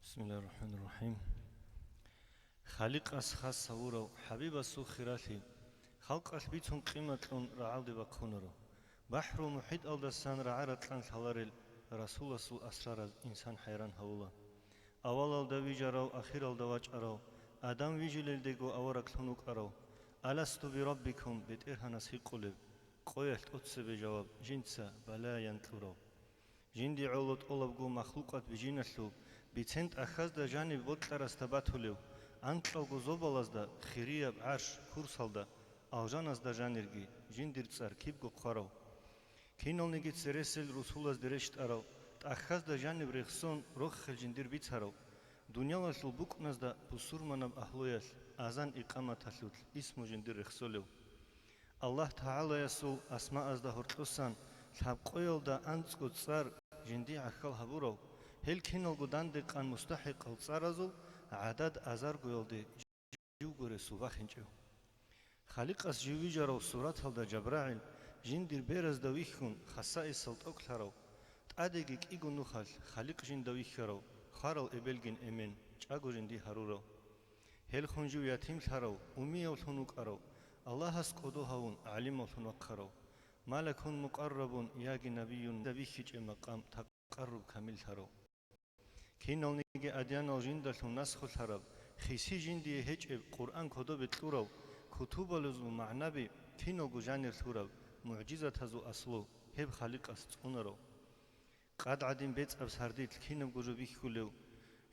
Бисмиллагьир рахӀманир рахӀим. Халикъас хас гьавурав, ХӀабибасул хиралъи, халкъалъ бицун къиматлъун рагӀалде бахъунаро. БахӀрул-МухӀиталдасан рагӀа-ракьан лъаларел Расуласул асрараз инсан хӀайран гьавула. Авалалда вижарав, ахиралда вачӀарав, Адам вижилелдего авараглъун вукӀарав, «Аласту бираббикум?» БетӀергьанас гьикъулеб, къоялъ тӀоцебе жаваб, жинца балаян кьурав. Жинде гӀоло тӀолабго махлукъат бижиналъул, бицен тӀахьазда жаниб бокьарасда батулев, анкьалго зобалазда, хирияб гӀарш курсалда, алжаназда жанирги, жиндир цӀар кибго хъварав. Киналниги цересел русулазде рещтӀарав, тӀахьазда жаниб рехсон рохел жиндир бицарав, дуниялалъул букӀназда бусурманаб агьлуялъ азан-икъаматалъулъ исму жиндир рехсолев. Аллагь ТагӀалаясул асмаазда гьоркьосан лъабкъоялда анцӀго цӀар жинди гӀахьал гьабурав, гьел киналго дандекъан мустахӀикъал цӀаразул гӀадад азаргоялде живго ресул бахинчӀев. Халикъас жив вижарав сураталда ЖабрагӀил жиндир беразда вихьун хасаисал тӀокӀлъарав, тӀадеги кӀиго нухалъ Халикъ жинда вихьарав, хварал эбелгин эмен, чӀаго жинди гьарурав. Гьелхун жив ятимлъарав, умиявлъун вукӀарав, Аллагьас кӀодо гьавун гӀалимавлъун вахъарав, малакун мукъаррабун яги набиюн бихьичӀеб макъам такъарруб камиллъарав. Киналниги адянал жиндалъун насхулъараб, хиси жиндие гьечӀеб Къуръан кодобе кьурав, кутубалазул магӀнаби киналго жанир лъураб, мугӀжизатазул аслу гьеб Халикъас цӀунарав. Къад гӀадин бецӀаб сардилъ кинабго жо бихьулев,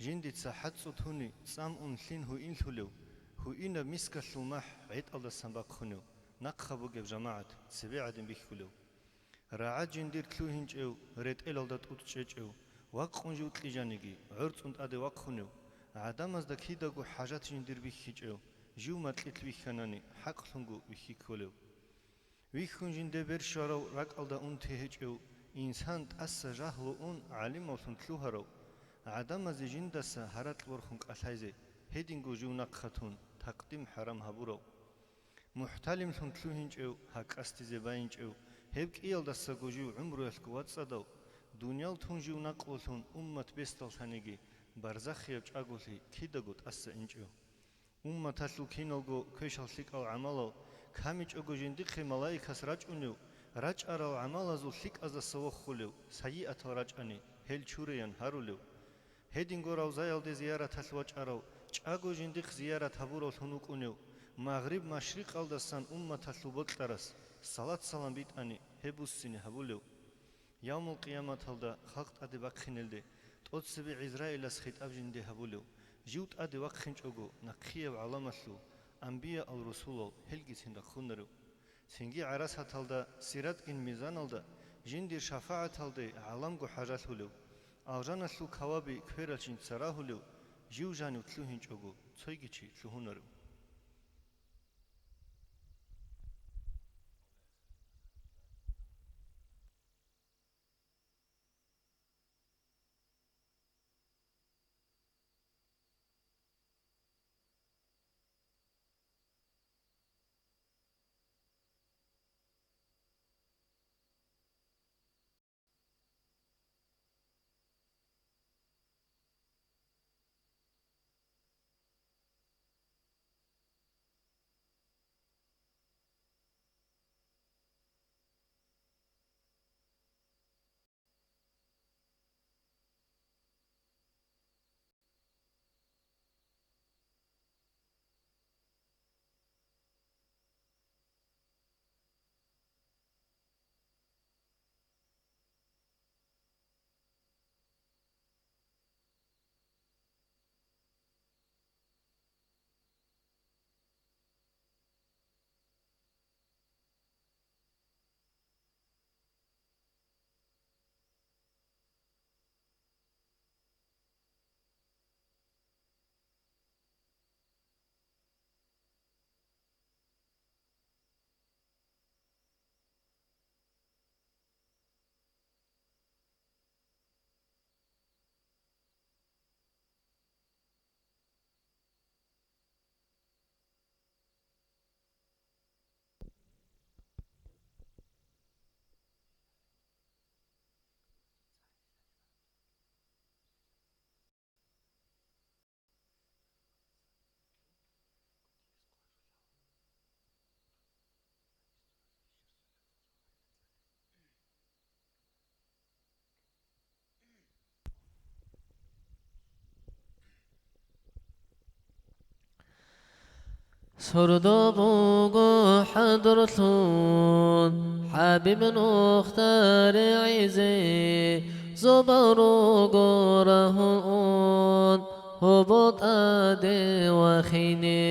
жиндица хӀацӀцӀу туни цӀам ун лъин гьуинлъулев, гьуинаб мискалъул махӀ гӀетӀалдасан бахъунев, нахъа бугеб жамагӀат цебе гӀадин бихьулев. РагӀад жиндир лъугьинчӀев, ретӀелалда тӀутӀчӀечӀев, вакъун жив кьижаниги, гӀорцӀун тӀаде вахъунев, гӀадамазда кидаго хӀажат жиндир бихьичӀев, жив макьилъ вихьанани, хӀакълъунго вихьи кколев. Вихьун жинде бер щварав, ракӀалда унти гьечӀев, инсан тӀаса жагьлу ун гӀалимавлъун лъугьарав, гӀадамазе жиндаса гьаракь ворхун кӀалъайзе, гьединго жив нахъа тун, такъдим хӀарам гьабурав. МухӀталимлъун лъугьинчӀев, гьакъастизе байинчӀев, гьеб кӀиялдасаго жив гӀумруялъго вацӀцӀадав, дуниял тун жив накълулъун уммат бесдаллъаниги, барзахияб чӀаголъи кидаго тӀаса инчӀев. Умматалъул киналго квешал-лъикӀал гӀамалал камичӀого жиндихъе малаикас рачӀунев, рачӀарал гӀамалазул лъикӀаздаса вохулев, сайиатал рачӀани, гьел чураян гьарулев. Гьединго равзаялде зияраталъ вачӀарав, чӀаго жиндихъ зиярат гьабуравлъун вукӀунев, магъриб-машрикъалдасан умматалъул бокьарас салат-салам битӀани, гьеб буссине гьабулев. Явмул-къияматалда халкъ тӀаде бахъинелде тӀоцебе ГӀизраилас хитӀаб жинде гьабулев, жив тӀаде вахъинчӀого нахъияб гӀаламалъул анбияал-русулал гьелгицин рахъунарев. Цинги гӀарасаталда, сиратгин мизаналда жиндир шафагӀаталде гӀаламго хӀажалъулев, алжаналъул каваби кверал жинца рагьулев, жив жанив лъугьинчӀого цойги чи лъугьунарев. Сордо буго хӀадурлъун ХӀабиб нухда регӀизе, зобал руго рагьун ун гьобо тӀаде вахине.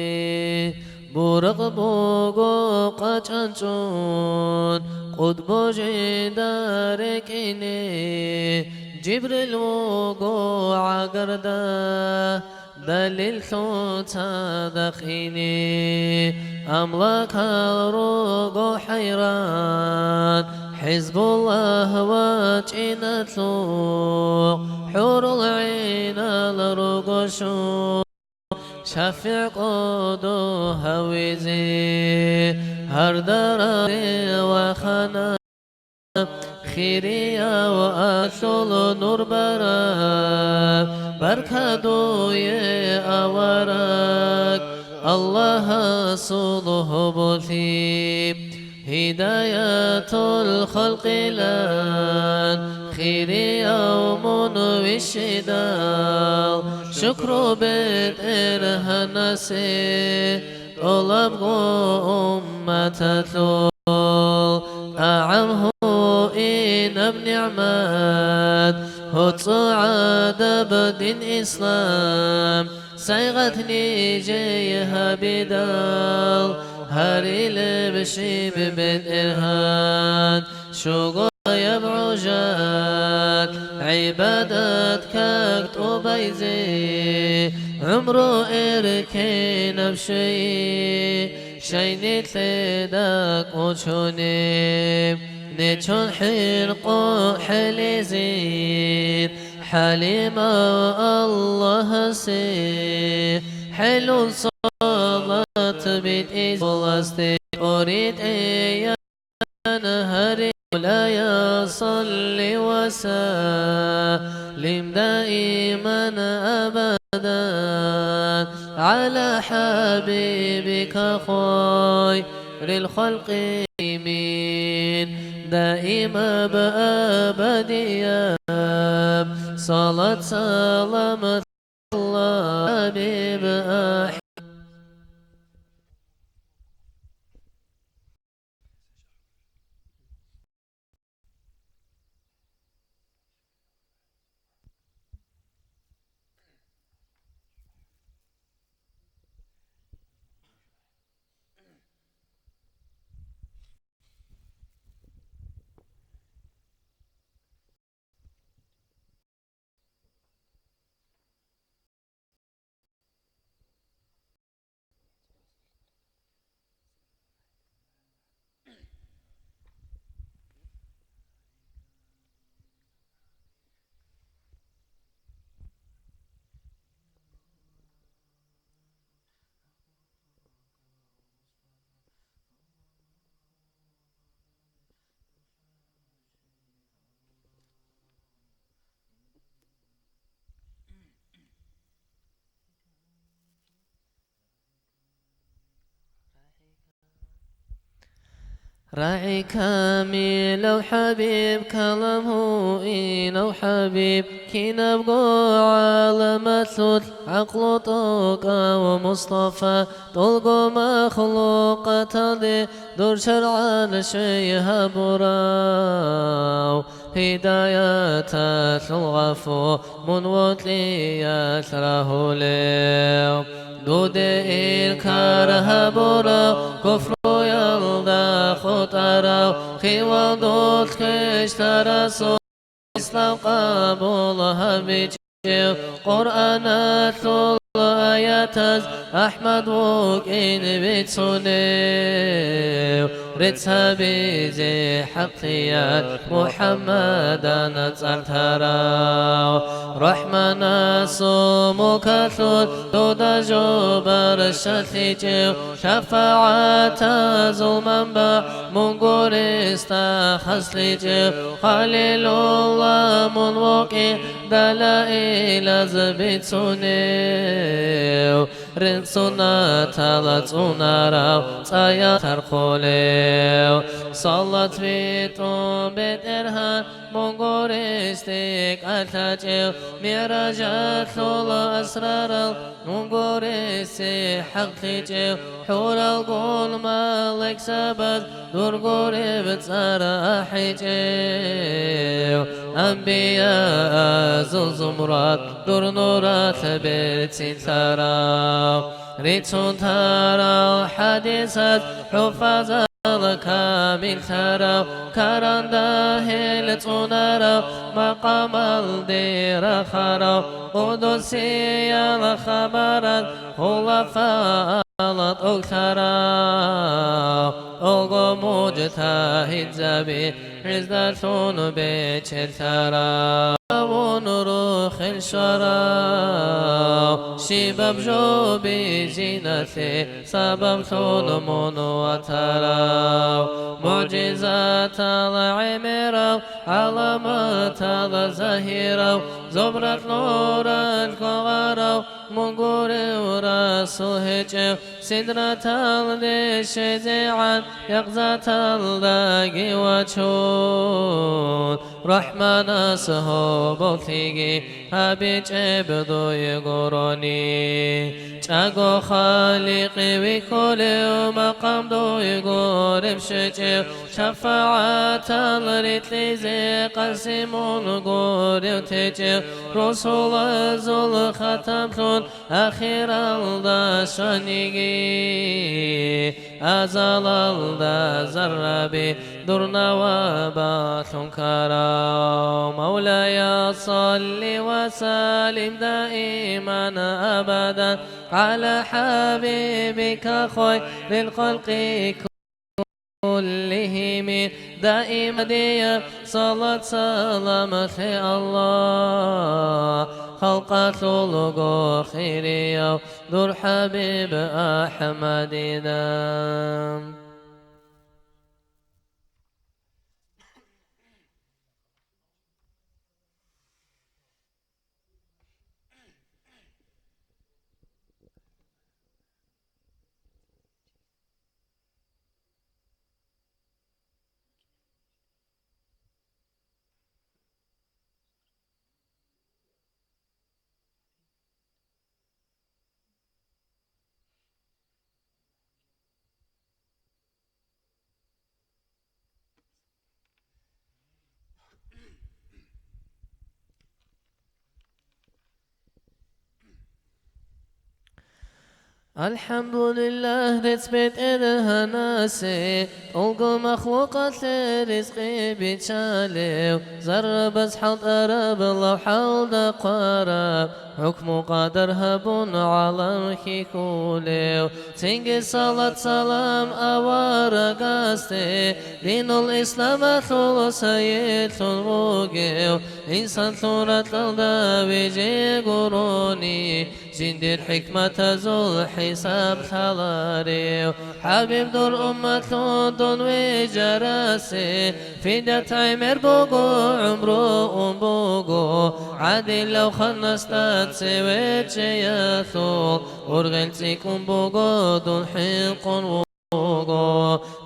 Буракъ буго къачӀанчӀун къутбу жинда рекӀине, Жибрил вуго гӀагарда далиллъун цадахъ ине. Амлакал руго хӀайран, ХӀизбуллагь ва чӀиналъухъ, хӀурул гӀинал руго щун, шафигӀ кӀодо гьавизе. Гьардарал ва хана Хирияв алъул нур бараб, баркадуе авараг, Аллагьасул гьоболъи. Гьидаятул халкъилан хирияв мун вищидал, шукру БетӀергьанасе тӀолабго умматалъул. ТӀагӀам гьуинаб нигӀмат, гьоцӀо гӀадаб дин ислам, сайгъат нижее гьабидал, гьарилеб щиб БетӀергьан, щугояб гӀужал, гӀибадат как тӀубайзе, гӀумру эркенаб щвей, Щай нилъеда кӀочонеб, нечон хӀинкъун хӀелизин, ХӀалимав Аллагьасе хӀелун салат битӀизуласде тӀоритӀеян гьари. مولاي صل وسلم دائما أبدا على حبيبك خير الخلق من دائما بأبديا. صلاة سلام الله حبيب أحمد. РагӀи камилав ХӀабиб, калам гьуинав ХӀабиб, кинабго гӀаламалъулъ гӀакълу тӀокӀав Мустафа, тӀолго махлукъаталде дур шаргӀан щвей гьабурав, гьидаяталъул гъафу мун вокьиялъ рагьулев. Дуде инкар гьабурав, куфруялда хутӀарав, хивал дулъ квештарасул ислам къабул гьабичӀев. Къуръаналъул аятаз АхӀмад вукӀин бицунев, рецц гьабизе хӀакълъиялъ МухӀаммадан цӀар тарав. РахӀманасул мулкалъулъ дуда жубар щалъичӀев, шафагӀатазул манбагӀ мун гуресда хаслъичӀев, Халилулла мун вукӀин далаилаз бицунев. суннатал цӀунарав, цӀаялъ тархъулев. Салат витӀун, БетӀергьан, мун гуресде кӀалъачӀев, мигӀражалъул асрарал мун гуресе хӀакълъичӀев, хӀуралгун малаикзабаз дур гуреб цӀар ахӀичӀев, анбияазул зумрад дур нуралъ берцинлъарав, рицун тарал хӀадисаз хӀуфазал камиллъарав, каранда гьел цӀунарав, макъамалде рахарав, къудусиял хабараз хулафаал тӀолъарав, олго мужтагьидзаби гьездалъун бечелъарав, авун рухел щварав, щибаб жо бижиналъе сабаблъун мун ватарав, мугӀжизатал гӀемерав, гӀаламатал загьирав, зумрад нуралъ гогӀарав, мун гурев расул гьечӀев, сидраталде щвезегӀан якъзаталдаги вачун, РахӀманас гьоболлъиги гьабичӀеб дуе гурони. ЧӀаго Халикъ вихьулев, макъам дуе гуреб щвечӀев, шафагӀатал рикьизе къаси мун гурев течӀев, русулазул хатамлъун ахиралда щваниги, азалалда зарраби дур навабалъун ккарав. مولاي صل وسلم دائما أبدا على حبيبك خير الخلق كلهم. Даим дие салат салам лъе, Аллагь, халкъалъулго хирияв дур ХӀабиб АхӀмадида. АлхӀамдулиллагь, рецц БетӀергьанасе, тӀолго махлукъалъе ризкъи биччалев, заррабаз хӀалтӀараб, лавхӀалда хъвараб, хӀукму-къадар гьабун гӀалам хьихьулев. Цинги салат-салам аварагасде, динул исламалъул сайилъун вугев, инсанлъун ракьалда вижи гурони, жиндир хӀикматазул хӀисаб лъаларев. ХӀабиб, дур умматлъун дун вижарасе, фидат гӀемер буго, гӀумру ун буго, гӀадилав ханасда цеве чеялъул, ургъел цӀикӀкӀун буго, дун хӀинкъун вуго.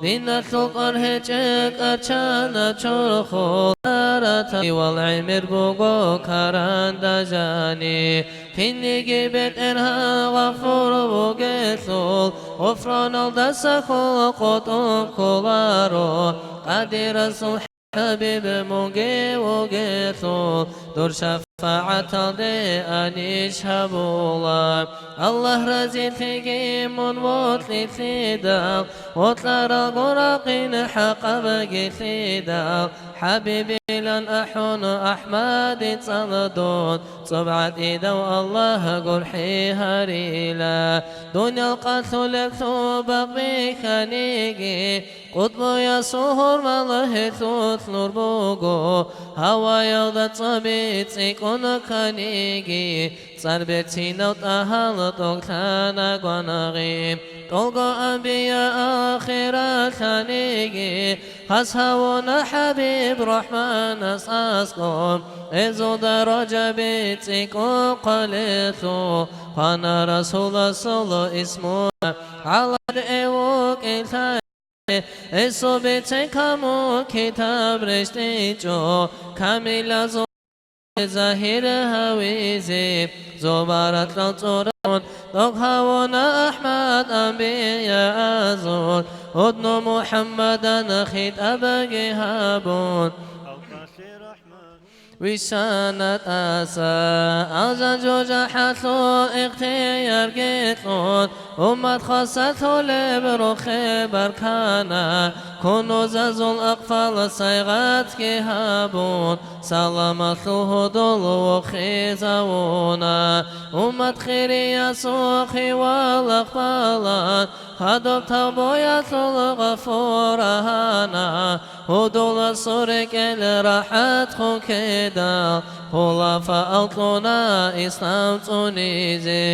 Диналъул кӀвар гьечӀеб кӀарчана чорхол, аратавал гӀемер буго каранда жани. Кинниги БетӀергьан гъафур вугелъул, гъуфраналдаса хьул къотӀун кколаро. Къадирасул ХӀабиб мунги вугелъул, дур шафагӀаталде анищ гьабула. Аллагь разилъиги мун вокьилъидал, вокьаралго ракъин хӀакъаб гилъидал, ХӀабибилан ахӀун АхӀмадил цӀалдун, цӀоб гӀатӀидав Аллагь гурхӀи гьарила. Дуниял къалъулеблъун бакъ бихьаниги, къутбуясул гьурмал гьелъулъ нур буго, гьаваялда цӀаби цӀикӀкӀун кканиги, цӀар берцинав ТӀагьал тӀокӀлъана гванагъи. ТӀолго анбия ахиралъаниги, хас гьавуна ХӀабиб РахӀманас аскӀоб, гьезул даражаби цӀикӀкӀун хъвалелъул, хвана Расуласул исму гьалар эвукӀилъай. Гьесул бицен камул китаб рещтӀичӀо, камилазул загьир гьавизе, зобаралъал цӀурун, тӀокӀ гьавуна АхӀмад анбияазул, гьудну МухӀаммадан хитӀабги гьабун. Висана тӀаса, алжан жужахӀалъул ихтиярги кьун, уммат хасалъулеб рохел баркана, кунузазул ахъвал сайгъатги гьабун, саламалъул гьудул вохизавуна, уммат хириясухъе валахъ балан, гьадуб тавбуялъул гъафур рагьана, гьудуласул рекӀел рахӀат хъукедал, хулафаал кьуна ислам цӀунизе.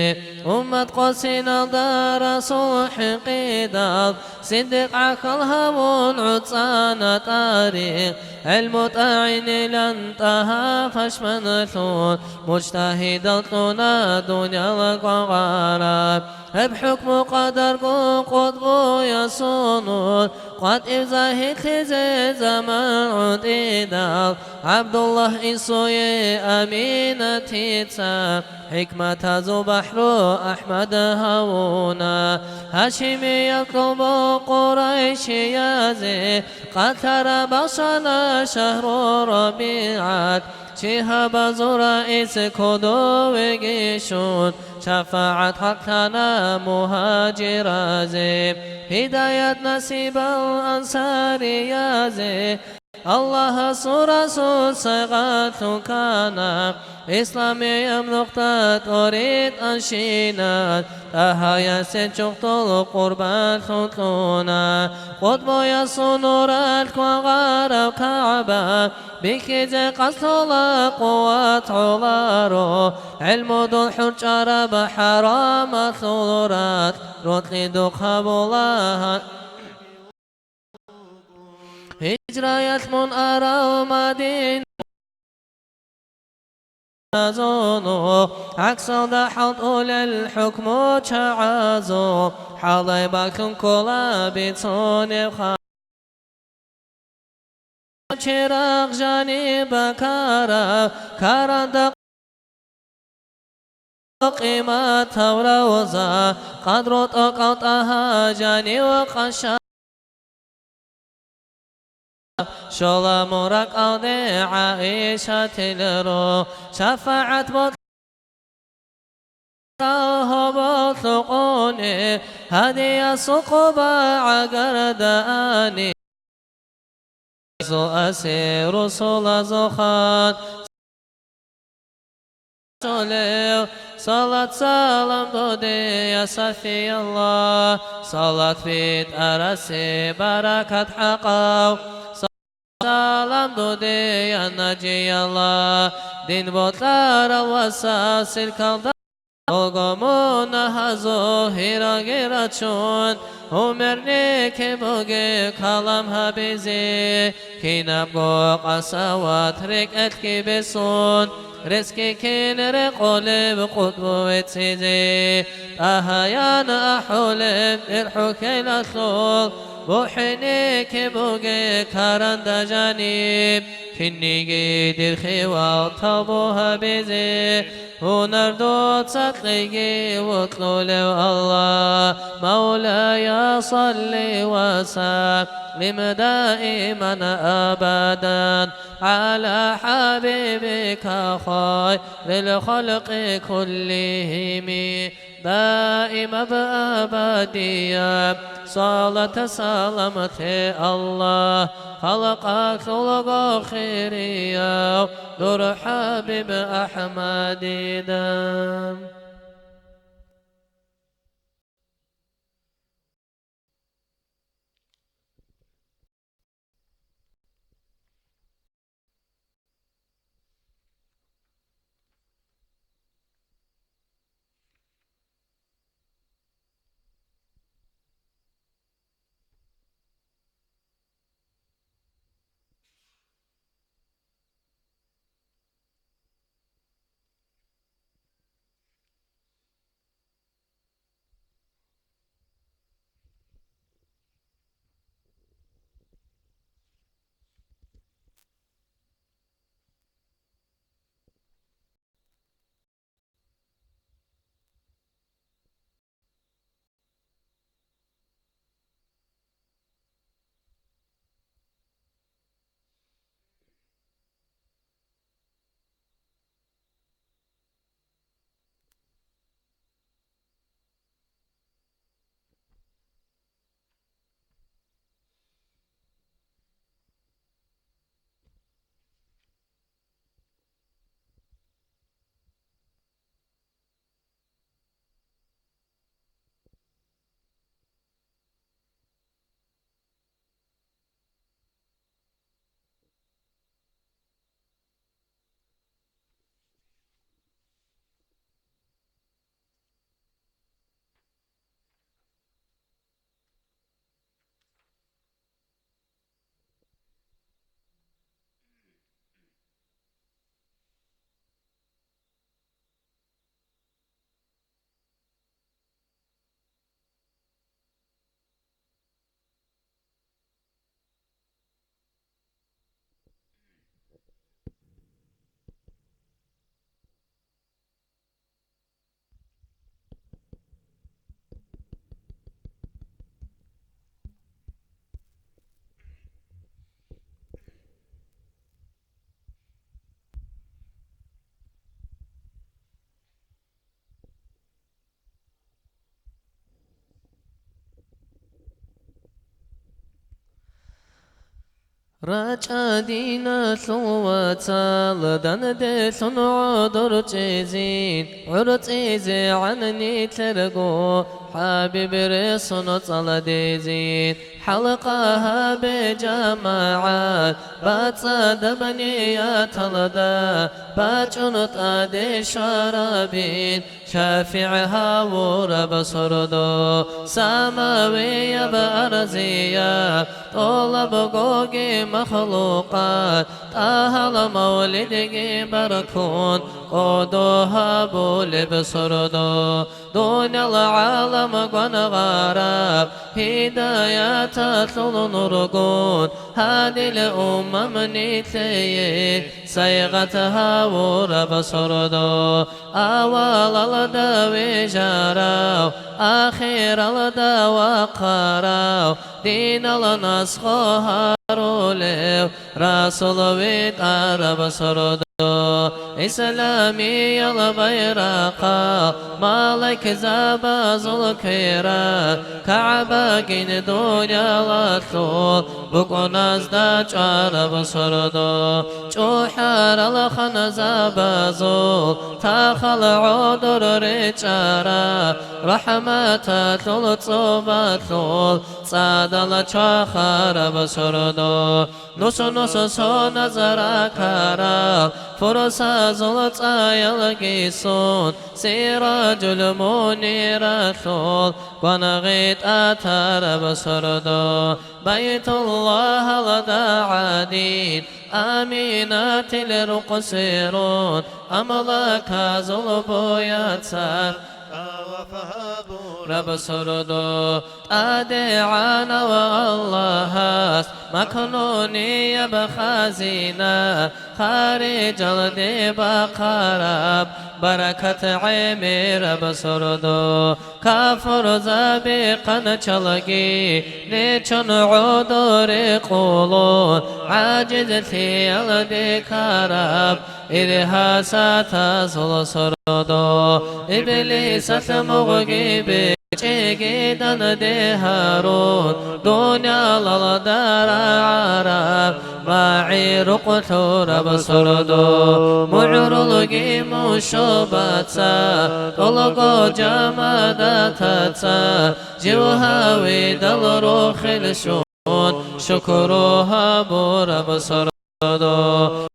Уммат къосиналда Расул хӀинкъидал, Сиддикъ гӀахьал гьавун гӀуцӀана тӀарикъ, гӀелму тӀагӀинилан ТӀагьа пашманлъун, мужтагьидал кьуна дуниял къвагъараб. Гьеб хӀукму къадарго къутбуясул нур, къватӀив загьирлъизе заман гӀунтӀидал, ГӀабдуллагь инсуе Аминатица, хӀикматазул бахӀру АхӀмад гьавуна. Гьашимиял кьубу къурайшиязе, къалъараб башана шагьру РабигӀат, Шигьабазул раис кодовеги щун, шафагӀат хӀакълъана мугьажиразе, гьидаят насибал ансариязе. Аллагьасул Расул сайгъатлъун ккана, исламияб нухда тӀоритӀанщинал, ТӀагьаясен чурхдул къурбанлъун кьуна. Къутбуясул нуралъ квагъараб КагӀба, бихьизе къасдула къуват гӀоларо, гӀелмудул хӀурчӀараб хӀарамалъул ракь, рокьидухъ гьабула гьа-, Гьижраялъ мун арав Мадина. Зону, гӀаксалда хӀалтӀулел хӀукму чагӀазул, хӀалай бахъун ккола бицунеб ха-, чирагъ жаниб бакараб, каранда къиматав равза, къадру тӀокӀав ТӀагьа жанив къаша. Щола мун ракӀалде ГӀаишатил рухӀ, шафагӀат бокьарав гьоболлъукъуни, гьадиясул къуба гӀагарда ани. Асир русулазул хан. Салат салам дуде, я Сафиялла, салат битӀарасе баракат хӀакъав. Салам дуде, я Наджиялла, дин бокьарав васасил калда. Ого мунагьазул гьираги рачун, гьумерни кибуги калам гьабизе, кинабго къасават рекӀелъги бесун, ресги кин рекъолеб къутбу веццизе, ТӀагьаян ахӀулеб берхӀухьелалъул, бухӀини кибуги каранда жаниб, кинниги дир хивал тавбу гьабизе, Гьунар дуца кьеги вокьулев Аллагь, Мавлая, салли ва саллим даиман абадан гӀала хӀабибика хайрил халкъи куллигьими. Даимаб абадияб салат-салам лъе Аллагь, халкъалъул гохирияв дур ХӀабиб АхӀмадида. РачӀа диналъул вацал данделъун гӀодор чӀезин, гӀорцӀизегӀан нилъерго ХӀабиб ресун цӀаладезин. ХӀалкъа гьабе, жамагӀат, бацӀцӀадаб нияталда, бачӀун тӀаде щварабин, шафигӀ гьавураб сордо, самавияб арзияб, тӀолаб гоги махлукъат, ТӀагьал мавлидги баркун, кӀодо гьабулеб сордо. Дуниял гӀалам гвангъараб, гьидаяталъул нургун, гьадил уммат нилъее сайигъат гьавураб сордо. Авалалда вижарав, ахиралда вахъарав, динал насго гьарулев, Расул витӀараб сордо. Исламиял байрахъал малаикзабазул квера, КагӀбагин дуниялалъул букӀуназда чӀвараб сордо. ЧӀухӀарал ханзабазул тахал гӀодор речӀчӀараб, рахӀматалъул цӀобалъул цӀадал чвахараб сордо. Нус-нус соназ ракарал фурсазул цӀаялги сун, Сираджул Муниралъул гвангъи тӀатараб сордо. Байтуллагьалда гӀадин, Аминатил рукъ сверун, амлаказул бояцар тӀаваф гьабураб сордо. ТӀадегӀанав Аллагьас макнунияб хазина, харижалде бахъараб баракат гӀемераб сордо. Кафурзаби къанчалги нечон гӀодоре къулун, гӀажизлъиялде ккараб иргьасатазул сордо. Иблисалъ мугъги бичӀчӀиги данде гьарун, дуниялалда рагӀараб магӀи рукъ лъураб сордо. МугӀрулги мушо баца, тӀолго жамадатаца, жив гьавидал рохел щун, шукру гьабураб сордо.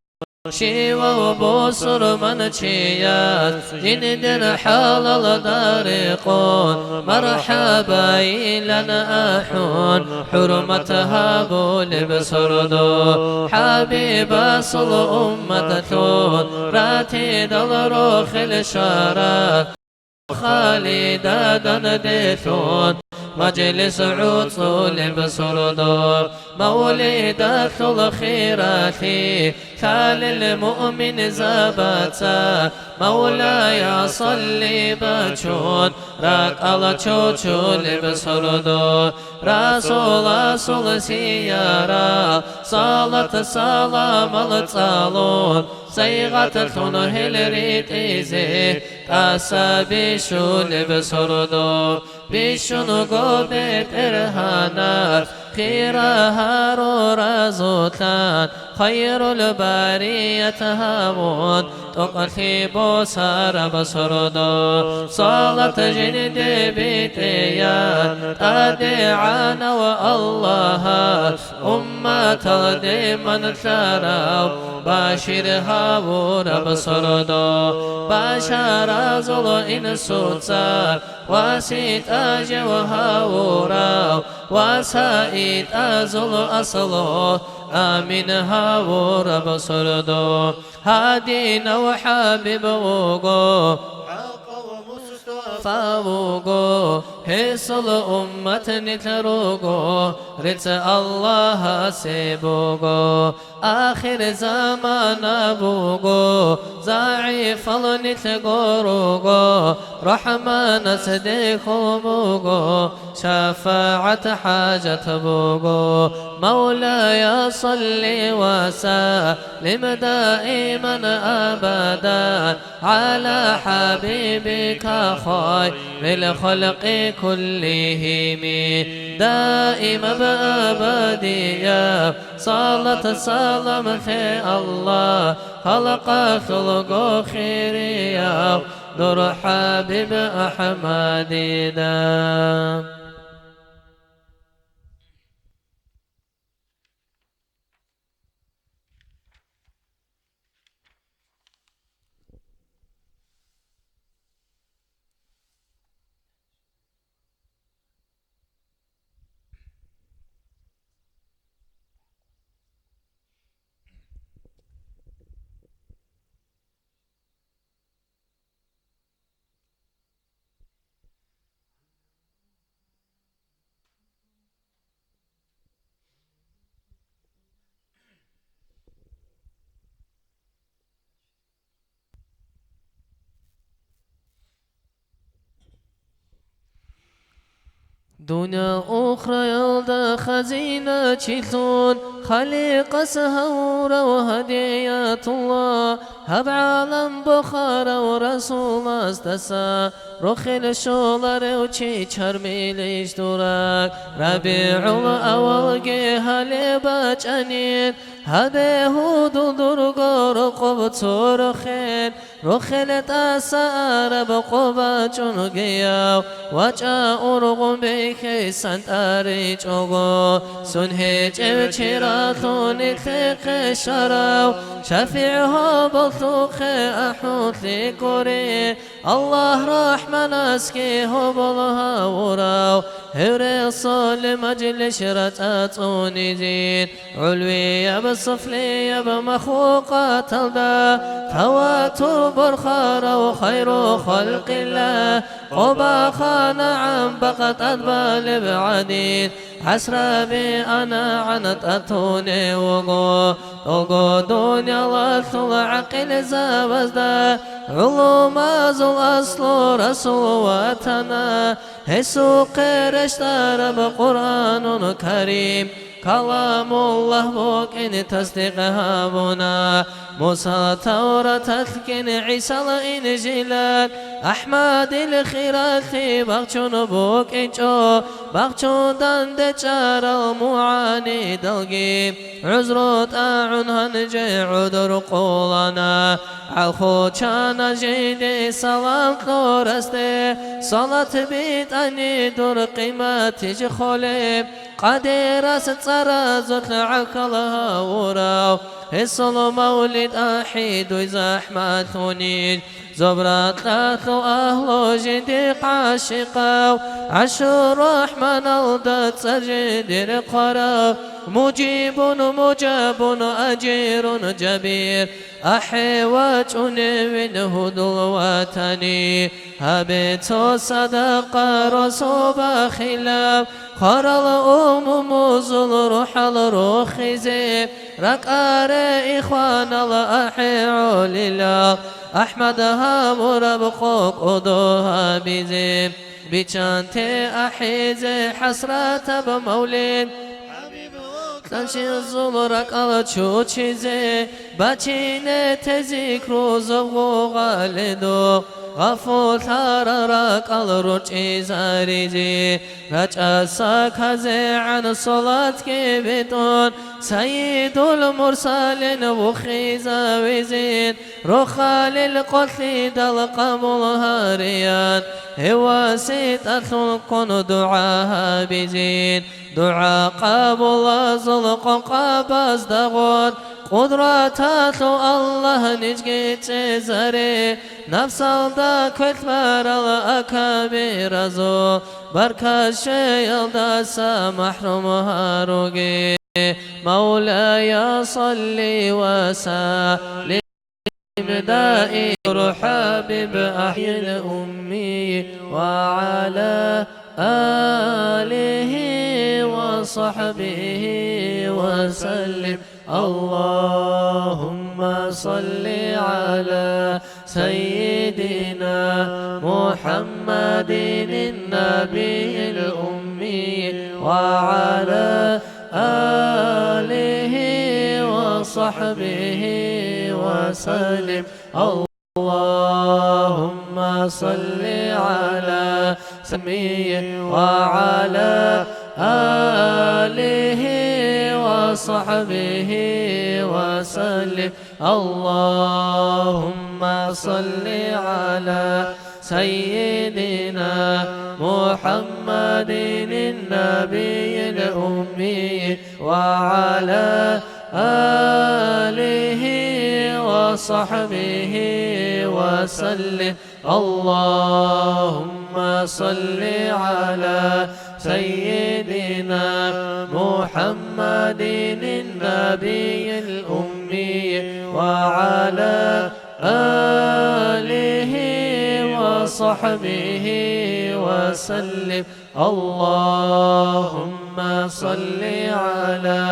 Щивав бусурманчияс жиндир хӀалалда рекъон, мархӀабайилан ахӀун, хӀурмат гьабулеб сордо. ХӀабибасул умматлъун ратидал рохел шарат, халидадан делъун мажлис гӀуцӀулеб сордо. Мавлидалъул хиралъи лъалел муъминзабаца, Мавлая салли бачун, ракӀал чучулеб сордо. Расуласул сияра салат-саламал цӀалун, сайгъатлъун гьел ритӀизе тӀаса бищулеб сордо. Бищунго БетӀергьанас хира гьаруразулъан, хайрул барият гьавун, тӀокӀалъи босараб сордо. Салат жинде битӀеян, ТӀадегӀанав Аллагьас умматалде манлъарав, башир гьавураб сордо. Башаразул инсуца васитӀа жив гьавурав, васаитӀазул аслу амин гьавураб сордо. Гьадинав ХӀабиб вуго, Мустафа вуго, гьесул уммат нилъ руго, рецц Аллагьасе буго. Ахир замана буго, загӀипал нилъго руго, РахӀманас дехун буго, шафагӀат хӀажат буго. Мавлая салли ва саллим даиман абадан гӀала хӀабибика خير الخلق كلهم دائما أبديا. صلاة سلام لك الله خلق خلق خيريا، نور حبيب أحمد دا. Дунъя-ухраялда хазиначилъун Халикъас гьавурав гьадиятулла, гьаб гӀалам бухарав Расуласдаса рохел щоларев чи чармилищ дураг? РабигӀул авалги гьале бачӀанин, гьабе гьудул дурго рокъоб цо рохел, рохел тӀаса араб къо бачӀунгияв, вачӀа ургъун бихьисан тӀаричӀого, сун гьечӀев чиралъун нилъехъе щварав, шафигӀ гьоболлъухъе ахӀулъи гури. Аллагь рахӀманасги гьобол гьавурав, гьев рехсолеб мажлис рацӀцӀунизин, гӀулвияб суфлияб махлукъаталда таватур борхарав хайру халкъилла, къо бахана гӀан бакъ тӀад балеб гӀадин, ГӀасраби анагӀан тӀатунев вуго, тӀолго дунялалъул гӀакъилзабазда гӀулумазул аслу расул ватана, гьесухъе рещтӀараб Къуръанун Карим, Каламуллагь букӀин тасдикъ гьабуна. Муса Тавраталъ кин, ГӀисал Инжилалъ, АхӀмадил хиралъи бахчун букӀинчӀо, бахчун данде чӀарал мугӀанидалги гӀузру тӀагӀун гьанже гӀодор къолана. ГӀалху чана жинди салам кьурасде, салат битӀани дур къиматищ холеб, Къадирас цӀаразулъ гӀахьал гьавурав, гьесул мавлид ахӀидуй захӀмалъунищ, Зобракьалъул агьлу жиндихъ гӀащикъав, ГӀашуррахӀманалда цӀар жиндир хъварав, Мужибун, Мужабун, Ажирун, Жабир, ахӀи вачӀуневин гьудул ватани. Гьабе цо садакъа росу бахилаб, хварал умумузул рухӀал рохизе, ракӀаре ихванал ахӀи гӀолилал, АхӀмад гьавураб къо кӀодо гьабизе, биччанте ахӀизе хӀасратаб мавлид. Лъанчизул ракӀал чучизе, бачине те зикру зоб гъугъалидухъ, гъафуллъарал ракӀал рорчӀизаризе, рачӀаса казегӀан салатги битӀун, Сайидул Мурсалин вухизавизин, рохалил къолъидал къабул гьариян, гьев васитӀалъун ккун дугӀа гьабизин. ДугӀа къабулазул къокъабазда гъот, Къудраталъул Аллагь, нижги цӀезаре, нафсалда квелъ барал акабиразул баркат щвеялдаса махӀрум гьаруге. مولاي صل وسلم دائما، حبيب أحيي الأمي، وعلى آله وصحبه وسلم. اللهم صل على سيدنا محمد النبي الأمي وعلى آله وصحبه وسلم. اللهم صل على سمي وعلى آله وصحبه وسلم. اللهم صل على سيدنا محمد النبي الأمي وعلى آله وصحبه وسلم. اللهم صل على سيدنا محمد النبي الأمي وعلى آله وصحبه وسلم. اللهم صل على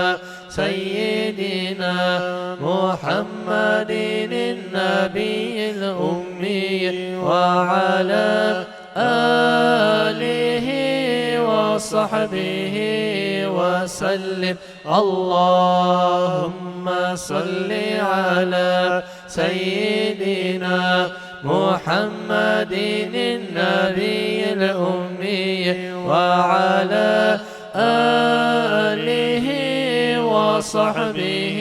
سيدنا محمد النبي الأمي وعلى آله وصحبه وسلم. اللهم صل على سيدنا محمد النبي الأمي وعلى آله وصحبه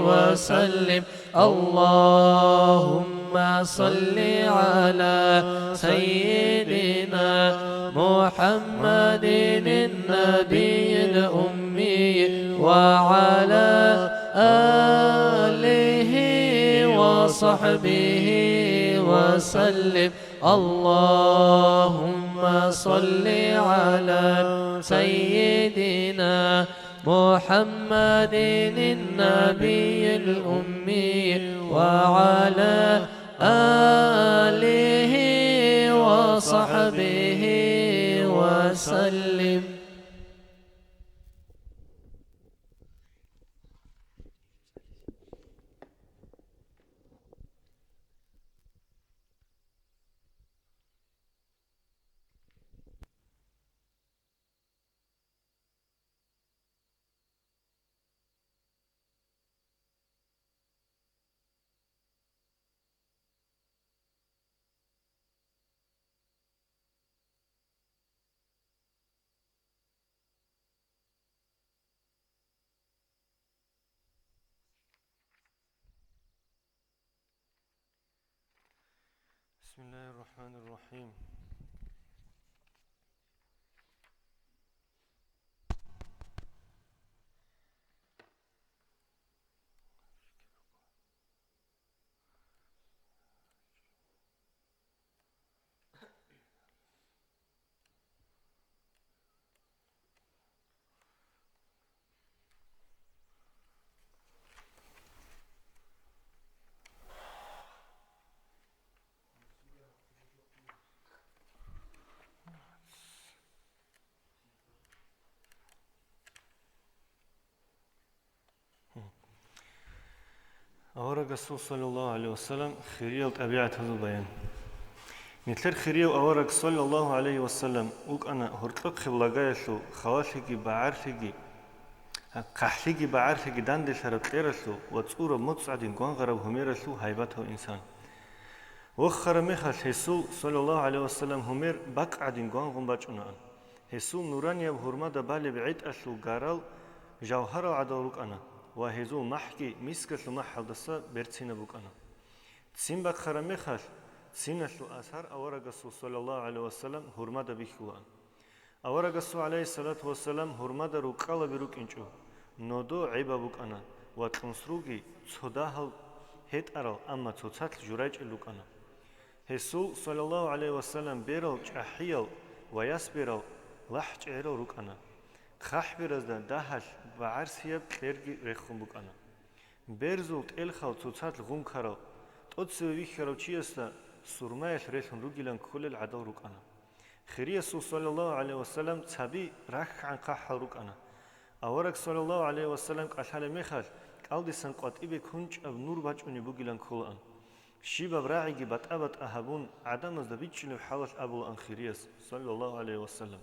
وسلم. اللهم صل على سيدنا محمد النبي الأمي وعلى آله وصحبه وسلم. اللهم صل على سيدنا محمد النبي الأمي وعلى آله وصحبه وسلم. بسم الله الرحمن الرحيم. Аварагасул, саллаллагьу гӀалайгьи ва саллам, хириял тӀабигӀатазул баян. Нилъер хирияв авараг, саллаллагьу гӀалайгьи ва саллам, вукӀана гьоркьохъеб лагаялъул, халалъиги багӀарлъиги, хъахӀлъиги багӀарлъиги данделъараб кьералъул ва цӀураб моцӀ гӀадин гвангъараб гьумералъул гьайбатав инсан. Вохараб мехалъ гьесул, саллаллагьу гӀалайгьи ва саллам, гьумер бакъ гӀадин гвангъун бачӀунаан. Гьесул нуранияб гьурмада балеб гӀетӀалъул гарал жавгьарал гӀадал рукӀана ва гьезул махӀги мискалъул махӀалдаса берцинаб букӀана. Ццин бахъараб мехалъ, цциналъул асар аварагасул, саллаллагьу гӀалайгьи ва саллам, гьурмада бихьулаан. Аварагасул, гӀалайгьиссалату вассалам, гьурмада рукъалаби рукӀинчӀо, нодо гӀебаб букӀана ва кьунсруги цо дагьал гьетӀарал, амма цоцалъ журайчӀел рукӀана. Гьесул, саллаллагьу гӀалайгьи ва саллам, берал чӀахӀиял ва ясберал лахӀчӀегӀерал рукӀана. ХъахӀберазда дагьалъ багӀарсияб кьерги рехун букӀана. Берзул тӀелхал цоцалъ гъункарал, тӀоцеве вихьарав чиясда сурмаялъ релъун ругилан кколел гӀадал рукӀана. Хириясул, саллаллагьу гӀалайгьи ва саллам, цаби рахьгӀан хъахӀал рукӀана. Авараг, саллаллагьу гӀалайгьи ва саллам, кӀалъалеб мехалъ, кӀалдисан къватӀибе кунчӀаб нур бачӀунеб бугилан кколаан. Щибаб рагӀиги батӀа-батӀа гьабун, гӀадамазда бичӀчӀулеб хӀалалъ абулаан хирияс, саллаллагьу гӀалайгьи ва саллам.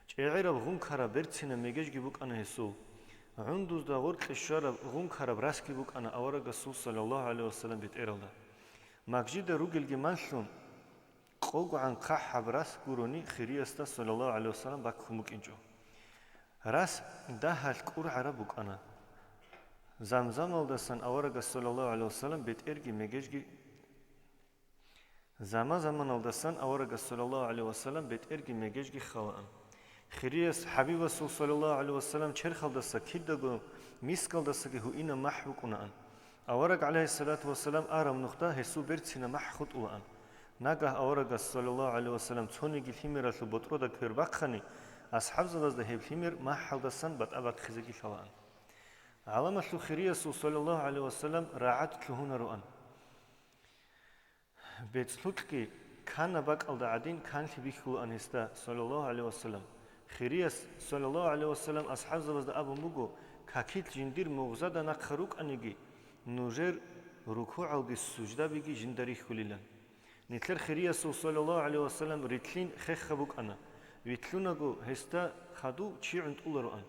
ЧӀегӀераб гъункараб берцинаб мегежги букӀана гьесул. ГӀундузда гъоркье щвараб гъункараб расги букӀана аварагасул, саллаллагьу гӀалайгьи ва саллам, бетӀералда. Мажгиталда ругелги малъун, къогогӀан хъахӀаб рас гурони хириясда, саллаллагьу гӀалайгьи вассалам, баккун букӀинчӀо. Рас дагьалъ кӀургӀараб букӀана. Замзамалдасан аварагас, саллаллагьу гӀалайгьи вассалам, бетӀерги мегежги, заман-заманалдасан аварагас, саллаллагьу гӀалайгьи вассалам, бетӀерги мегежги халаан. Хирияс ХӀабибасул, саллаллагьу гӀалайгьи вассалам, черхалдаса кидаго мискалдасаги гьуинаб махӀ букӀунаан. Авараг, гӀалайгьиссалату вассалам, араб нухда гьесул берцинаб махӀ хутӀулаан. Нагагь аварагас, саллаллагьу гӀалайгьи вассалам, цониги лъимералъул ботӀрода квер бахъани, асхӀабзабазда гьеб лъимер махӀалдасан батӀа бахъизеги лъалаан. ГӀаламалъул хириясул, саллаллагьу гӀалайгьи вассалам, рагӀад лъугьунароан. БецӀлъукьги канаб бакӀалда гӀадин канлъи бихьулаан гьесда, саллаллагьу гӀалайгьи вассалам. Хирияс, саллаллагьу гӀалайгьи вассалам, асхӀабзабазда абун буго: «Какилъ жиндир мугъзада нахъа рукӀаниги, нужер рукугӀалги суждабиги жинда рихьулилан». Нилъер хириясул, саллаллагьу гӀалайгьи вассалам, рилълъин хехаб букӀана. Вилълъунаго гьесда хадув чи гӀунтӀулароан.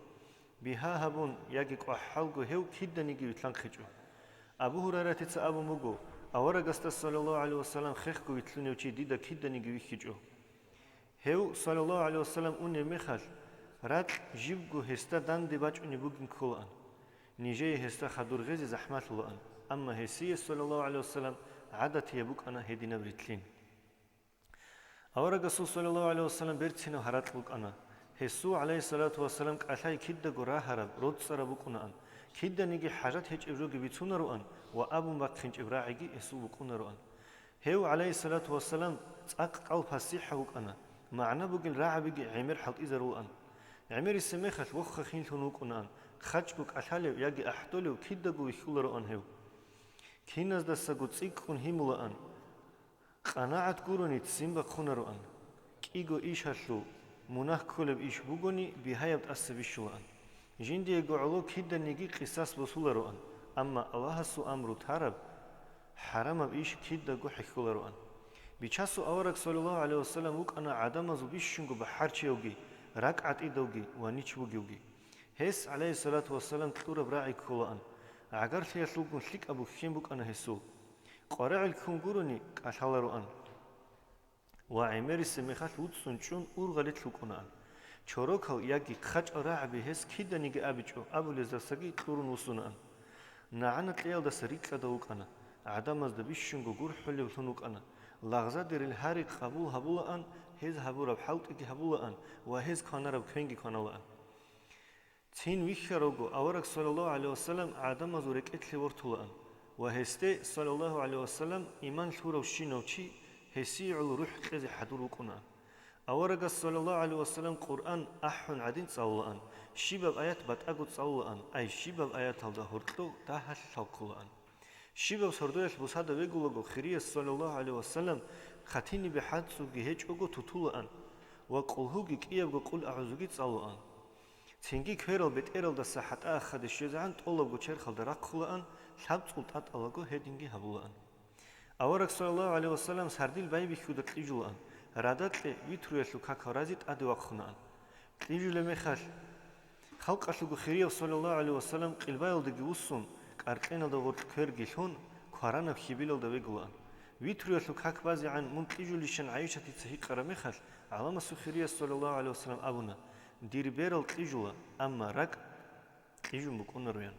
Бигьа гьабун яги кӀвахӀалго гьев киданиги вилълъанхъичӀо. Абу Гьурайратица абун буго: «Аварагасда, саллаллагьу гӀалайгьи вассалам, хехго вилълъунев чи дида киданиги вихьичӀо». Гьев, саллаллагьу гӀалайгьи вассалам, унеб мехалъ, ракь жибго гьесда данде бачӀунеб бугин кколаан. Нижее гьесда хадур гъезе захӀмалъулаан, амма гьесие, саллаллагьу гӀалайгьи вассалам, гӀадатияб букӀана гьединаб рилълъин. Аварагасул, саллаллагьу гӀалайгьи вассалам, берцинаб гьаракь букӀана. Гьесул, гӀалайгьиссалату вассалам, кӀалъай кидаго рагьараб, роцӀцӀараб букӀунаан. Киданиги хӀажат гьечӀеб жоги бицунароан ва абун бахъинчӀеб рагӀиги гьесул букӀунароан. Гьев, гӀалайгьиссалату вассалам, цӀакъ кӀал пасихӀав вукӀана, магӀна бугел рагӀабиги гӀемер хӀалтӀизарулаан. ГӀемерисеб мехалъ вохха хинлъун вукӀунаан, хъачӀго кӀалъалев яги ахӀдолев кидаго вихьулароан гьев. Киназдасаго цӀикӀкӀун гьимулаан. КъанагӀат гурони ццин бахъунароан. КӀиго ишалъул мунагь кколеб иш бугони, бигьаяб тӀаса бищулаан. Жиндиего гӀоло киданиги къисас босулароан, амма Аллагьасул амру тараб, хӀарамаб иш кидаго хӀехьулароан. Бичасул авараг, саллаллагьу гӀалайгьи вассалам, вукӀана гӀадамазул бищунго бахӀарчиявги, ракӀгӀатӀидавги ва нич вугевги. Гьес, гӀалайгьиссалату вассалам, кьураб рагӀи кколаан, гӀагарлъиялъулгун лъикӀаб бухьен букӀана гьесул. КъваригӀел ккун гурони кӀалъалароан. Ва гӀемерисеб мехалъ вуцӀцӀун чӀун ургъалилъ вукӀунаан. Чорокал яги хъачӀал рагӀаби гьес киданиги абичӀо абулездасаги кьурун вуссунаан. НагӀана кьеялдаса рикьада вукӀана, гӀадамазда бищунго гурхӀулевлъун вукӀана, лагъзадерил гьари къабул гьабулаан, гьез гьабураб хӀалтӀиги гьабулаан ва гьез кванараб квенги кваналаан. Цин вихьаравго, авараг, саллаллагьу гӀалайгьи вассалам, гӀадамазул рекӀелъе вортулаан ва гьесде, саллаллагьу гӀалайгьи вассалам, иман лъуравщинав чи гьесие гӀоло рухӀ кьезе хӀадур вукӀунаан. Аварагас, саллаллагьу гӀалайгьи вассалам, Къуръан ахӀун гӀадин цӀалулаан, щибаб аят батӀаго цӀалулаан, ай щибаб аяталда гьоркьов дагьалъ лъалхъулаан. Щибаб сордоялъ бусада вегулаго, хирияс, саллаллагьу гӀалайгьи вассалам, хъатинибе хӀацӀцӀуги гьечӀого тутулаан ва къулгьуги кӀиябго къул агӀузуги цӀалулаан. Цинги кверал бетӀералдаса хӀатӀа ахаде щвезегӀан тӀолабго черхалда рахъулаан, лъабцӀул тӀатӀалаго гьединги гьабулаан. Авараг, саллаллагьу гӀалайгьи вассалам, сардил байбихьуда кьижулаан, радакье витруялъул какал разе тӀаде вахъунаан. Кьижулеб мехалъ, халкъалъулго хирияв, саллаллагьу гӀалайгьи вассалам, къилбаялдаги вуссун, кӀаркьеналда гъоркь кверги лъун, кваранаб хьибилалда вегулаан. Витруялъул как базегӀан мун кьижулищан ГӀайшатица гьикъараб мехалъ, гӀаламасул хириялъ, саллаллагьу гӀалайгьи вассалам, абуна: «Дир берал кьижула, амма ракӀ кьижун букӀунароян».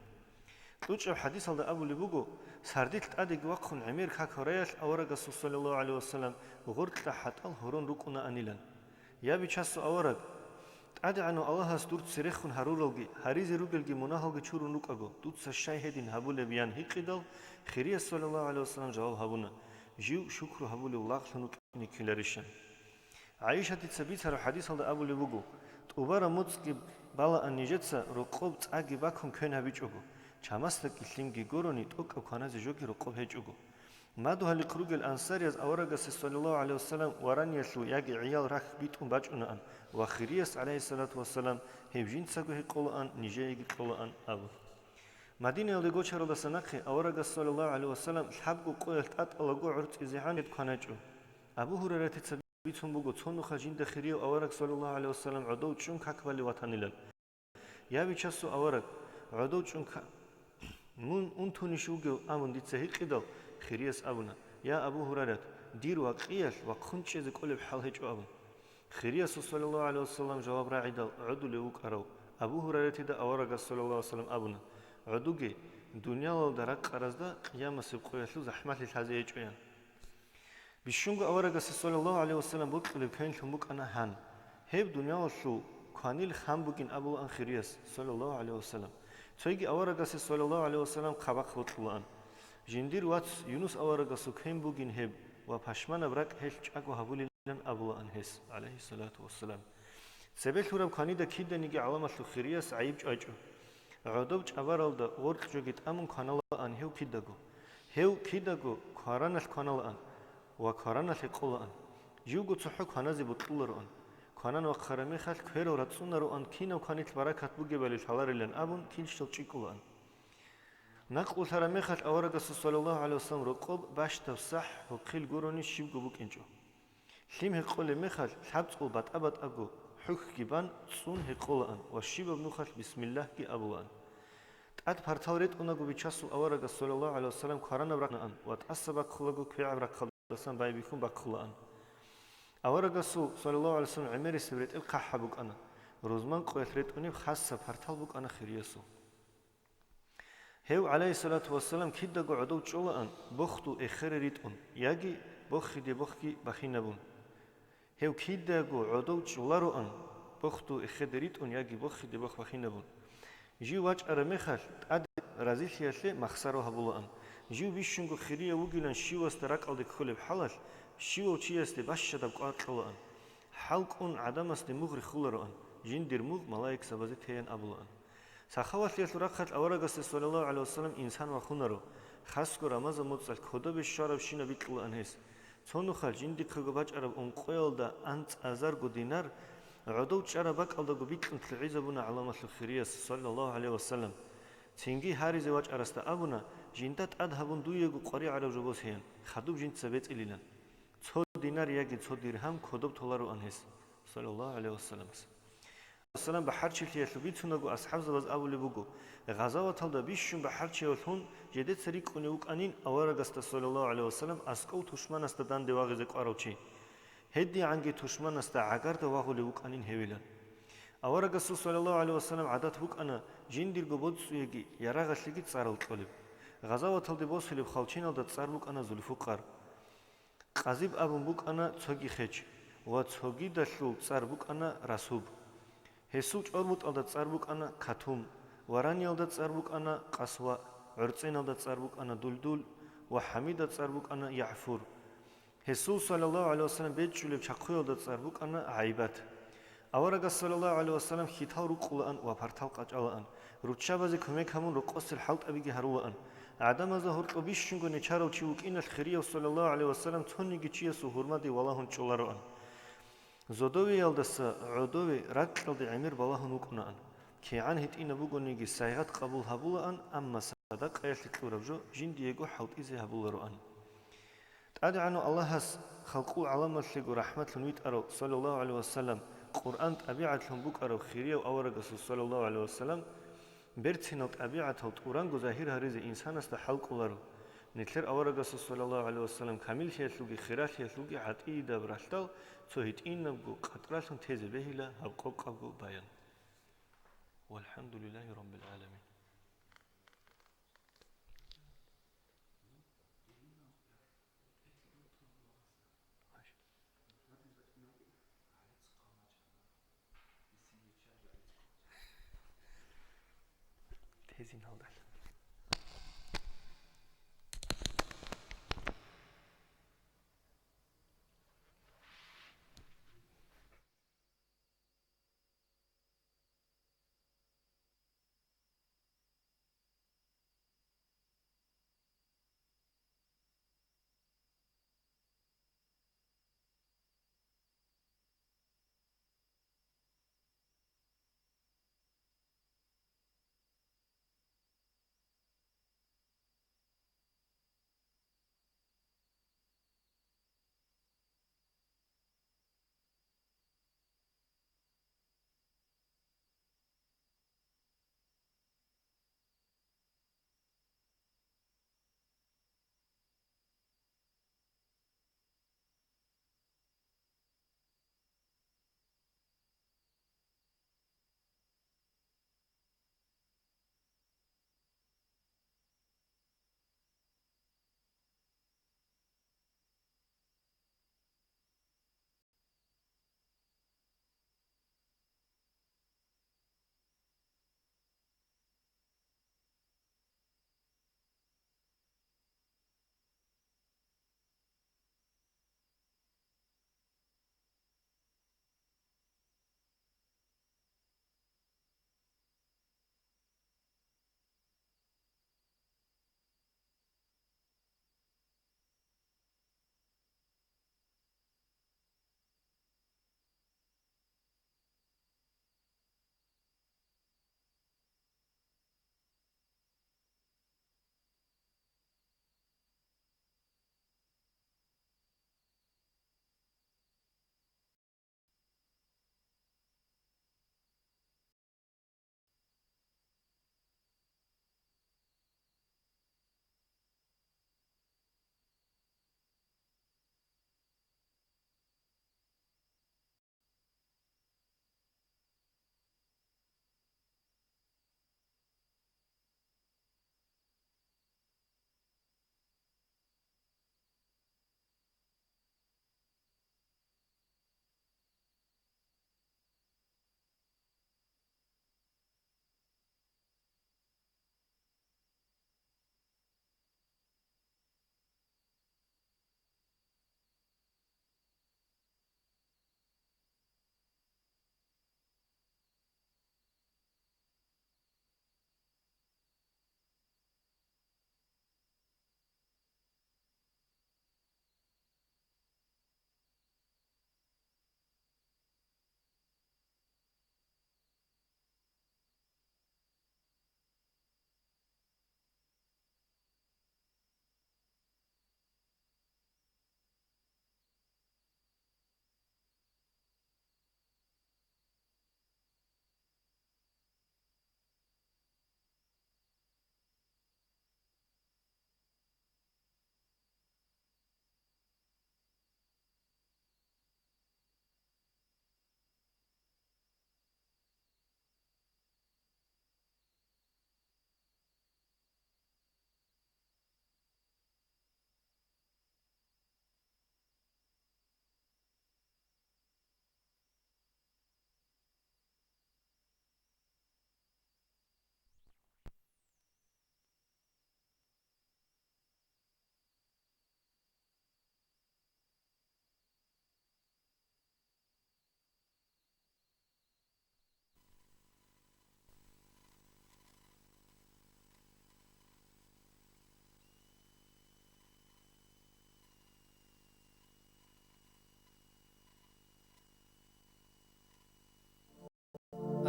КьучӀаб хӀадисалда абулеб буго, сардилъ тӀадеги вахъун гӀемер как гьараялъ аварагасул, саллаллагьу гӀалайгьи вассалам, гъоркьа хӀатӀал гьорон рукӀунаанилан. Я Бичасул авараг, ТӀадегӀанав Аллагьас дур церехун гьаруралги, гьаризе ругелги мунагьалги чурун рукӀаго, дуца щай гьедин гьабулеб? – ян гьикъидал, хирияс, саллаллагьу гӀалайгьи вассалам, жаваб гьабуна: «Жив шукру гьабулев лагълъун вукӀине ккеларищан?» ГӀайшатица бицараб хӀадисалда абулеб буго: «ТӀубараб моцӀги балаан нижеца, рокъоб цӀаги бакун квен гьабичӀого, чамасдаги лъимги гурони, тӀокӀаб кваназе жоги рокъоб гьечӀого». Мадугьалихъ ругел ансарияз аварагасе, саллаллагьу гӀалайгьи вассалам, вараниялъул яги гӀиял рахь битӀун бачӀунаан ва хирияс, гӀалайгьиссалату вассалам, гьеб жинцаго гьекъолаан, нижееги кьолаан абун. Мадинаялде гочаралдаса нахъе аварагас, саллаллагьу гӀалайгьи вассалам, лъабго къоялъ тӀатӀалаго гӀорцӀизегӀан гьед кваначӀо. Абу Гьурайратица бицун буго, цо нуха жинда хирияв авараг, саллаллагьу гӀалайгьи вассалам, гӀодов чӀун как балев ватанилан. Я Бичасул авараг, гӀодов чӀун ка-, мун унтунищ вугев? – абун дица гьикъидал, хирияс абуна: «Я Абу Гьурайрат, дир вакъиялъ вахъун чӀезе кӀолеб хӀал гьечӀо абун. Хириясул саллаллагьу гӀалайгьи вассалам жаваб рагӀидал гӀодулев вукӀарав Абу Гьурайратида аварагас саллаллагьу гӀалайгьи вассалам абуна: «ГӀодуге, дуниялалда ракъаразда къиямасеб къоялъул захӀмалъи лъазе гьечӀо», – ян. Бищунго аварагасе саллаллагьу гӀалайгьи вассалам бокьулеб квенлъун букӀана гьан. Гьеб дуниялалъул кванил хан бугин абулаан хирияс саллаллагьу гӀалайгьи вассалам. Цойги аварагасе саллаллагьу гӀалайгьи вассалам хъабахъ бокьулаан. Жиндир вац Юнус аварагасул квен бугин гьеб ва пашманаб ракӀ гьелъ чӀаго гьабулилан абулаан гьес, гӀалайгьиссалату вассалам. Цебе лъураб кванида киданиги гӀаламалъул хирияс гӀайиб чӀвачӀо. ГӀодоб чӀабаралда гъоркь жоги тӀамун кваналаан гьев кидаго. Гьев кидаго квараналъ кваналаан ва квараналъ гьекъолаан. Живго цохӀо кваназе бокьулароан. Кванан вахъараб мехалъ кверал рацӀцӀунароан, кинав кванилъ баракат бугебали лъаларилан абун, килщал чӀикӀкӀулаан. Накълулъараб мехалъ аварагасул саллаллагьу гӀалайгьи вассалам рокъоб бащдаб сахӀ гьухъил гурони щибго букӀинчӀо. Лъим гьекъолеб мехалъ, лъабцӀул батӀа-батӀаго хӀухьги бан, цӀун гьекъолаан ва щибаб нухалъ бисмиллагьги абулаан. ТӀад партал ретӀунаго Бичасул аварагас саллаллагьу гӀалайгьи вассалам кваранаб рахъанаан ва тӀаса бахъулаго квегӀаб рахъалдасан байбихьун бахъулаан. Аварагасул саллаллагьу гӀалайгьи вассалам гӀемерисеб ретӀел хъахӀа букӀана, рузман къоялъ ретӀунеб хасаб партал букӀана хириясул. Гьев, гӀалайгьиссалату вассалам, кидаго гӀодов чӀолаан, бохду эхере ритӀун, яги бохиде бохги бахинабун. Гьев кидаго гӀодов чӀолароан, бохду эхеде ритӀун, яги бохиде бох бахинабун. Жив вачӀараб мехалъ, тӀаде разилъиялъе махсаро гьабулаан. Жив бищунго хирияв вугилан щивасда ракӀалде кколеб хӀалалъ, щивав чиясде бащадаб кӀвар кьолаан. ХӀал кӀун гӀадамасде мугъ риххулароан, жиндир мугъ малаикзабазе теян абулаан. Сахавалъиялъул рахъалъ аварагасде саллаллагьу гӀалайгьи вассалам инсан вахунаро, хасго Рамазан моцӀалъ кодобе щварабщинаб бикьулаан гьес. Цо нухалъ жиндихъего бачӀараб ункъоялда анцӀазарго динар гӀодов чӀараб бакӀалдаго бикьун лъугӀизабуна гӀаламалъул хирияс, саллаллагьу гӀалайгьи вассалам. Цинги гьаризе вачӀарасда абуна, жинда тӀад гьабун дуего къваригӀараб жо босеян, хадуб жинца бецӀилилан. Цо динар яги цо диргьам кодоб толароан гьес, саллаллагьу гӀалайгьи вассаламас. Вассалам бахӀарчилъиялъул бицунаго, асхӀабзабаз абулеб буго, гъазаваталда бищун бахӀарчияв лъун жедеца рикӀкӀунев вукӀанин аварагасда, саллаллагьу гӀалайгьи вассалам, аскӀов тушманасда данде вагъизе кӀварав чи. ГьедигӀанги тушманасда гӀагарда вагъулев вукӀанин гьевилан. Аварагасул, саллаллагьу гӀалайгьи вассалам, гӀадат букӀана жиндирго боцӀцӀуеги ярагъалъеги цӀарал кьолеб. Гъазаваталде босулеб хвалчиналда цӀар букӀана Зулфукъар. Къазиб абун букӀана цоги хеч, ва цогидалъул цӀар букӀана Расуб. Гьесул чӀорбутӀалда цӀар букӀана Катум, вараниялда цӀар букӀана Къасва, гӀорцӀеналда цӀар букӀана Дулдул ва хӀамида цӀар букӀана ЯгӀфур. Гьесул, саллаллагьу гӀалайгьи вассалам, бечӀчӀулеб чахъуялда цӀар букӀана ГӀайбат. Аварагас, саллаллагьу гӀалайгьи вассалам, хьитал рукъулаан ва партал къачӀалаан, руччабазе кумек гьабун, рокъосел хӀалтӀабиги гьарулаан. ГӀадамазда гьоркьоб бищунго нечарав чи вукӀиналъ хирияв, саллаллагьу гӀалайгьи вассалам, цониги чиясул гьурмаде валагьун чӀолароан. Зодовеялдаса гӀодове ракьалде гӀемер балагьун вукӀунаан. КигӀан гьитӀинаб бугониги, сайгъат къабул гьабулаан, амма садакъаялъе кьураб жо жиндиего хӀалтӀизе гьабулароан. ТӀадегӀанав Аллагьас халкъул гӀаламалъего рахӀматлъун витӀарав, саллаллагьу гӀалайгьи вассалам, Къуръан тӀабигӀатлъун букӀарав хирияв аварагасул, саллаллагьу гӀалайгьи вассалам, берцинал тӀабигӀатал тӀуранго загьир гьаризе инсанасда хӀал кӀоларо. Нилъер аварагасул, саллаллагьу гӀалайгьи вассалам, камиллъиялъулги хиралъиялъулги гӀатӀидаб ралъдал цо гьитӀинабго къатӀралъун тезе бегьила гьаб къокъабго баян. ВалхӀамдулиллагьи раббил гӀаламин. Тезин гьалдал.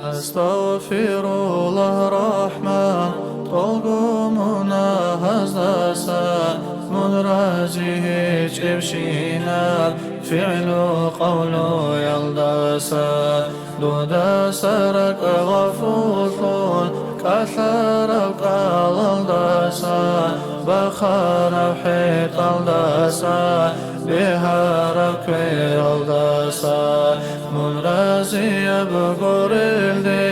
Астагъфируллагь, Рахман, тӀолго мунагьаздаса, мун рази гьечӀебщинаб фигӀлу-къавлуялдаса, дудаса ракӀ гъафуллъун кӀалъараб кӀалалдаса, бахараб хӀетӀалдаса, бегьараб квералдаса, мун разияб гурелде,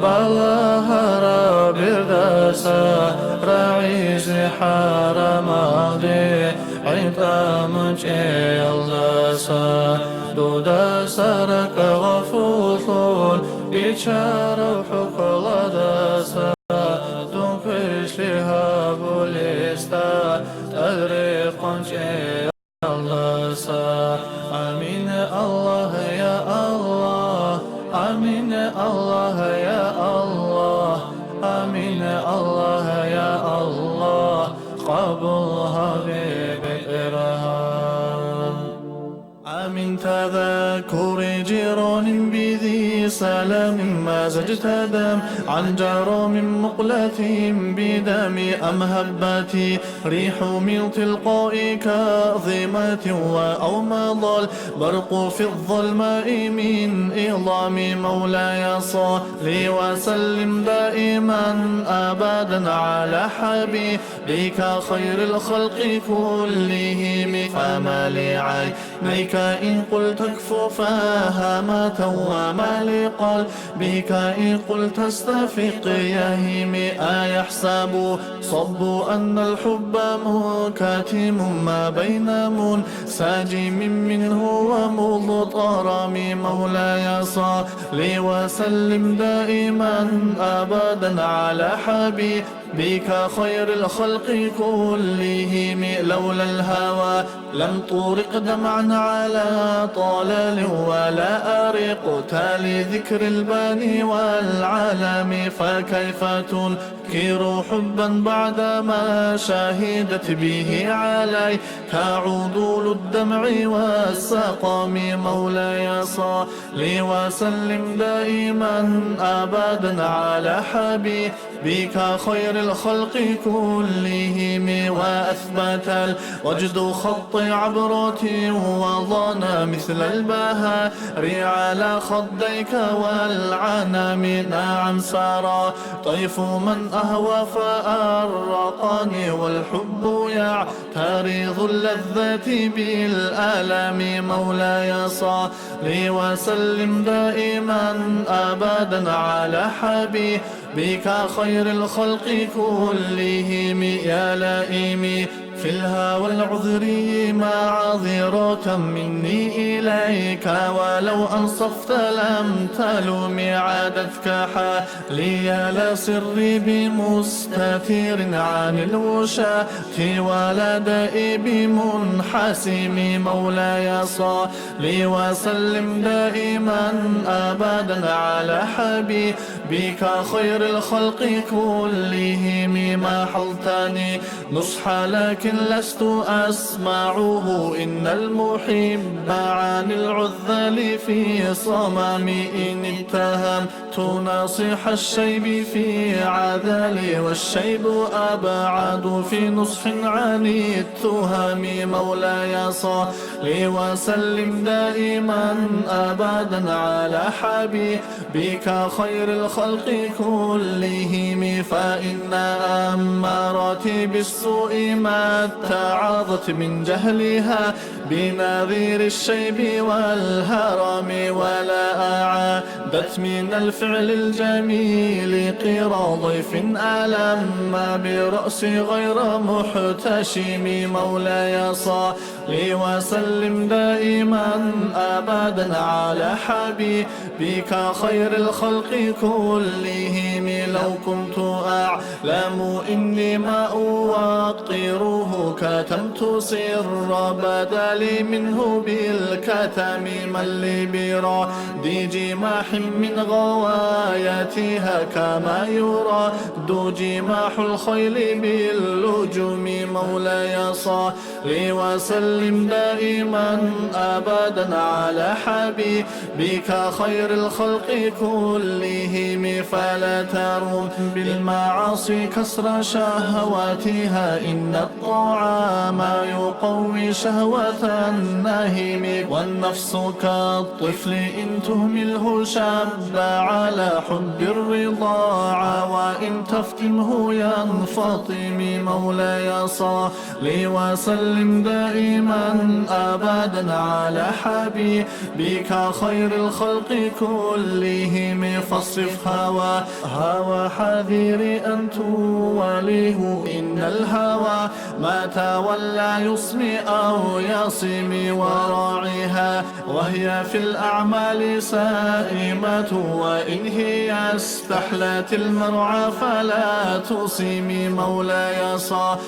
балагьараб бердаса, рагӀизе хӀарамалде, гӀинтӀа мунчӀеялдаса, дудаса ракӀ гъафуллъун бичараб хӀукмуялдаса, дун квешлъи гьабулесда тӀад рекъон чӀеялдаса. Амин, Аллагь, я Аллагь, амин, Аллагь, я Аллагь, амин, Аллагь, я Аллагь, къабул гьабе, БетӀергьан. آمن تذكر جيران بذي سلام مزجت دمعا جرى من مقلة بدم أم هبت ريح من تلقاء كاظمة وأومض البرق في الظلماء من إظام. مولاي صل وسلم دائما أبدا على حبيبك خير الخلق كلهم. فما لعين عينيك إن قلت اكف فهمة وما لقلبك إن قلت استفق يهم. أيحسب صب أن الحب منكتم ما بين منسجم منه ومضطرم. مولاي صل وسلم دائما أبدا على حبيبك بك خير الخلق كلهم. لولا الهوى لم ترق دمعا على طلال ولا أرقت لذكر الباني والعلم. فكيف تنكر حبا بعدما شهدت به عليك عدول الدمع والسقم. مولاي صل وسلم دائما أبدا على حبيبك بك خير الخلق كلهم. وأثبت الوجد خط عبرة وضان مثل البهار على خديك والعنم. نعم سرى طيف من أهوى فأرقني والحب يعترض اللذة بالألم. مولاي صل وسلم دائما أبدا على حبيبك خير الخلق كلهم. يا لئيمي في الهوى العذري معذرة مني إليك، ولو أنصفت لم تلم عادتك حالي. يا لا سري بمستتير عن الوشاة، ولا دائي بمنحسم. مولاي صل وسلم دائما أبدا على حبيبك خير الخلق كلهم. ما حلتني نصحا لكن لست أسمعه، إن المحب عن العذال في صمم. إن اتهمت ناصح الشيب في عذالي، والشيب أبعد في نصح عن التهم. مولاي صل وسلم دائما أبدا على حبيبك خير الخلق كلهم. فإن أماراتي بالسوء ما اتعظت من جهلها بنذير الشيب والهرم، ولا أعادت من الفعل الجميل قرى ضيف ألم برأسي غير محتشم. مولاي صل وسلم دائما أبدا على حبيبك خير الخلق كلهم. لو كنت أعلم لم إني ما أوقره، كتمت سر بدا لي منه بالكتم. من لي براد جماح من غوايتها كما يراد جماح الخيل باللجوم. مولاي صل وسلم دائما أبدا على حبيبك خير الخلق كلهم، فلا تروم بالمعاصي كسر شهواتها، إن الطعام يقوي شهوة النهم، والنفس كالطفل إن تهمله شب على حب الرضاعة، وإن تفطمه ينفطم. مولاي صل وسلم دائما أبدا على حبيبك خير الخلق كلهم، فاصرف هواها وحذر أن توليه، إن الهوى ما تولى يصم أو يصم، وراعها وهي في الأعمال سائمة، وإن هي استحلت المرعى فلا تصم. مولاي صل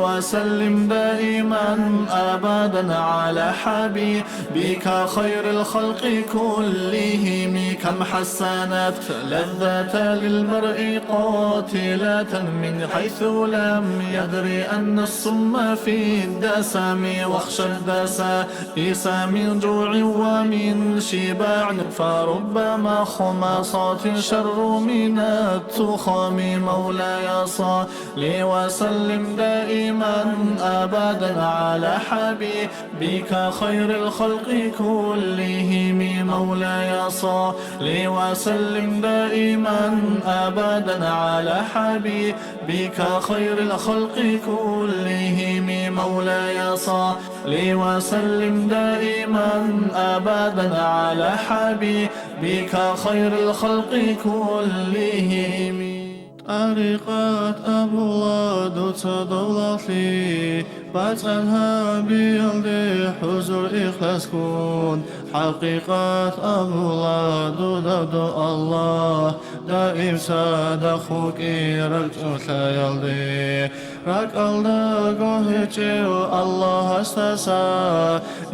وسلم دائما أبدا على حبيبك خير الخلق كلهم، كم حسنت لذة للمرء قاتلة من حيث لم يدر أن السم في الدسم، واخشى الدسائس من جوع ومن شباع، فرب مخمصة شر من التخم. مولاي صل وسلم دائما أبدا على حبيبك خير الخلق كلهم. مولاي صل وسلم دائما أبدا على حبيبك خير الخلق كلهم. مولاي صل وسلم دائما أبدا على حبيبك خير الخلق كلهم. ТӀарикъат абула дуца довлалъи, бацӀцӀад гьабиялде хӀузур ихласгун. ХӀакъикъат абула дуда, до Аллагь, даим цадахъ вукӀин ракӀчӀулъаялде. РакӀалдаго гьечӀев Аллагьасдаса,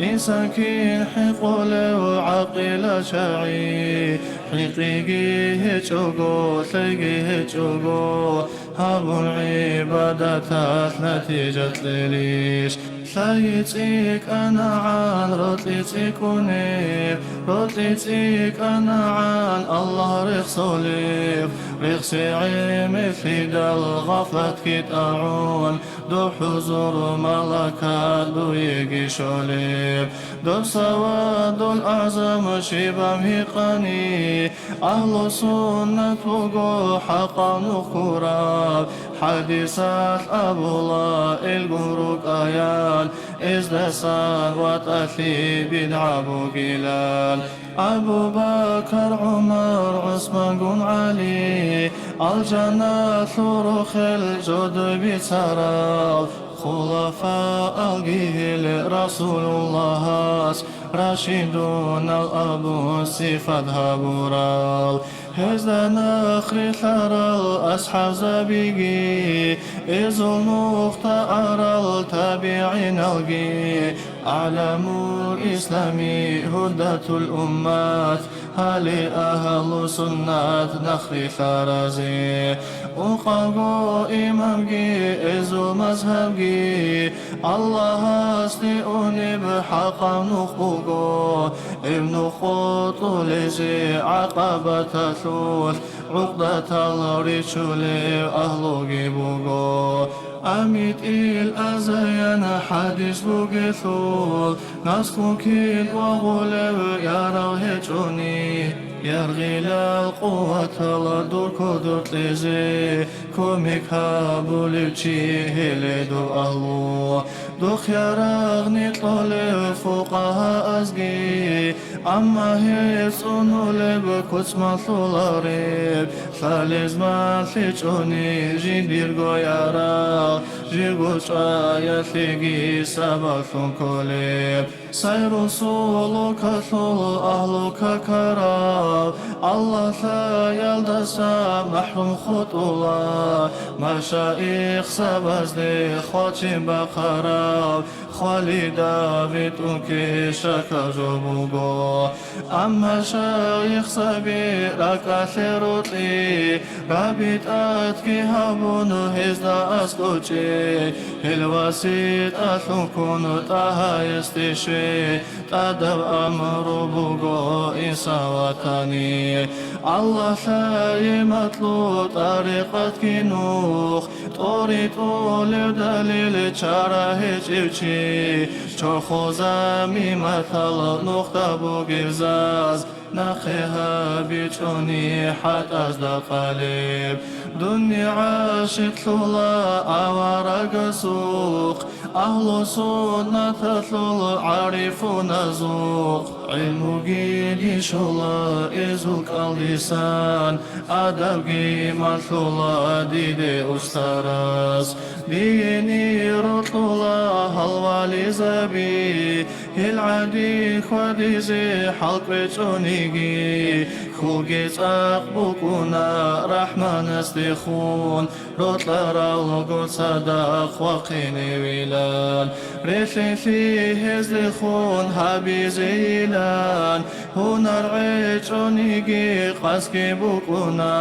инсан кин хӀинкъулев гӀакъила чагӀи, хӀинкъиги гьечӀого, лъайги гьечӀого, гьабун гӀибадаталъ натижа кьелищ? Лъай цӀикӀкӀанагӀан рокьи цӀикӀкӀунеб, рокьи цӀикӀкӀанагӀан Аллагь рехсолеб, рехсей гӀемерлъидал гъафлатги тӀагӀун, доб хӀузур малакат дуеги щолеб. Доб савадул агӀзам щибаб гьикъани, агьлу суннат буго хӀакъаб нух ккураб. ХӀадисалъ абула, илгун рукӀаян, эздасан ватӀалъи бидгӀа бугилан. Абу Бакар, ГӀумар, ГӀусмангун ГӀали, алжаналъул рохел жодой бицарал, хулафаалги гьел Расулуллагьас рашидунал абун сифат гьабурал, гьезда нахърилълъарал асхӀабзабиги, эзул нухда арал табигӀиналги, гӀаламул ислами гьудатул уммат, гьале агьлу суннат нахърилълъаразе. Ункъавго имамги эзул мазгьабги Аллагьасде унеб хӀакъаб нух буго, гьеб нух къотӀулезе гӀакъабаталъулъ гӀукъдатал ричулев агьлуги буго. АмитӀил азаян хӀадис бугелъул, наскун кин вагъулев ярагъ гьечӀони, яргъилал къуватал дур кодор кьезе кумек гьабулев чи гьеле дов агьлу. Духъ ярагъни кьолев фукъагьаазги, амма гьез цӀунулеб куц малъулареб, лъалез малъичӀони жиндирго ярагъ, жирго чӀваялъеги сабаблъун кколеб. Сайру сулукалъул агьлу какарал, Аллагьлъаялдаса махӀрум хутӀула, машаихсабазде хвалчен бахъарал, Хвалида витӀун кишакаб жо буго. Амма шайихзаби ракӀалъе рокьи, рабитӀатги гьабун гьезда аскӀочӀи, гьел васитӀалъун ккун ТӀагьаесде щвей, тӀадаб амру буго инсан ватани. Аллагь лъай матлу тӀарикъатги нух, тӀоритӀулев далил чара гьечӀев чи, чорхол замиматал нухда бугеб заз, нахъе гьабичӀони хӀатӀазда къалеб. Дунни гӀашикълъула аварагасухъ, агьлу суннаталъул гӀарифуназухъ, гӀилмуги дишула изул кӀалдисан, адабги малъула диде устарас. Дини рокьула гьал вализаби, гьел гӀади хьвадизе хӀал кӀвечӀониги, хьулги цӀакъ букӀуна РахӀманасдехун, рокьаралго цадахъ вахъиневилан, релълъинлъи гьездехун гьабизейилан, гьунар гӀечӀониги къасги букӀуна,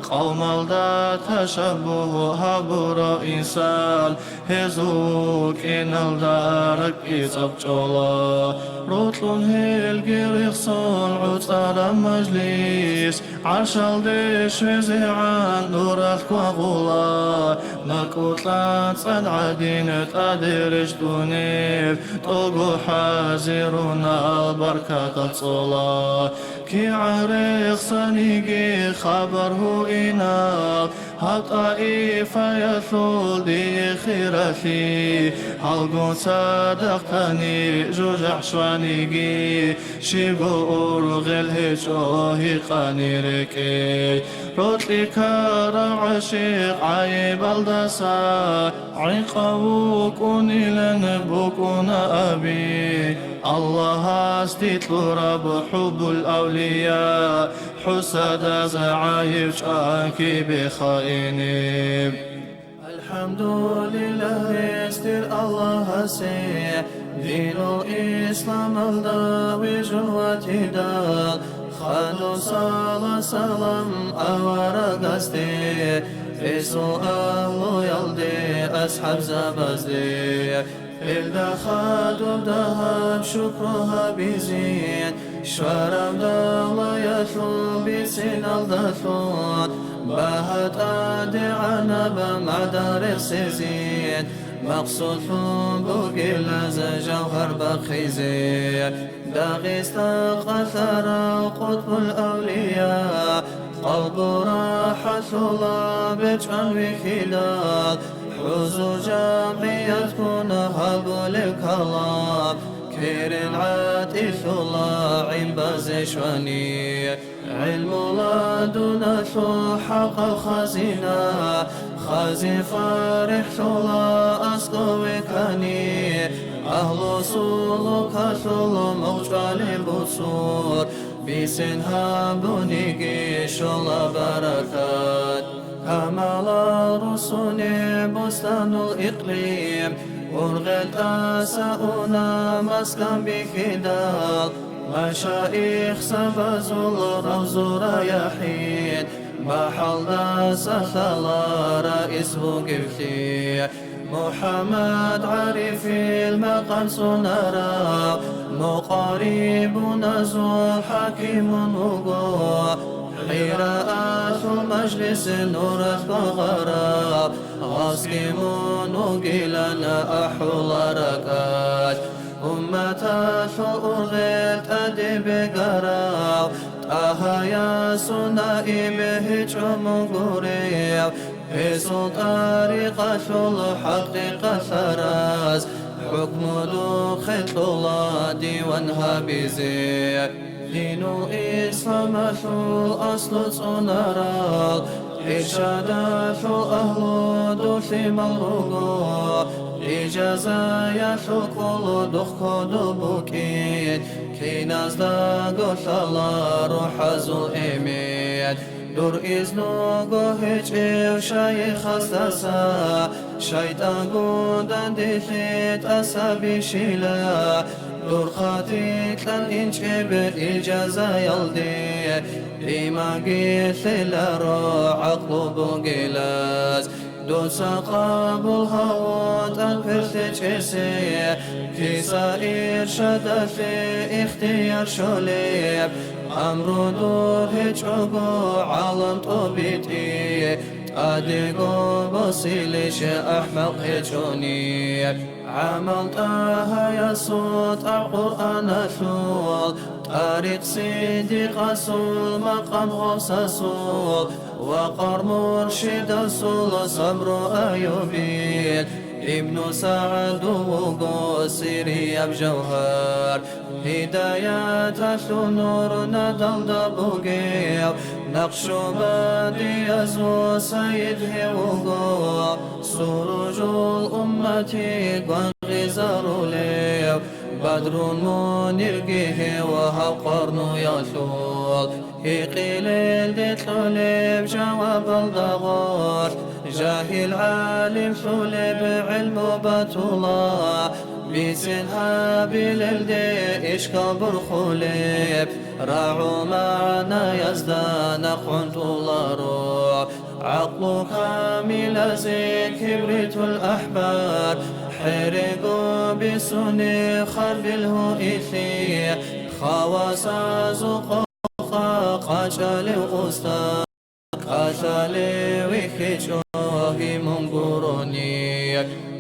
къавмалда ташаббугь гьабурав инсан, гьезул кӀиналда ракӀги цӀакъ чӀола. Рокьун гьелги рехсон гӀуцӀараб мажлис, гӀаршалде щвезегӀан нуралъ квагъула, макӀу кьацӀан гӀадин тӀаде рещтӀунеб, тӀого хӀазирунал баркаталъ цӀола. КигӀан рехсаниги хабар гьуинал, гьаб ТӀаифаялъул дие хиралъи, гьалгун цадахъ тани жужахӀ щваниги, щибго ургъел гьечӀо гьикъани рекӀей. Рокьи ккарав гӀашикъ гӀайибалдаса, гӀикъав вукӀунилан букӀуна аби. Аллагьасде кьураб хӀуббул авлия, хӀусадаз гӀайиб чӀван кибе хаиниб. АлхӀамдулиллагь, рес тир Аллагьасе, динул исламалда вижун ватидал, хадусала салам аварагасде, ресул агьлуялде, асхӀабзабазде. Гьелда хадуб дагьаб шукру гьабизин, щвараб далаялъул бициналдалъун, багьа тӀадегӀанаб мадал рехсезин, максудлъун бугила жавгьар бахъизе. Дагъиста къалъарав къутбул авлия, къалбу рахӀалъула бечӀван вихьидал, хӀузу-жамгӀият ккун гьабулеб калам, керен гӀатӀилъула гӀин базе щвани. ГӀилмула дуналъул хӀакъаб хазина, хази фарихӀлъула аскӀове ккани, агьлу сулукалъул мугъчӀвали буцур, бицен гьабуниги щола баракат. Камалал русуне бустанул икълим, ургъел тӀаса уна маскан бихьидал, машаихзабазул равзу раяхӀин, бахӀалдаса лъала раис вугевлъи. МухӀаммад ГӀарифил макъам цӀунарав, мукъарибуназул хӀакимун вуго, ХӀираалъул мажлис нуралъ багъарав, гъасги мун вугилан ахӀула ракӀалъ. Умматалъул ургъел тӀаде бегарав, ТӀагьаясул наиб гьечӀо мун гурев, гьесул тӀарикъалъул хӀакъикъалъараз хӀукму духъе кьола диван гьабизе. Динул исламалъул аслу цӀунарал, иршадалъул агьлу дулъимал руго, ижазаялъул кӀул духъ кодоб букӀин, киназдаго лъала рухӀазул эмен. Дур изнуго гьечӀев шайихасдаса, ШайтӀанго данделъи тӀаса бищила, дур хатикьан инчӀеб ил жазаялде. Иманги лъеларо гӀакълу бугелаз, дуца къабул гьавун тӀад перлъечӀесе. Киса иршадалъе ихтияр щолеб, амру дур гьечӀого гӀалам тӀобитӀи. ТӀадего босилищ ахӀмакъ гьечӀони, гӀамал ТӀагьаясул, тӀагӀ Къуръаналъул, тӀарикъ Сиддикъасул, макъам гъавсасул, вакъар муршидасул, сабру Аюбил. Ибну СагӀду вуго сирияб жавгьар, гьидаяталъул нур надалда бугев, накъшубандиязул сайид гьев вуго, суружул уммати гвангъизарулев, бадрул мунирги гьев гьав къарнуялъул. Гьикъилелде кьолеб жавабалда гъорлъ, жагьил гӀалим лъулеб гӀилму батула, бицен гьабилелде ишкал борхулеб, рагӀул магӀнаязда нахъ гӀунтӀуларо. ГӀакълу камилазе Кибритул ахӀбар, хӀерего бицунеб харбил гьуинлъи, хавасазул къо- къа къачӀалев устар, кӀалъалев вихьичӀо гьимун гурони.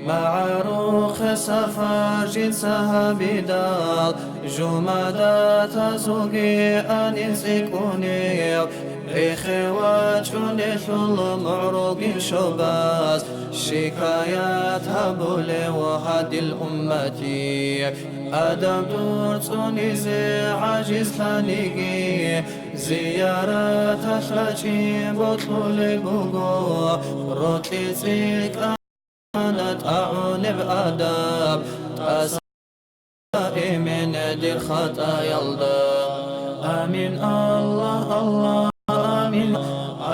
МагӀарухъе сафар жинца гьабидал, жумадатазулги анин цӀикӀкӀунев, рехе вачӀунелъул мугӀрулгин щобаз, шикаят гьабулев гьадил уммати. Адаб дур цӀунизе гӀажизлъаниги, зияраталъ рачӀи бокьулеб буго, рокьи цӀикӀкӀана тӀагӀунеб адаб, тӀаса эмен дир хатӀаялда. Амин, Аллагь, Аллагь, амин,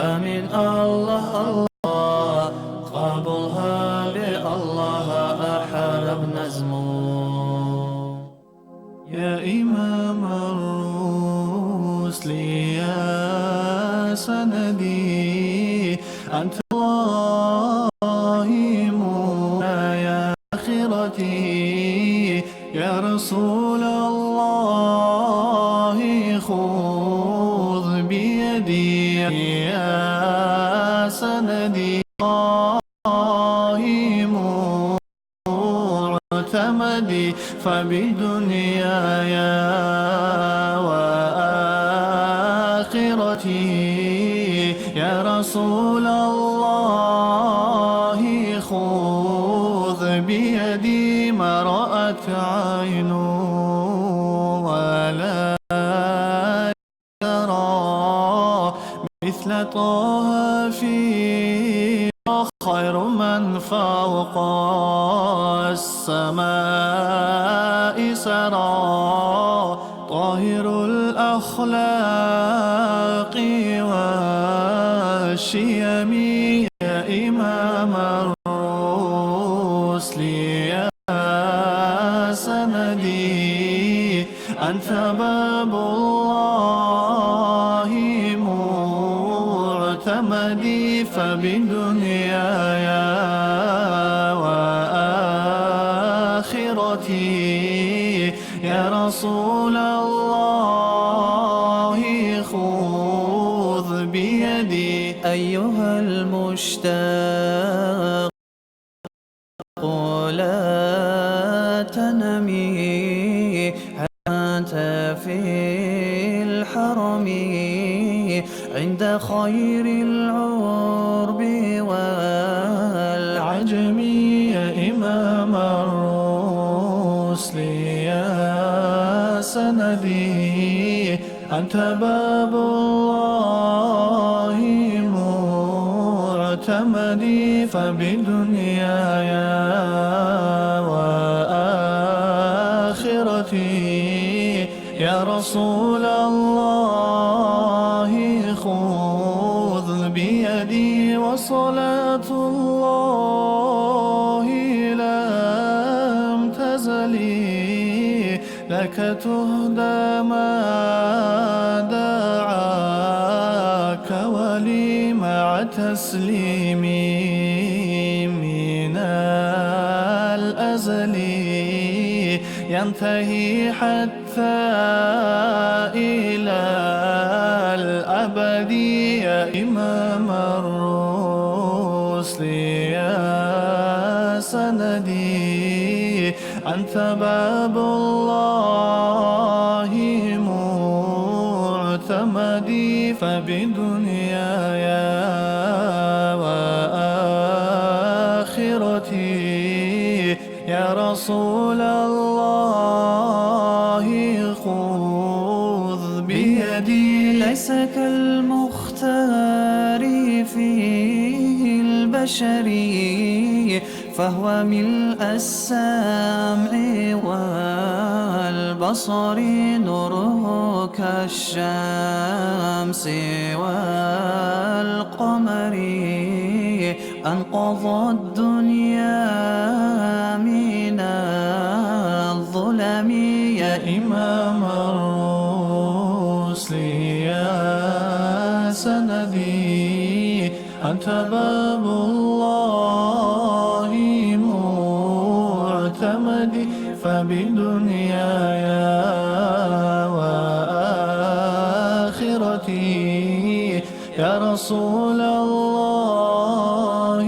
амин, Аллагь, Аллагь, къабул гьабе, Аллагь, ахӀараб назму. يا إمام الرسل، يا سندي، أنت الله مناي آخرتي. يا رسول الله، خذ بيدي، يا سندي، الله معتمدي، فبدنياي وآخرتي. يا رسول الله، خذ بيدي، ما رأت عين ولا ترى مثل طه في، خير من فوق السماء سرى، طاهر الأخلاق والشيم. يا إمام الرسل، يا سندي، أنت باب الله معتمدي، فبدنياي وآخرتي. يا رسول الله، خذ بيدي. أيها المشتاق، تنمي أنت في الحرم عند خير العرب والعجم. يا إمام الرسل، يا سندي، أنت باب الله معتمدي، فبدنياي وآخرتي. يا رسول الله، خذ بيدي، وصلاة الله الزهد ما دعاك ولي مع تسليمي من الأزل ينتهي حتى إلى الأبد. يا إمام الرسل، يا سندي، أنت باب الله معتمدي، فبدنياي وآخرتي يا رسول الله خذ بيدي. ليس كالمختار في البشر، فهو ملء السمع والبصر، نوره كالشمس والقمر، أنقذ الدنيا من الظلم. يا إمام الرسل، يا سندي، أنت باب الله معتمدي، فبدنياي وآخرتي يا رسول الله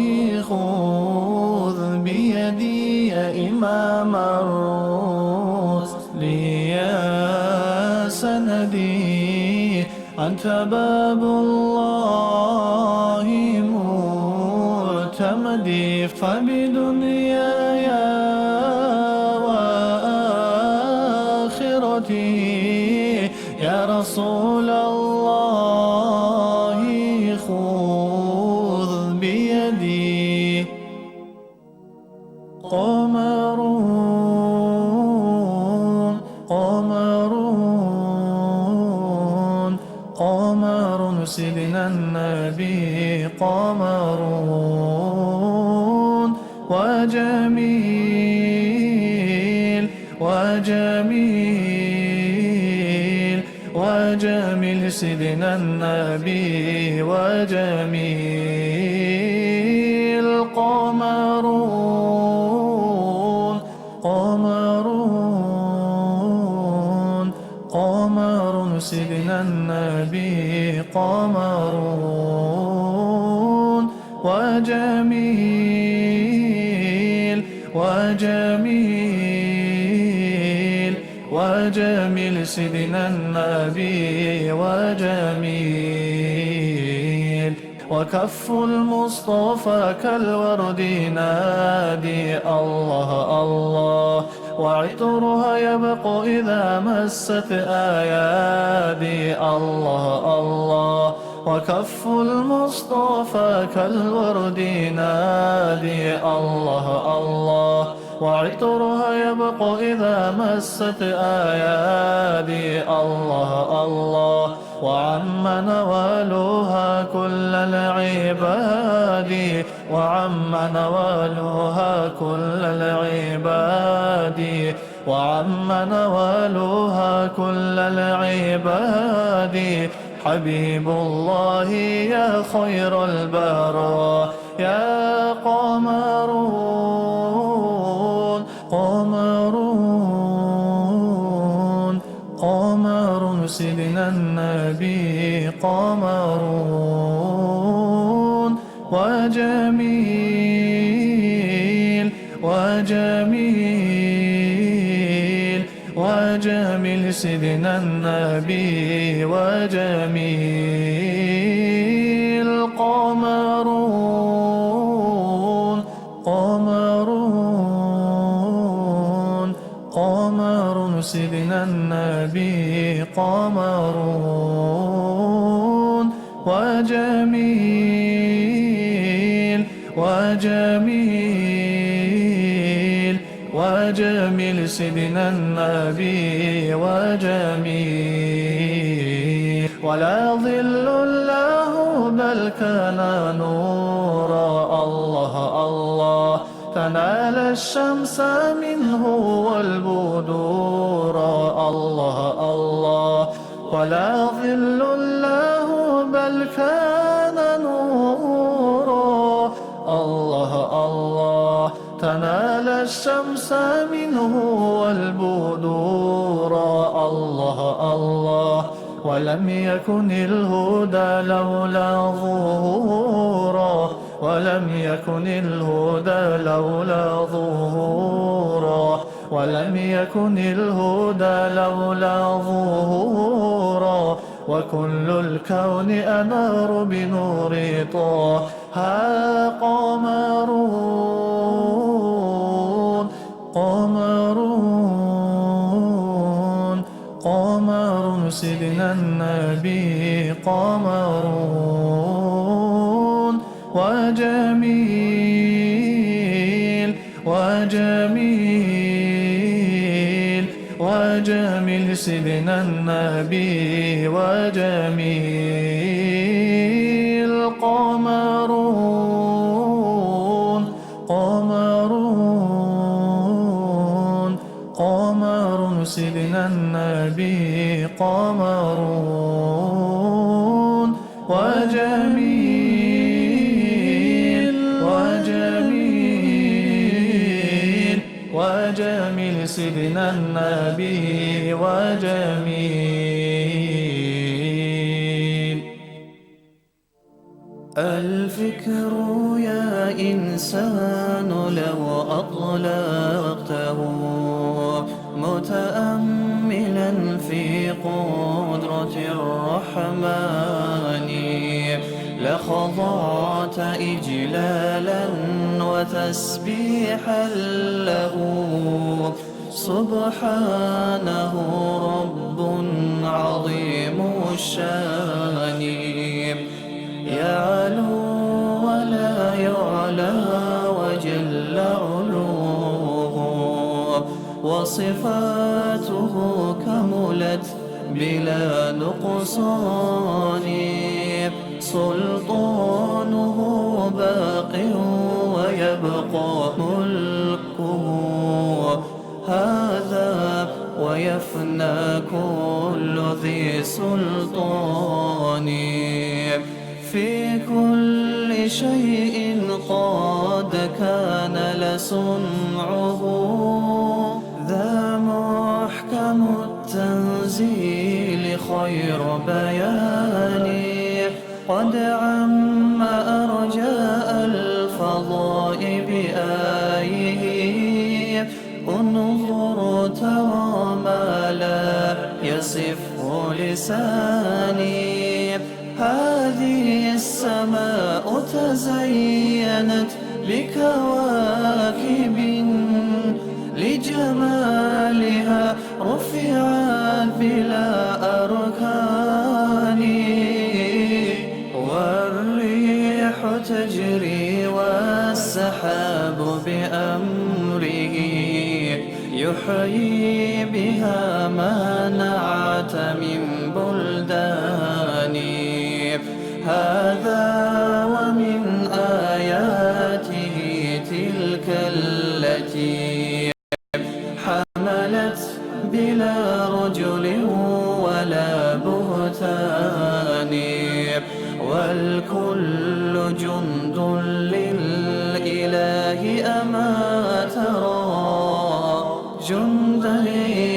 خذ بيدي. يا إمام الرسل، يا سندي، أنت باب الله معتمدي، فبدنياي وآخرتي يا رسول الله خذ بيدي. قمر، قمر، قمر سيدنا النبي، قمر وجميل، وجميل، وجميل سيدنا النبي، وجميل. قمر، قمر، قمر سيدنا النبي، قمر وجميل، وجميل، وجميل سيدنا النبي، وجميل. وكف المصطفى كالورد ينادي الله الله، وعطرها يبقى إذا مست أيادي الله الله. وكف المصطفى كالورد ينادي الله الله، وعطرها يبقى إذا مست أيادي الله الله. وعم نوالها كل العباد، وعم نوالها كل العباد، وعم نوالها كل العباد. حبيب الله يا خير البرايا، قمر، قمر، قمر سيدنا النبي، قمر وجميل، وجميل، وجميل سيدنا النبي، وجميل. قمر، قمر، قمر سيدنا النبي، قمر وجميل، وجميل، وجميل سيدنا النبي، وجميل. ولا ظل له بل كان نورا، الله الله. تنال الشمس منه والبدور. الله، الله، ولا ظل له بل كان نورا. الله، الله، تنال الشمس منه والبدور. الله، الله، ولم يكن الهدى لولا ظهورا، ولم يكن الهدى لولا ظهورا، ولم يكن الهدى لولا ظهورا، وكل الكون أنار بنور طه. قمر، قمر، قمر سيدنا النبي، قمر وجميل، وجميل، وجميل سيدنا النبي، وجميل. قمر، قمر، قمر سيدنا النبي، قمر وجميل، وجميل، وجميل سيدنا النبي، وجميل. الفكر يا إنسان لو أطلقته متأملا في قدرة الرحمن، لخضعت إجلالا وتسبيحا له، سبحانه رب عظيم الشان، يعلو ولا يعلى وجل علوه، وصفاته كملت بلا نقصان، سلطانه باق ويبقى ملكه، هذا ويفنى كل ذي سلطان. في كل شيء قد كان لصنعه، ذا محكم التنزيل خير بيان، قد عم أرجاء الفضاء بآيه، انظر ترى ما لا يصفه لساني. هذه السماء تزينت بكواكب، لجمالها رفعت بلا أركان، والريح تجري والسحاب بأمره، يحيي بها ما نعت من بلدان. هذا ومن آياته تلك التي حملت بلا رجل ولا بهتان، والكل جند للإله، أما ترى جندا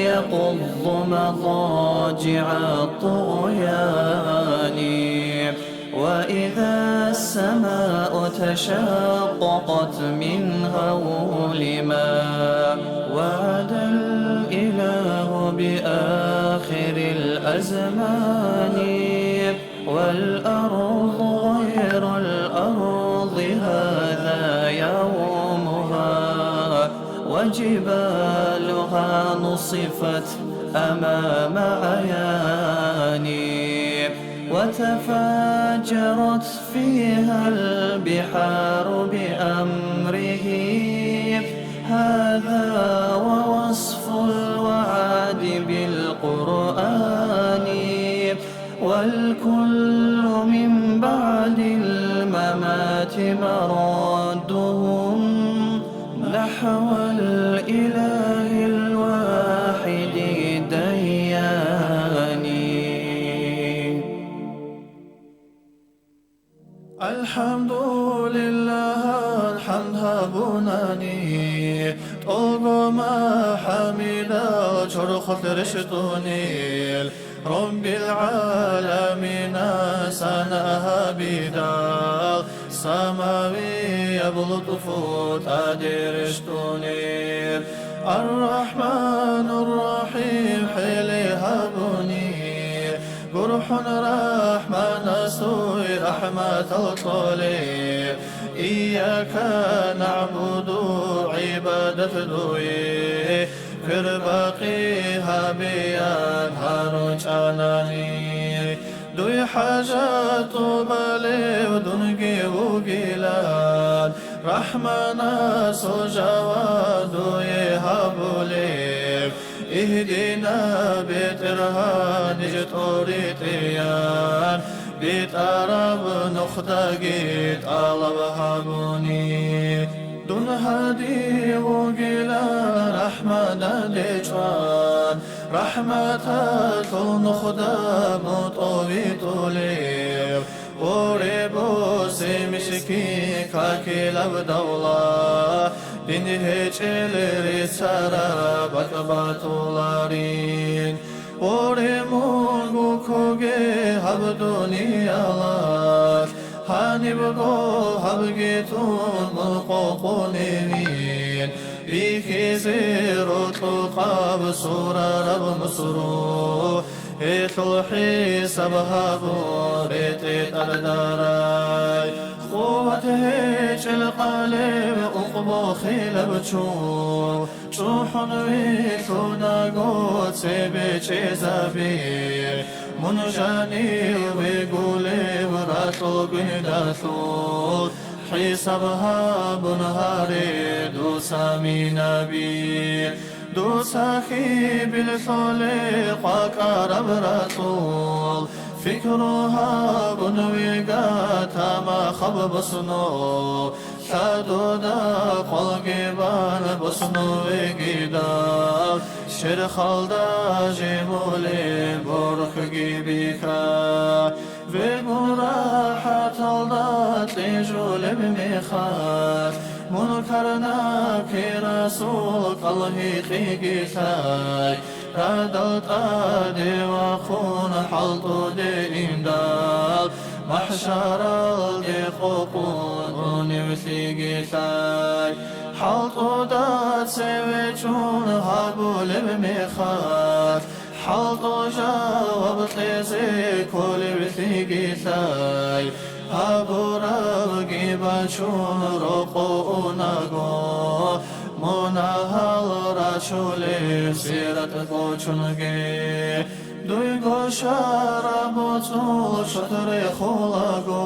يقض مضاجع الطغيان. وإذا السماء تشققت من هول ما وعد الإله بآخر الأزمان، والأرض غير الأرض هذا يومها، وجبالها نصفت أمام عياني، وتفجرت فيها البحار بأمره. هذا ووصف الوعد بالقرآن، والكل من بعد الممات مردهم والإله الواحد الديان. الحمد لله, хӀамд гьабунани, тӀолго махӀамидал чорхолъ рещтӀунел, Раббил гӀаламина сана гьабидал, самавияб лутӀфу тӀаде рещтӀунел. Ар-Рахманур-Рахим хӀели гьабуни, гурхӀун РахӀманасул рахӀматал кьолеб. Ийяка нагӀбуду, гӀибадат дуе квербакъи гьабеян гьаручӀанани. Дуй хӀажат тӀубалев дунги вугилан, РахӀманасул жаваб дуе гьабулеб. Игьдина, БетӀергьан, ниж тӀоритӀеян, битӀараб нухдаги тӀалаб гьабуни. Дун гьади вугила РахӀманаде чӀван, рахӀматалъул нухда мутӀовитӀулев. Оре босе мискин какилаб давла, дин гьечӀел рицараб бакӀ батуларин. Оре мун гуккуге гьаб дуниялалъ, гьанибго гьабги тун мун къокъуневин. Бихьизе рокьукъаб сурараб мусру, гьелъул хӀисаб гьабун ретӀе тӀаддарай. Къуват гьечӀел къалеб укъбохилаб чу, чӀухӀун вилълъунаго цебе чӀезаби. Мун жанив вегулев ракьул гундалъул, хӀисаб гьабун гьаре дуца минаби. Дуца хьибил лъоле къвакӀараб ракьул, пикру гьабун вега тамахаб босуно. Лъадуда къвалги бан босуно вегидал, черхалда жемулеб борхги биха. Вегун рахӀаталда кьижулеб мехалъ, мун карнакирасул кӀал гьикъиги лъай. Радал тӀаде вахъун хӀалтӀуде индал, махӀшаралде къокъун уневлъиги лъай. ХӀалтӀуда цеве чӀун гьабулеб мехалъ, хӀалтӀу жаваб кьезе кколевлъиги лъай. Гьабурабги бачун рокъо унаго, мунагьал рачулеб сират кӀочунге. Дуйго щвараб боцӀул шот рехулаго,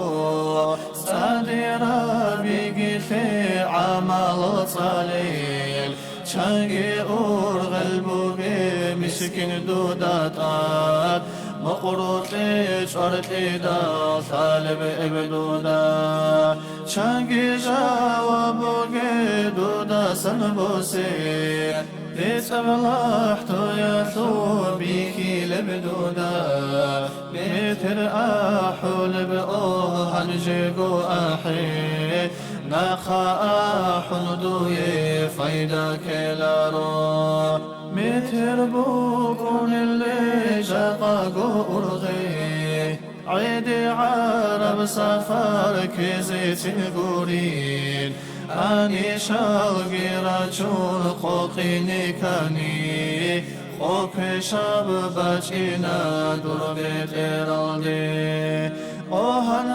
цӀадираб йигилъе гӀамалал цӀалел. Чанги ургъел бугеб мискин дуда тӀад, мукърукье чӀваркьидал лъалеб эб дуда. Чанги жаваб бугеб дудасан бусе, бецӀаб лахӀтоялъул бихьилеб дуда. Метер ахӀулеб, о, гьанжего ахӀе, нахъа ахӀун дуе пайда ккеларо. Метер букӀунеле жакъаго ургъе, гӀеде гӀараб сафар ккезецин гурин, анишалги рачун къокъине ккани. Къо квешаб бачӀина дур бетӀералде. О, гьан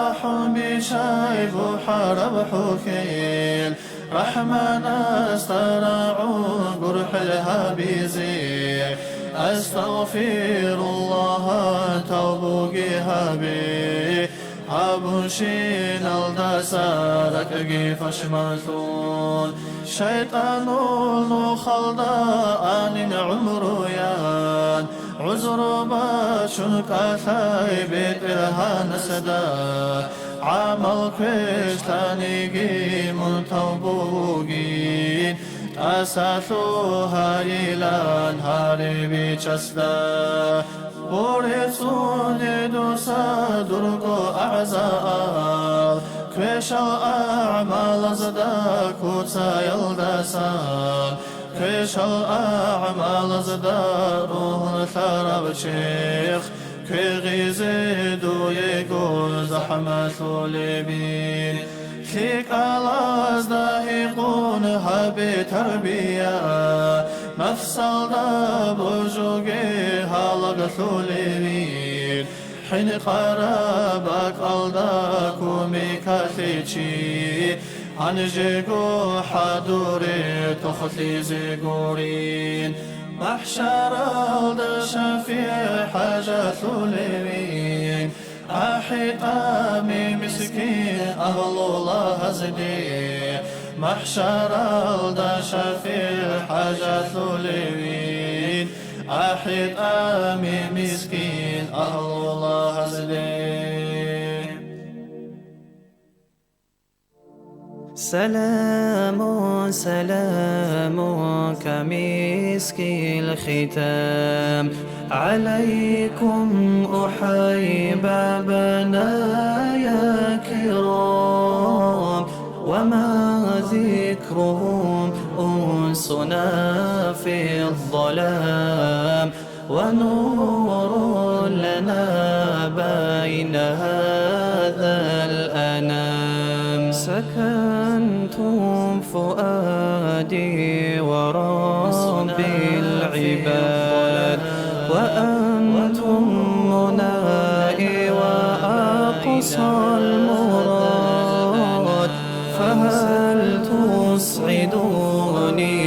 ахӀун бищай бухӀараб хӀухьел, РахӀманасда рагӀун гурхӀел гьабизе. Астагъфируллагь, тавбуги гьабе. Гьабунщиналдаса ракӀги пашманлъун, шайтӀанул нухалда анин гӀумруян, ГӀузру бачун кӀалъай БетӀергьанасда, гӀамал квешлъаниги мун тавбу бугин, тӀаса лъугьайилан гьари бичасда. ГъорецӀуне дуса дурго агӀзаал, квешал агӀмалазда куцаялдасан, квешал агӀмалазда ругьун лъарав черх, квегъизе дуего захӀмалъулебин. ЛъикӀалазда гьикъун гьабе тарбия, нафсалда божуге гьалаглъулевин. ХӀинкъараб бакӀалда кумекалъе чи, гьанжего хӀадуре тохлъизе гурин. МахӀшаралда шафигӀ хӀажалъулевин, ахӀи, тӀами мискин агьлулагьазде. МахӀшаралда шафигӀ хӀажалъулевин, ахӀи, тӀами мискин агьлулагьазде. سلام، سلام كمسك الختام عليكم أحبابنا يا كرام، وما ذكرهم أنسنا في الظلام. ونور لنا بين هذا الأنام. سكنتم فؤادي ورب العباد، وأنتم منائي وأقصى المراد. فهل تسعدوني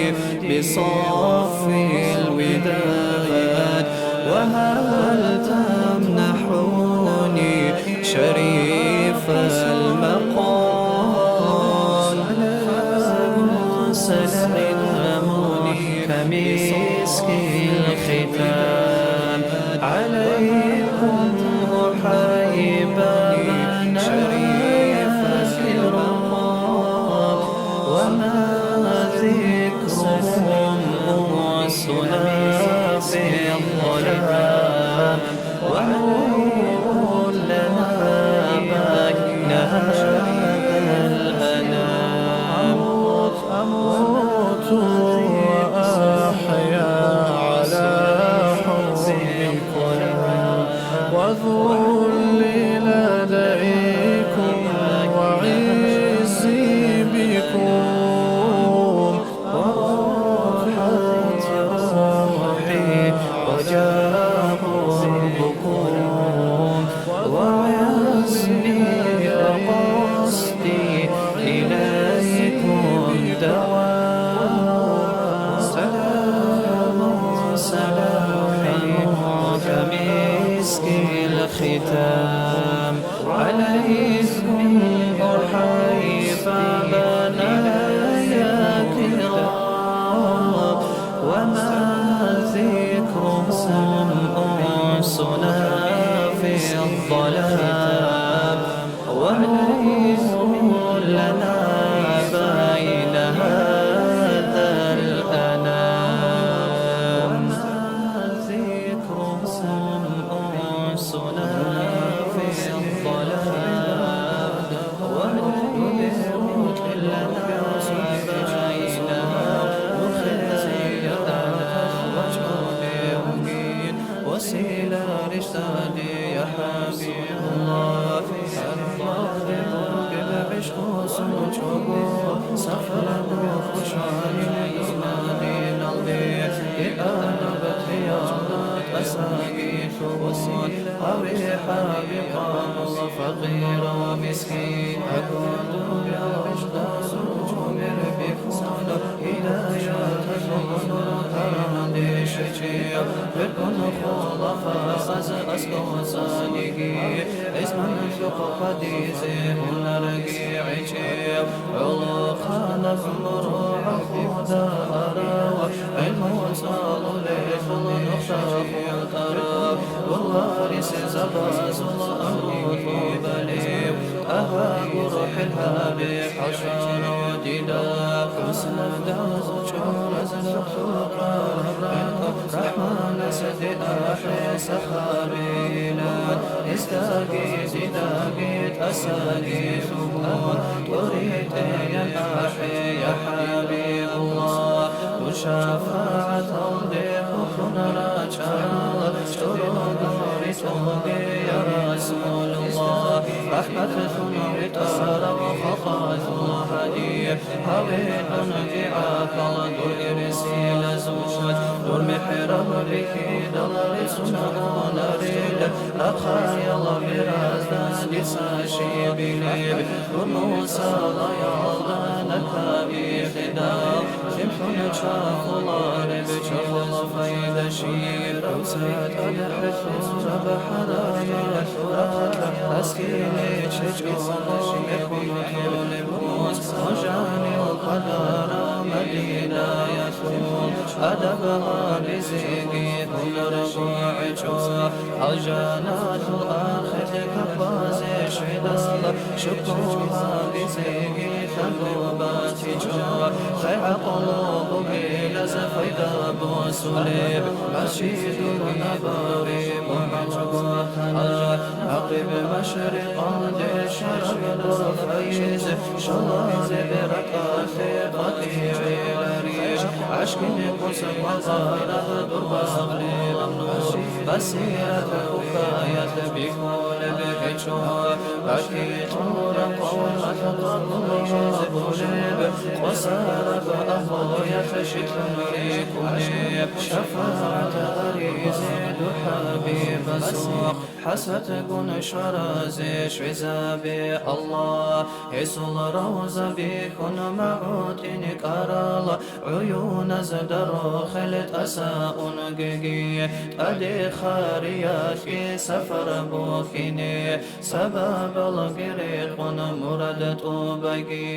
بصف الوداد، وهل تمنحوني شريف المقام؟ سلام كمسك الختام عليكم أحبابنا شريف الكرام، وما ذكرهم أنسنا في الظلام، ونور لنا بين هذا الأنام. أموت وأحيا على حبكم، وذلي لديكم وعزي بكم، وراحت روحي رجاء قربكم. وعزمي وقصدي إليكم دوام. سلام، سلام كمسك الختام عليكم أحبابنا يا كرام. وما ذكرهم أنسنا في الظلام، ونور لنا بين هذا الأنام. وما ذكرهم أنسنا في الظلام، ونور لنا بين هذا الأنام. وسيلة رشدي يا حبيب الله، المغرب بالعشق سلوكه، سفر الخشوع من إيمان البيت، إلى نبت رياض أساقيته، أريح بقام فقير ومسكين، أكون بالعشق سلوكه بكفانا، إلى يوم القيامة شفيع، فرق الخلفاء أسكن صانعه، اسم Хадизе гьунарги гӀечӀев, гӀолохъанаб гӀумру гӀахуда арав, гӀилму цӀалулелъул нухда хутӀарав, варисзабазул амру тӀубалев, агьа гурхӀел гьабе хӀалчӀаро дида. ХӀусна дазу чӀураз лъухъ-лъухъараб рахӀманас де ахӀе сахабилан, гьесдаги дидаги тӀасаги лъугьун, тӀоритӀеян ахӀе, я ХӀабибуллагь, дур шафагӀаталде хӀухьун рачӀарал чӀорого ритӀоге, я Расулуллагь, рахӀматлъун витӀарав халкъалъул гьадияб. Гьаве дун кигӀахьал дур ирсилазул, дур мехӀраб бихьидал рицун гьунарил, рахъаял миразда дица щибилеб, дур мусалаялда накабихьидал, лъимлъун чахулареб чахъул файда щиб? Дуца тӀаде хӀехьураб хӀарамал рахъа, аскине чечӀого мехун толеб. Муз, гьужанил къадара Мадинаялъул, адаб гьабизеги гьунарго гӀечӀо. Алжаналъул ахирги капазе щведал, шукру гьабизеги лъабго батичӀо. Лъай гӀакълу бугелаз файда босулеб, Масжидул Набави мугӀжизатал. Гьабиб машрикъалде шараб дур файз, шалазе ракӀалъе батӀигӀилари, гӀашкине куса вазараб дур багълеб нур, басират хӀукаялъ бихьулеб гьечӀо, бакилъура къавмалъ къабул гьабулеб, къосараб агьлуялъ щиб лъун рикӀкӀунеб, шафагӀат гьаризе дур ХӀабибасухъ. ХӀасатгун щваразе щвезабе, Аллагь, гьесул равза бихьун магӀутӀин кӀарал, гӀуюназда рохел тӀаса унгеги, тӀаде хириялъги сапар бухьине, сабабалги рекъон мурад тӀубаги,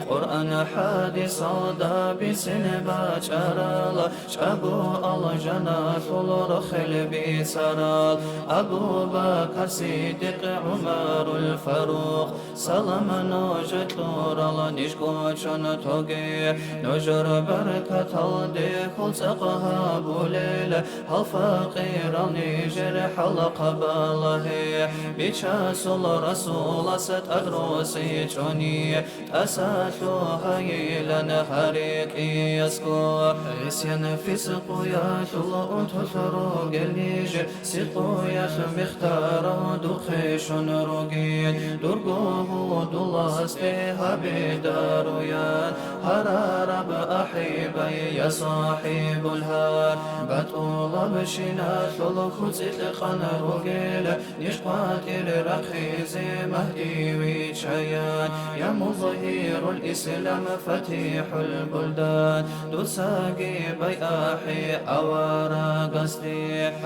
Къуръан хӀадисалда бицин бачӀарал, чӀаго алжаналъул рохел бицарал, Абу Бакр Сиддикъ, ГӀумарул Фарукъ, салам нуж кьурал ниж кӀочон тоге. Нужер баркаталде хьул цӀакъ гьабулел, гьал факъирал нижер хӀалахъ балагье. Бичасул Расулас тӀад росичӀони, тӀаса лъугьайилан гьарикьиясго. ГӀисян-фискъуялъул унтулъ ругел ниж, сикъуялъ мехтарав духъе щун ругин. Дурго гьудуласде гьабе даруян, гьарараб ахӀибай, я сахӀибул гьар. БатӀулабщиналъул хьуцӀилъ къан ругел, ниж къватӀир рахъизе Магьди виччаян, я музгьирул ислам, фатихӀул булдан, дуцаги байахӀе аварагасде.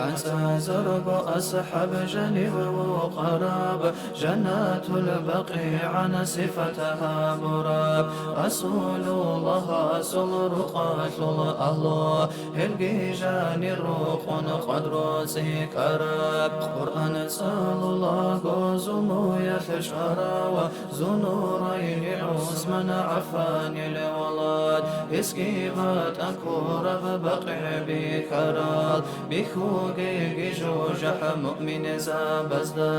АнцӀазарго асхӀаб жанив вукъараб, жаннатул бакъигӀан сипат гьабураб, Расулуллагьасул рукъалъул агьлу. Гьелги жанир рукъун къвадру цӀикӀкӀараб, Къуръан цӀалулаго зумуялъ чӀварав Зуннурайни ГӀусман ГӀаффанил авлад. Гьесги батӀа ккураб БакъигӀ бихьарал, бихьугеги жужахӀ муъминзабазда.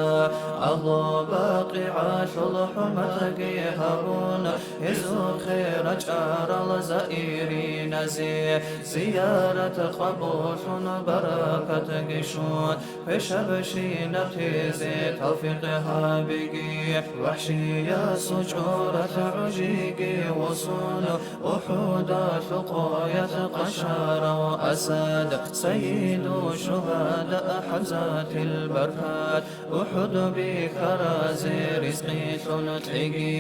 Агьлу БакъигӀалъул хӀурматги гьабун, гьезухъе рачӀарал заириназе зиярат къабуллъун, баракатги щун, квешабщинаб тезе тавфикъ гьабиги. ВахӀшиясул чӀоралъ гӀужиги вуссун, УхӀудалъул къоялъ къаншарав Асад, сайиду шугьада ХӀамзатил баркат, УхӀуд бихьаразе ризкъилъун кьеги.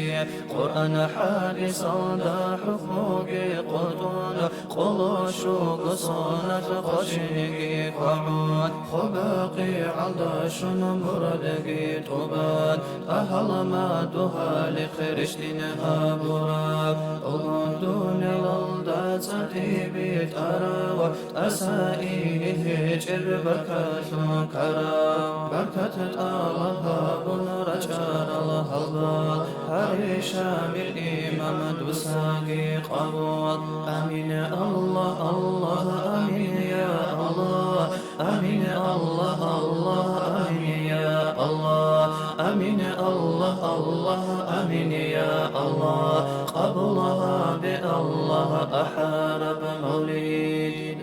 Къуръан хӀадисалда хӀукмуги къотӀун, къоло щуго соналъ къочинеги къвагӀун. Хъубакъи гӀалда щун мурадги тӀубан, агьалмадугьалихъ рещтӀин гьабураб. Улун дуниялалда цӀакъи битӀарав, тӀаса ине гьечӀеб баркалъун ккарав. Баркат тӀалаб гьабун рачӀарал гьалбал, гьаре Шамил имам дусаги къабул. Амин, Аллагь, Аллагь, амин, я Аллагь. Амин, Аллагь, Аллагь, амин, я Аллагь. Амин, Аллагь, Аллагь, амин, я Аллагь. Къабул гьабе, Аллагь, ахӀараб мавлид.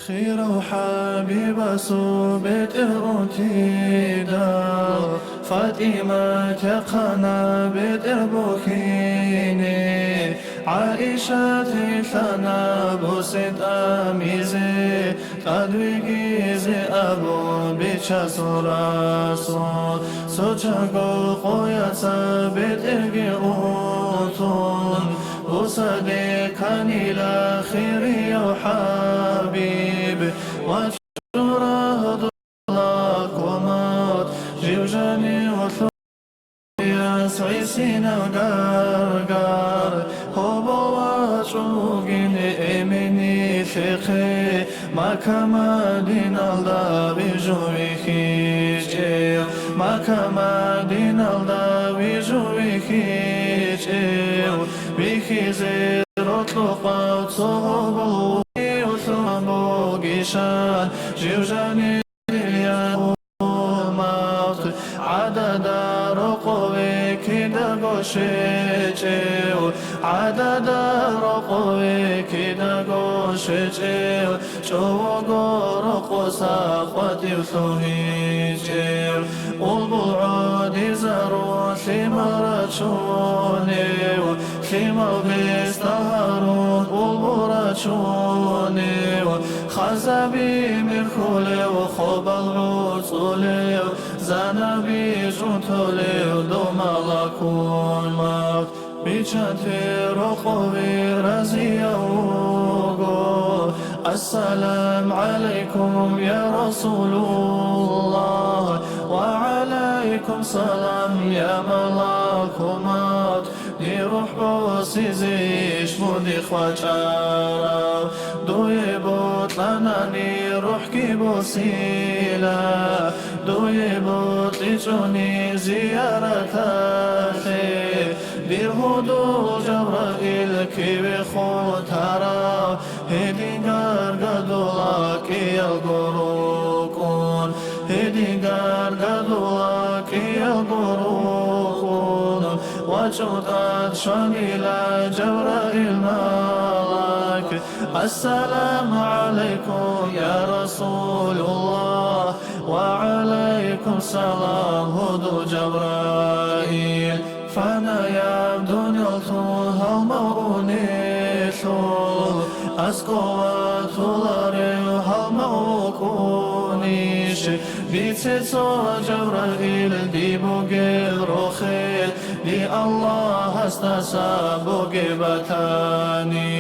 Хирав хӀабибасул бетӀергьутидал, ФатӀимат яхъана бетӀер бухьине. ГӀаишат рилъана бусе тӀамизе, тӀадвигизе абун бичасул Расул. Цо чаго къояца бетӀерги утун, бусаде кканила хирияв хӀабиб. Вачун рагьдула кумат, жив жанив лъу- Яс гӀисинал гаргар, гьобол вачӀун вугин эменилъехъе, Макка-Мадиналда вижу вихьичӀев, Макка-Мадиналда вижу вихьичӀев, вихьизе рокьукъав цо гьобол вугев лъугьан бугищан, жив жанив ГӀадада рокъове кидаго щвечӀев, гӀадада рокъове кидаго щвечӀев, чӀового рокъоса къватӀив лъугьичӀев. Улбул гӀодизарун лъимал рачунев, лъимал бесдал гьарун улбул рачунев, ханзаби мирхулев, хобал гӀуцӀулев, занаби чӀунтулев дов малакул мавт. Бичанте рокъове разияв вуго. Ассаламу гӀалайкум, я Расулуллагь, ва гӀалайкум салам, я малакул мавт. Дир рухӀ босизе иш мун дихъ вачӀарав, дуе бокьанани рухӀги босила, дуе бокьичӀони зияраталъе, дир гьудул Жабраил киве хутарав, гьедин гаргадула кӀиялго рукӀун, гьедин гаргадула кӀиялго рукӀун, вачӀун тӀад щванила Жабраил малак. Ассаламу гӀалайкум, я Расулуллагь, ва гӀалайкум салам, гьудул Жабраил. Фанаяб дуниял тун гьалмагъунелъул, аскӀов ватуларев гьалмагъ вукӀунищ? Бице цо, Жабраил, дие бугеб рохел, дие Аллагьасдаса бугеб батани.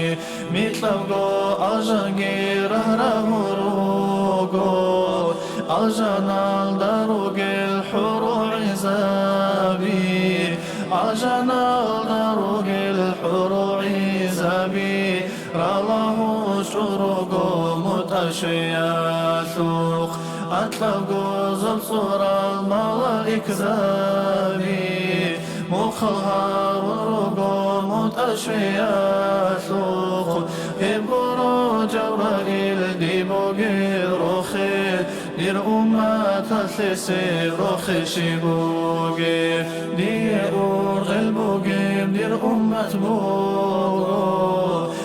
Микьабго алжанги рагь-рагьун руго, алжаналда ругел хӀурул гӀизаби, алжаналда ругел хӀурул гӀизаби, ралагьун чӀун руго мутӀа щвеялъухъ, анкьабго зоб цӀурал малаикзаби, мухъал гьарун руго мутӀа щвеялъухъ. Гьеб гуро, Жабраил, дие бугеб рохел, дир умматалъе гьеб рохел щиб бугеб. Дие ургъел бугеб дир уммат буго,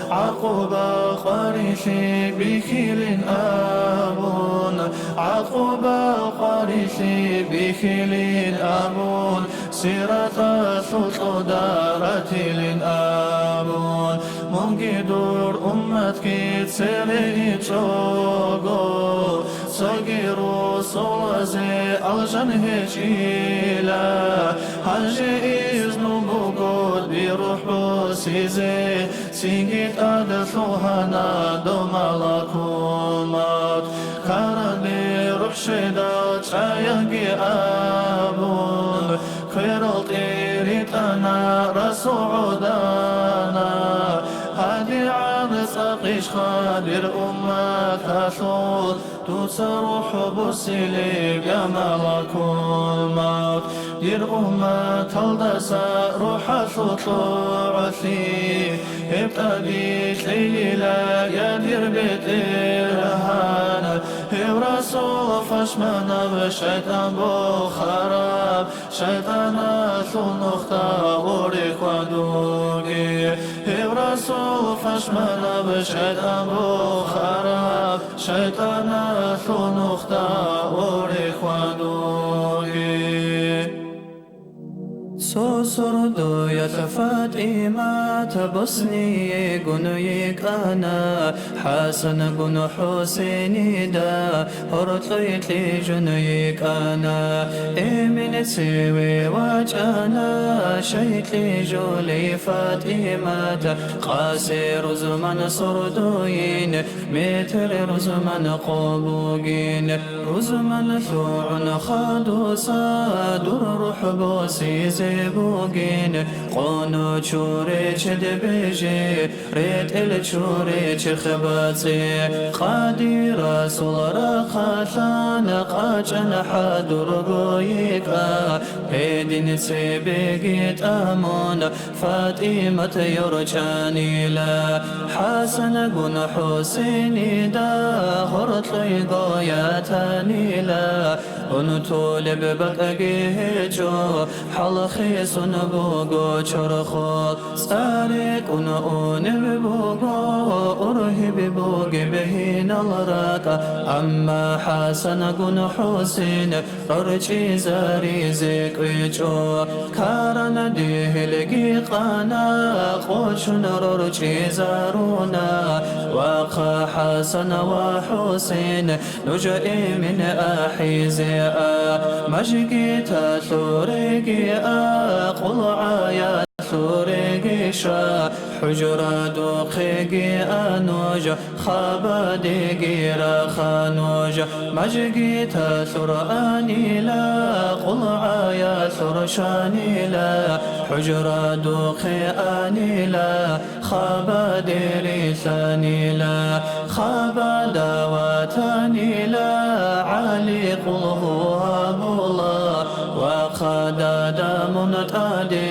гӀакъуба къварилъи бихьилин абун, гӀакъуба къварилъи бихьилин абун, Сираталъул кьода ратилин абун, мунги дур умматги цере ичӀого, Цоги росулазе алжан гьечӀила, гьанже изну буго дир рухӀ босизе, цинги тӀад лъугьана дов малакул мавт. Каранде рухӀ щведал чӀаянги абун, кверал тӀеритӀана, расул гӀодана. ГьадигӀан цӀакъищха дир умматалъул, дуца рухӀ босилеб, я малакул мавт? Дир умматалдаса рухӀалъул кьогӀлъи, гьеб тӀаде кьейила, я дир БетӀергьан. Гьев расул пашманаб, шайтӀан бухараб, шайтӀаналъул нухда гъорихьа дуги. Гьев расул пашманаб, шайтӀан бухараб, шайтӀаналъул нухда гъорихьа дуги. Цо сордоялъ ФатӀимат босниегун йикӀана, ХӀасангун ХӀусейнида гьоркьой кьижун йикӀана. Эмен цеве вачӀана, щай кьижулей ФатӀимат, къаси рузман сордойин, метр рузман къо бугин. Рузман лъугӀун хадуса дур рухӀ босизе бугин, къоно чуре чед беже, ретӀел чуре черх бацӀцӀе. Къади расул рахъалъан къачӀан хӀадурго йикӀа, гьедин цебеги тӀамун, ФатӀимат йорчӀанила, ХӀасангун ХӀусейнида гьоркьойго ятанила. Унтулеб бакӀги гьечӀо, хӀалхисун буго чорхол. ЦӀарекӀун унеб буго, ургьиб бугеб гьинал ракӀа, амма ХӀасангун ХӀусейн рорчӀизаризе кӀвечӀо. Каран дигьилги къана, къочун рорчӀизаруна. Вахъа ХӀасан ва ХӀусейн, нуж эмен ахӀизе а, мажгиталъуреги а, къулгӀаялъуреги щва, хӀужрадухъеги а нуж. Хабадеги раха нуж, мажгиталъур анила, къулгӀаялъур щванила, хӀужрадухъе анила, хабаде рилъанила, хабада ватанила, ГӀали къулгьу гьабула, вахъа дада мун тӀаде,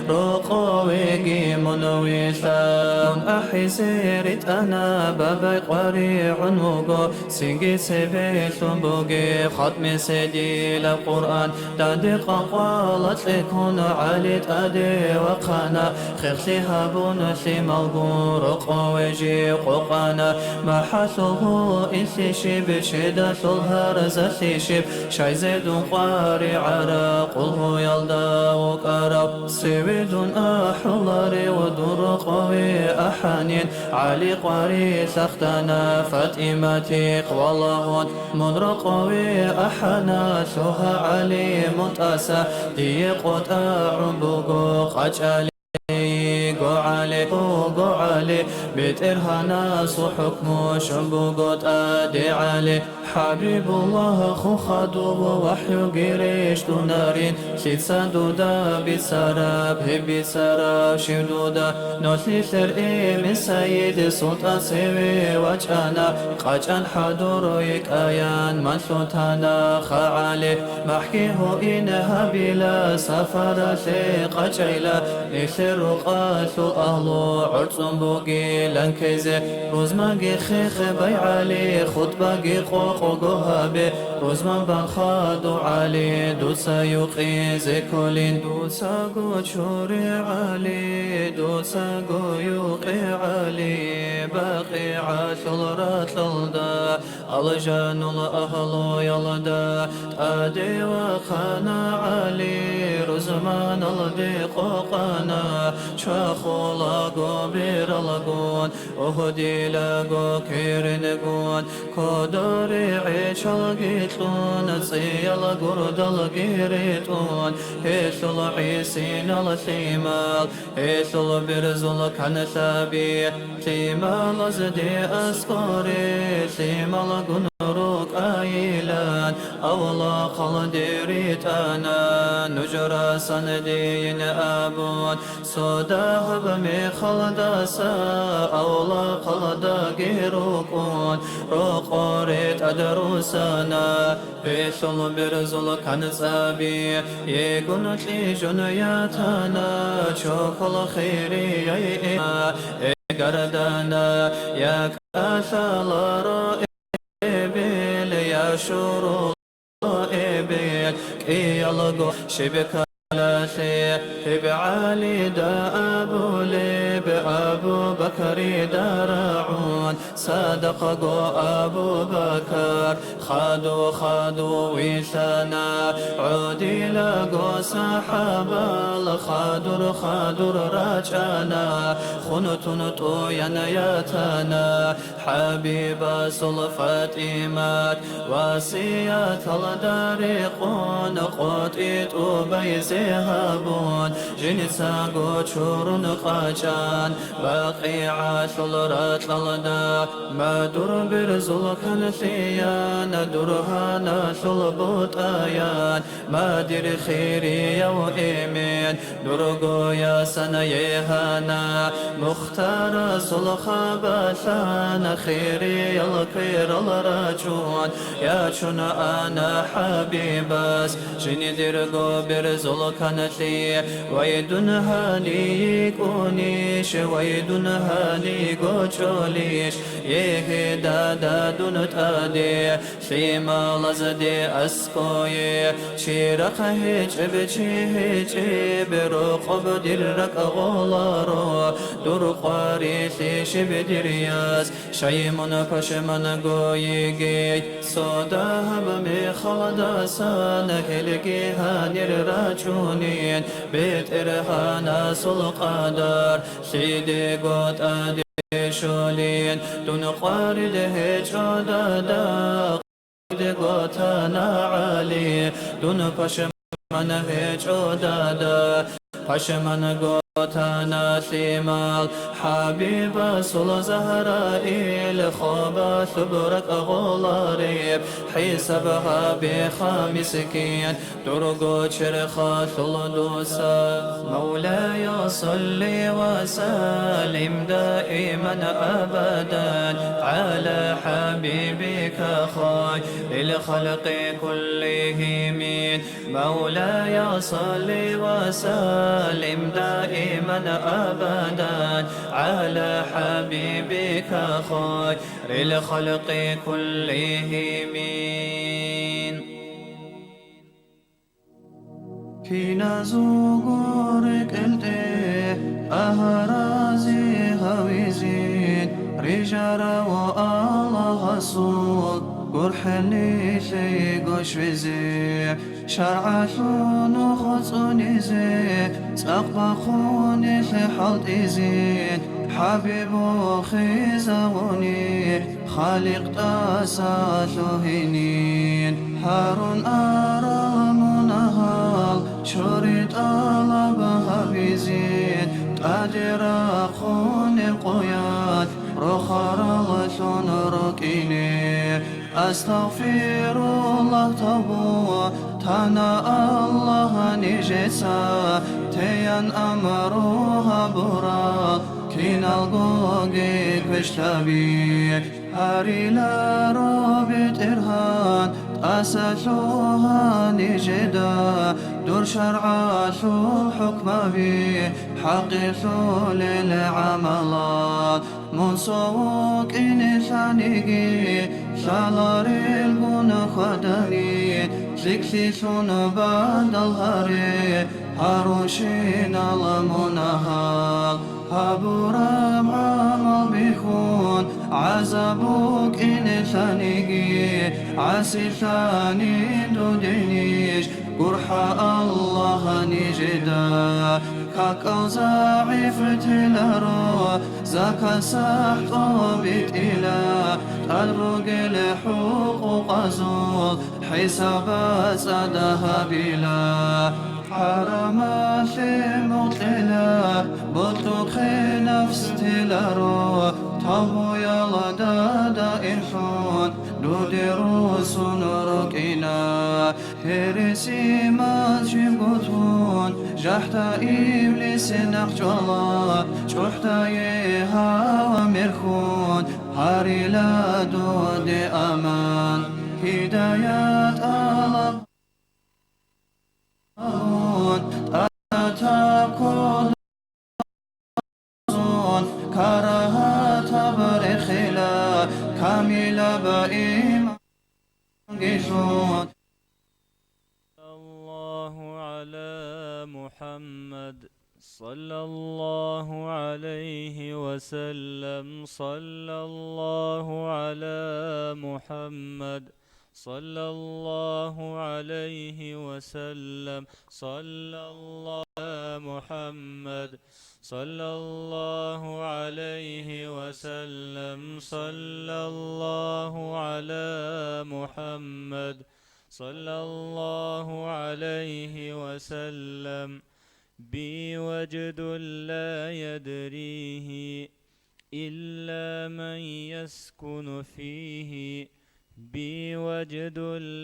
рокъовеги мун вилъа. Мун ахӀизе ритӀана, бабай къваригӀун вуго, цинги цебе лъун бугеб хатмизе дила Къуръан. Данде къван-къвала кьекун ГӀали тӀаде вахъана, хехлъи гьабун лъималгун рокъове жив къокъана. МахӀалъулго илъи щиб, чедалъул гьарзалъи щиб, щайзе дун къваригӀараб къулгьуялда вукӀарав? Цеве дун ахӀуларев дун рокъове ахӀанин, ГӀали къварилъ ахтана ФатӀиматихъ валагьун. Мун рокъове ахӀана, лъугьа, ГӀали, мун тӀаса, дие къотӀа гӀун буго къачӀали. Го ГӀали, го ГӀали, БетӀергьанасул хӀукму щун буго тӀаде, ГӀали. ХӀабибуллагь, хухадув вахӀюги рещтӀунарин, лъица дуда бицараб, гьеб бицарав щив дуда? Нолъилъер эмен Сайид султӀан цеве вачӀана, къачӀан хӀадур йикӀаян манлъутана ха ГӀали. МахӀги гьуин гьабила сафаралъе къачӀайла, нилъер рукъалъул агьлу гӀорцӀун бугилан ккезе. Рузмаги хехе бай ГӀали, хутӀбаги къокъго гьабе, рузман бан хадув ГӀали, дуца юкъизе кколин. Дуцаго чуре ГӀали, дуцаго юкъе ГӀали, БакъигӀалъул ракьалда, алжанул агьлуялда тӀаде вахъана ГӀали, рузман заманалде къокъана, чвахулаго бералгун, угьудилаго керенгун, кодоре гӀечалги кьун, цӀиял гурдалги ретӀун, гьелъул гӀисинал лъимал, гьелъул берзул канлъаби, лъималазде аскӀоре, лъималгун рукӀайилан, авлахъалде ритӀана, нуж расан дийин абун, цо дагьаб мехалдаса авлахъалдаги рукӀун, рокъоре тӀад русана. Гьелъул берзул канцӀаби, йигун кьижун ятана, чохьол хирияй эма, эгардана, я кӀалъаларо эбел, я щуруларо эбел, кӀиялго щибкалалъе, гьеб ГӀалида абулеб, Абу Бакрида рагӀун, цадахъго Абу Бакар, хадув-хадув вилълъана, гӀодилаго сахӀабал хадур-хадур рачӀана, хун-тун тӀуян ятана ХӀабибасул ФатӀимат, васияталда рекъон къотӀи тӀубазе гьабун, жинцаго чурун къачӀан, БакъигӀалъул ракьалда, мадур берзул канлъиян, дургьаналъул бутӀаян, мадир хирияв эмен, дурго ясан егьана, Мухтарасул хабалъан, хириял кверал рачӀун, ячун ана ХӀабибас, жиндирго берзул канлъи, вай дун гьанив йикӀунищ, вай дун гьанив гочӀолищ, егьи, дада, дун тӀаде лъималазде аскӀое, чирахъ гьечӀеб чи гьечӀеб, рокъоб дир ракӀ гъоларо, дур къварилъи щиб дир яс, щай мун пашманго йигей, цо дагьаб мехалдасан гьелги гьанир рачӀунин, БетӀергьанасул къадар лъидего тӀаде щолин, дун къварид гьечӀо, дада, къварид гьечӀо, дада, гьечӀо, дада, пашманго тана лъимал, ХӀабибасул Загьраил, хобалъуб ракӀ гъолареб, хӀисаб гьабеха, мискин, дурго черхалъул дуса. مولاي صل وسلم دائما أبدا على حبيبك خير الخلق كلهم. مولاي صل وسلم دائما أبدا على حبيبك خير الخلق كلهم. Киназулго рекӀелде агьаразе гьавизин, рижарав Аллагьасул гурхӀел нилъего щвезе, шаргӀалъун нух цӀунизе, цӀакъ бахъун нилъ хӀалтӀизин, ХӀабибухъе завуни. Халикъ тӀаса лъугьинин, гьарун арал мунагьал, чури тӀалаб гьабизин, тӀаде рахъунеб къоялъ рохараллъун рукӀине. Астагъфируллагь, тавбу тана Аллагь нижеца, таян амру гьабурал киналгоги квешлъаби. Гьариларо, БетӀергьан, тӀаса лъугьа нижеда дур шаргӀалъул хӀукмаби, хӀакъилъулел гӀамалал. Мун цо вукӀине лъаниги, лъаларелгун хьвадани, лъикӀлъилъун бадал гьаре гьарунщинал мунагьал. Гьабураб гӀамал бихьун, гӀазаб букӀине лъаниги, гӀасилъанин дудинищ, гурхӀа Аллагь нижеда. КакӀал загӀиф теларо, закасахӀ тӀобитӀила, тӀад ругел хӀукъукъазул хӀисаб цӀада гьабила. ХӀарамалъе мукьила, бутӀухъе нафс теларо, тавбуялда даимлъун дуде руссун рукӀина. Гьересимал чимгутун, жахӀда иблис нахъчӀвала, чӀухӀдае гьава мерхун, гьарила дуде аман. Гьидаят тӀалаб гьабун, тӀатаб кколазун, карагьатаб рехила, камилаб иман. صلى الله على محمد، صلى الله عليه وسلم، صلى الله على محمد، صلى الله عليه وسلم، صلى الله على محمد، صلى الله عليه وسلم، صلى الله على محمد، صلى الله عليه وسلم. بي وجد لا يدريه إلا من يسكن فيه، بي وجد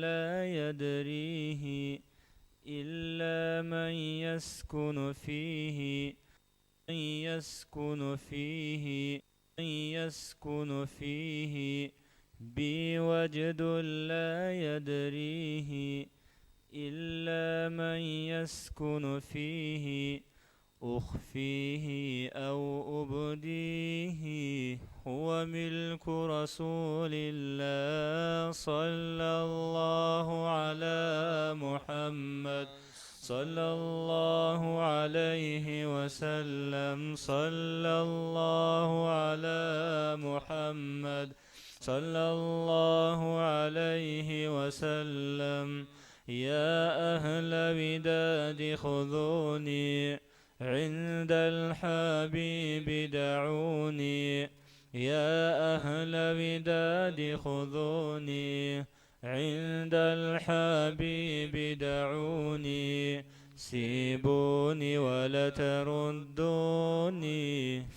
لا يدريه إلا من يسكن فيه، من يسكن فيه، من يسكن فيه، بي وجد لا يدريه إلا من يسكن فيه، أخفيه أو أبديه، هو ملك رسول الله، صلى الله على محمد، صلى الله عليه وسلم، صلى الله على محمد، صلى الله عليه وسلم. يا أهل وداد خذوني عند الحبيب دعوني، يا أهل وداد خذوني عند الحبيب دعوني، سيبوني ولا تردوني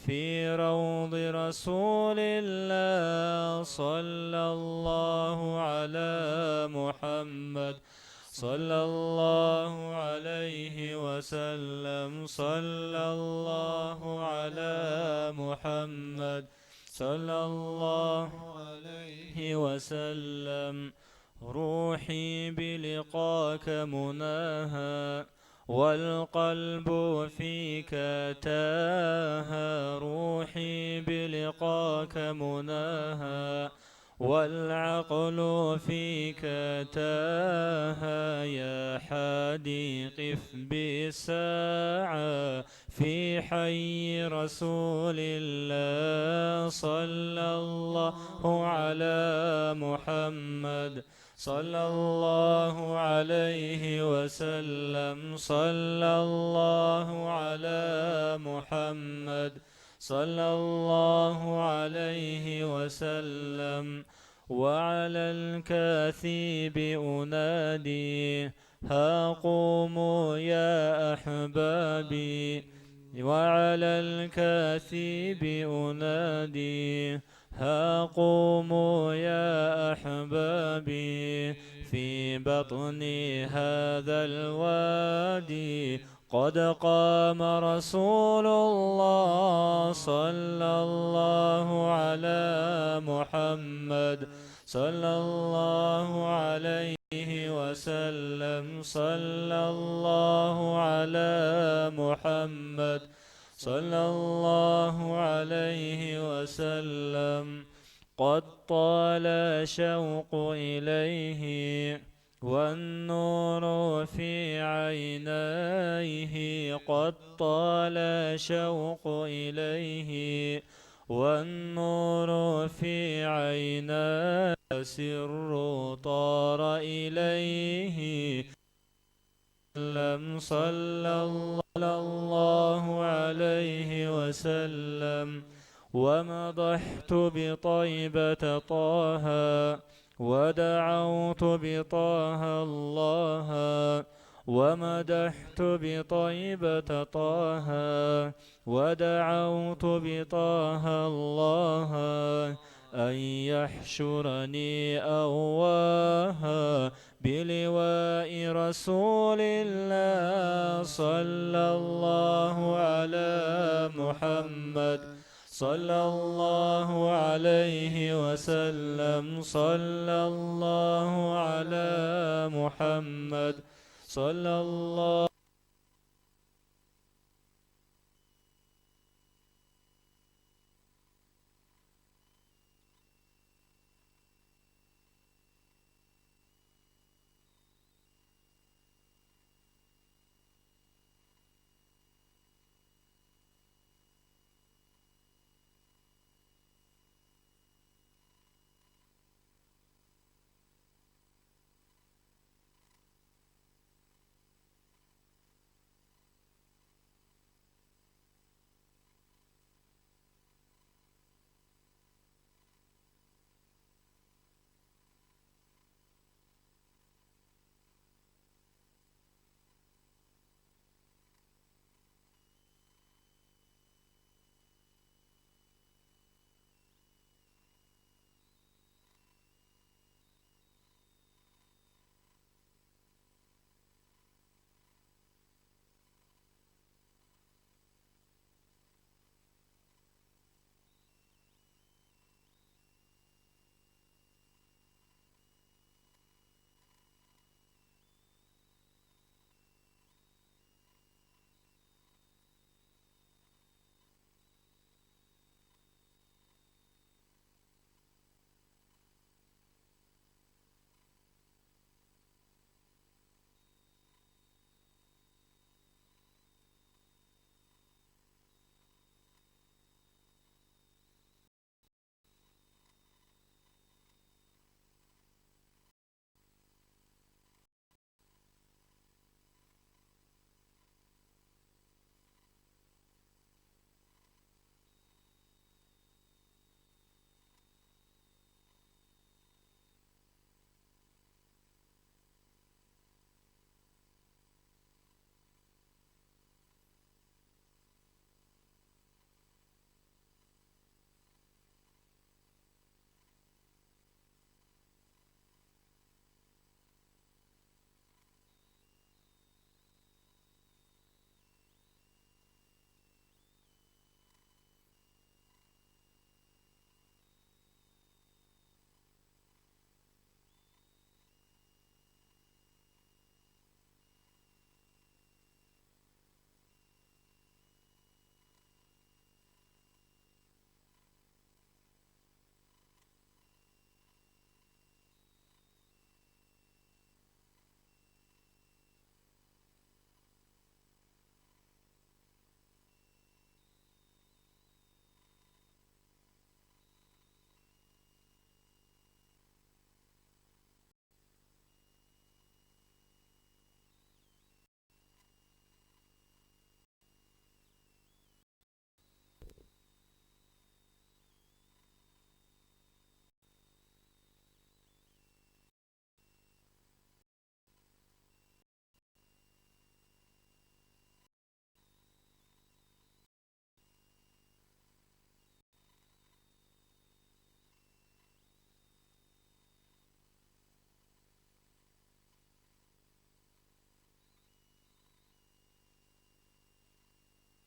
في روض رسول الله، صلى الله على محمد، صلى الله عليه وسلم، صلى الله على محمد، صلى الله عليه وسلم. روحي بلقاك مناها، والقلب فيك تاها، روحي بلقاك مناها، والعقل فيك تاها. يا حادي قف بالساعة في حي رسول الله، صلى الله على محمد، صلى الله عليه وسلم، صلى الله على محمد، صلى الله عليه وسلم. وعلى الكثيب أنادي، ها قوموا يا أحبابي، وعلى الكثيب أنادي، ها قوموا يا أحبابي، في بطن هذا الوادي قد قام رسول الله، صلى الله على محمد، صلى الله عليه وسلم، صلى الله على محمد، صلى الله عليه وسلم. قد طال شوق إليه والنور في عينيه، قد طال شوق إليه والنور في عينيه، سر طار إليه. وسلم، صلى الله عليه وسلم، ومدحت بطيبة طه، ودعوت بطه الله، ومدحت بطيبة طه، ودعوت بطه الله، أن يحشرني أواها بلواء رسول الله، صلى الله على محمد، صلى الله عليه وسلم، صلى الله على محمد، صلى الله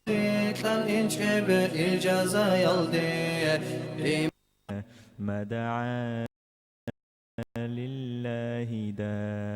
Итан инчӀебе ил жазаялде. ما دعا لله داع.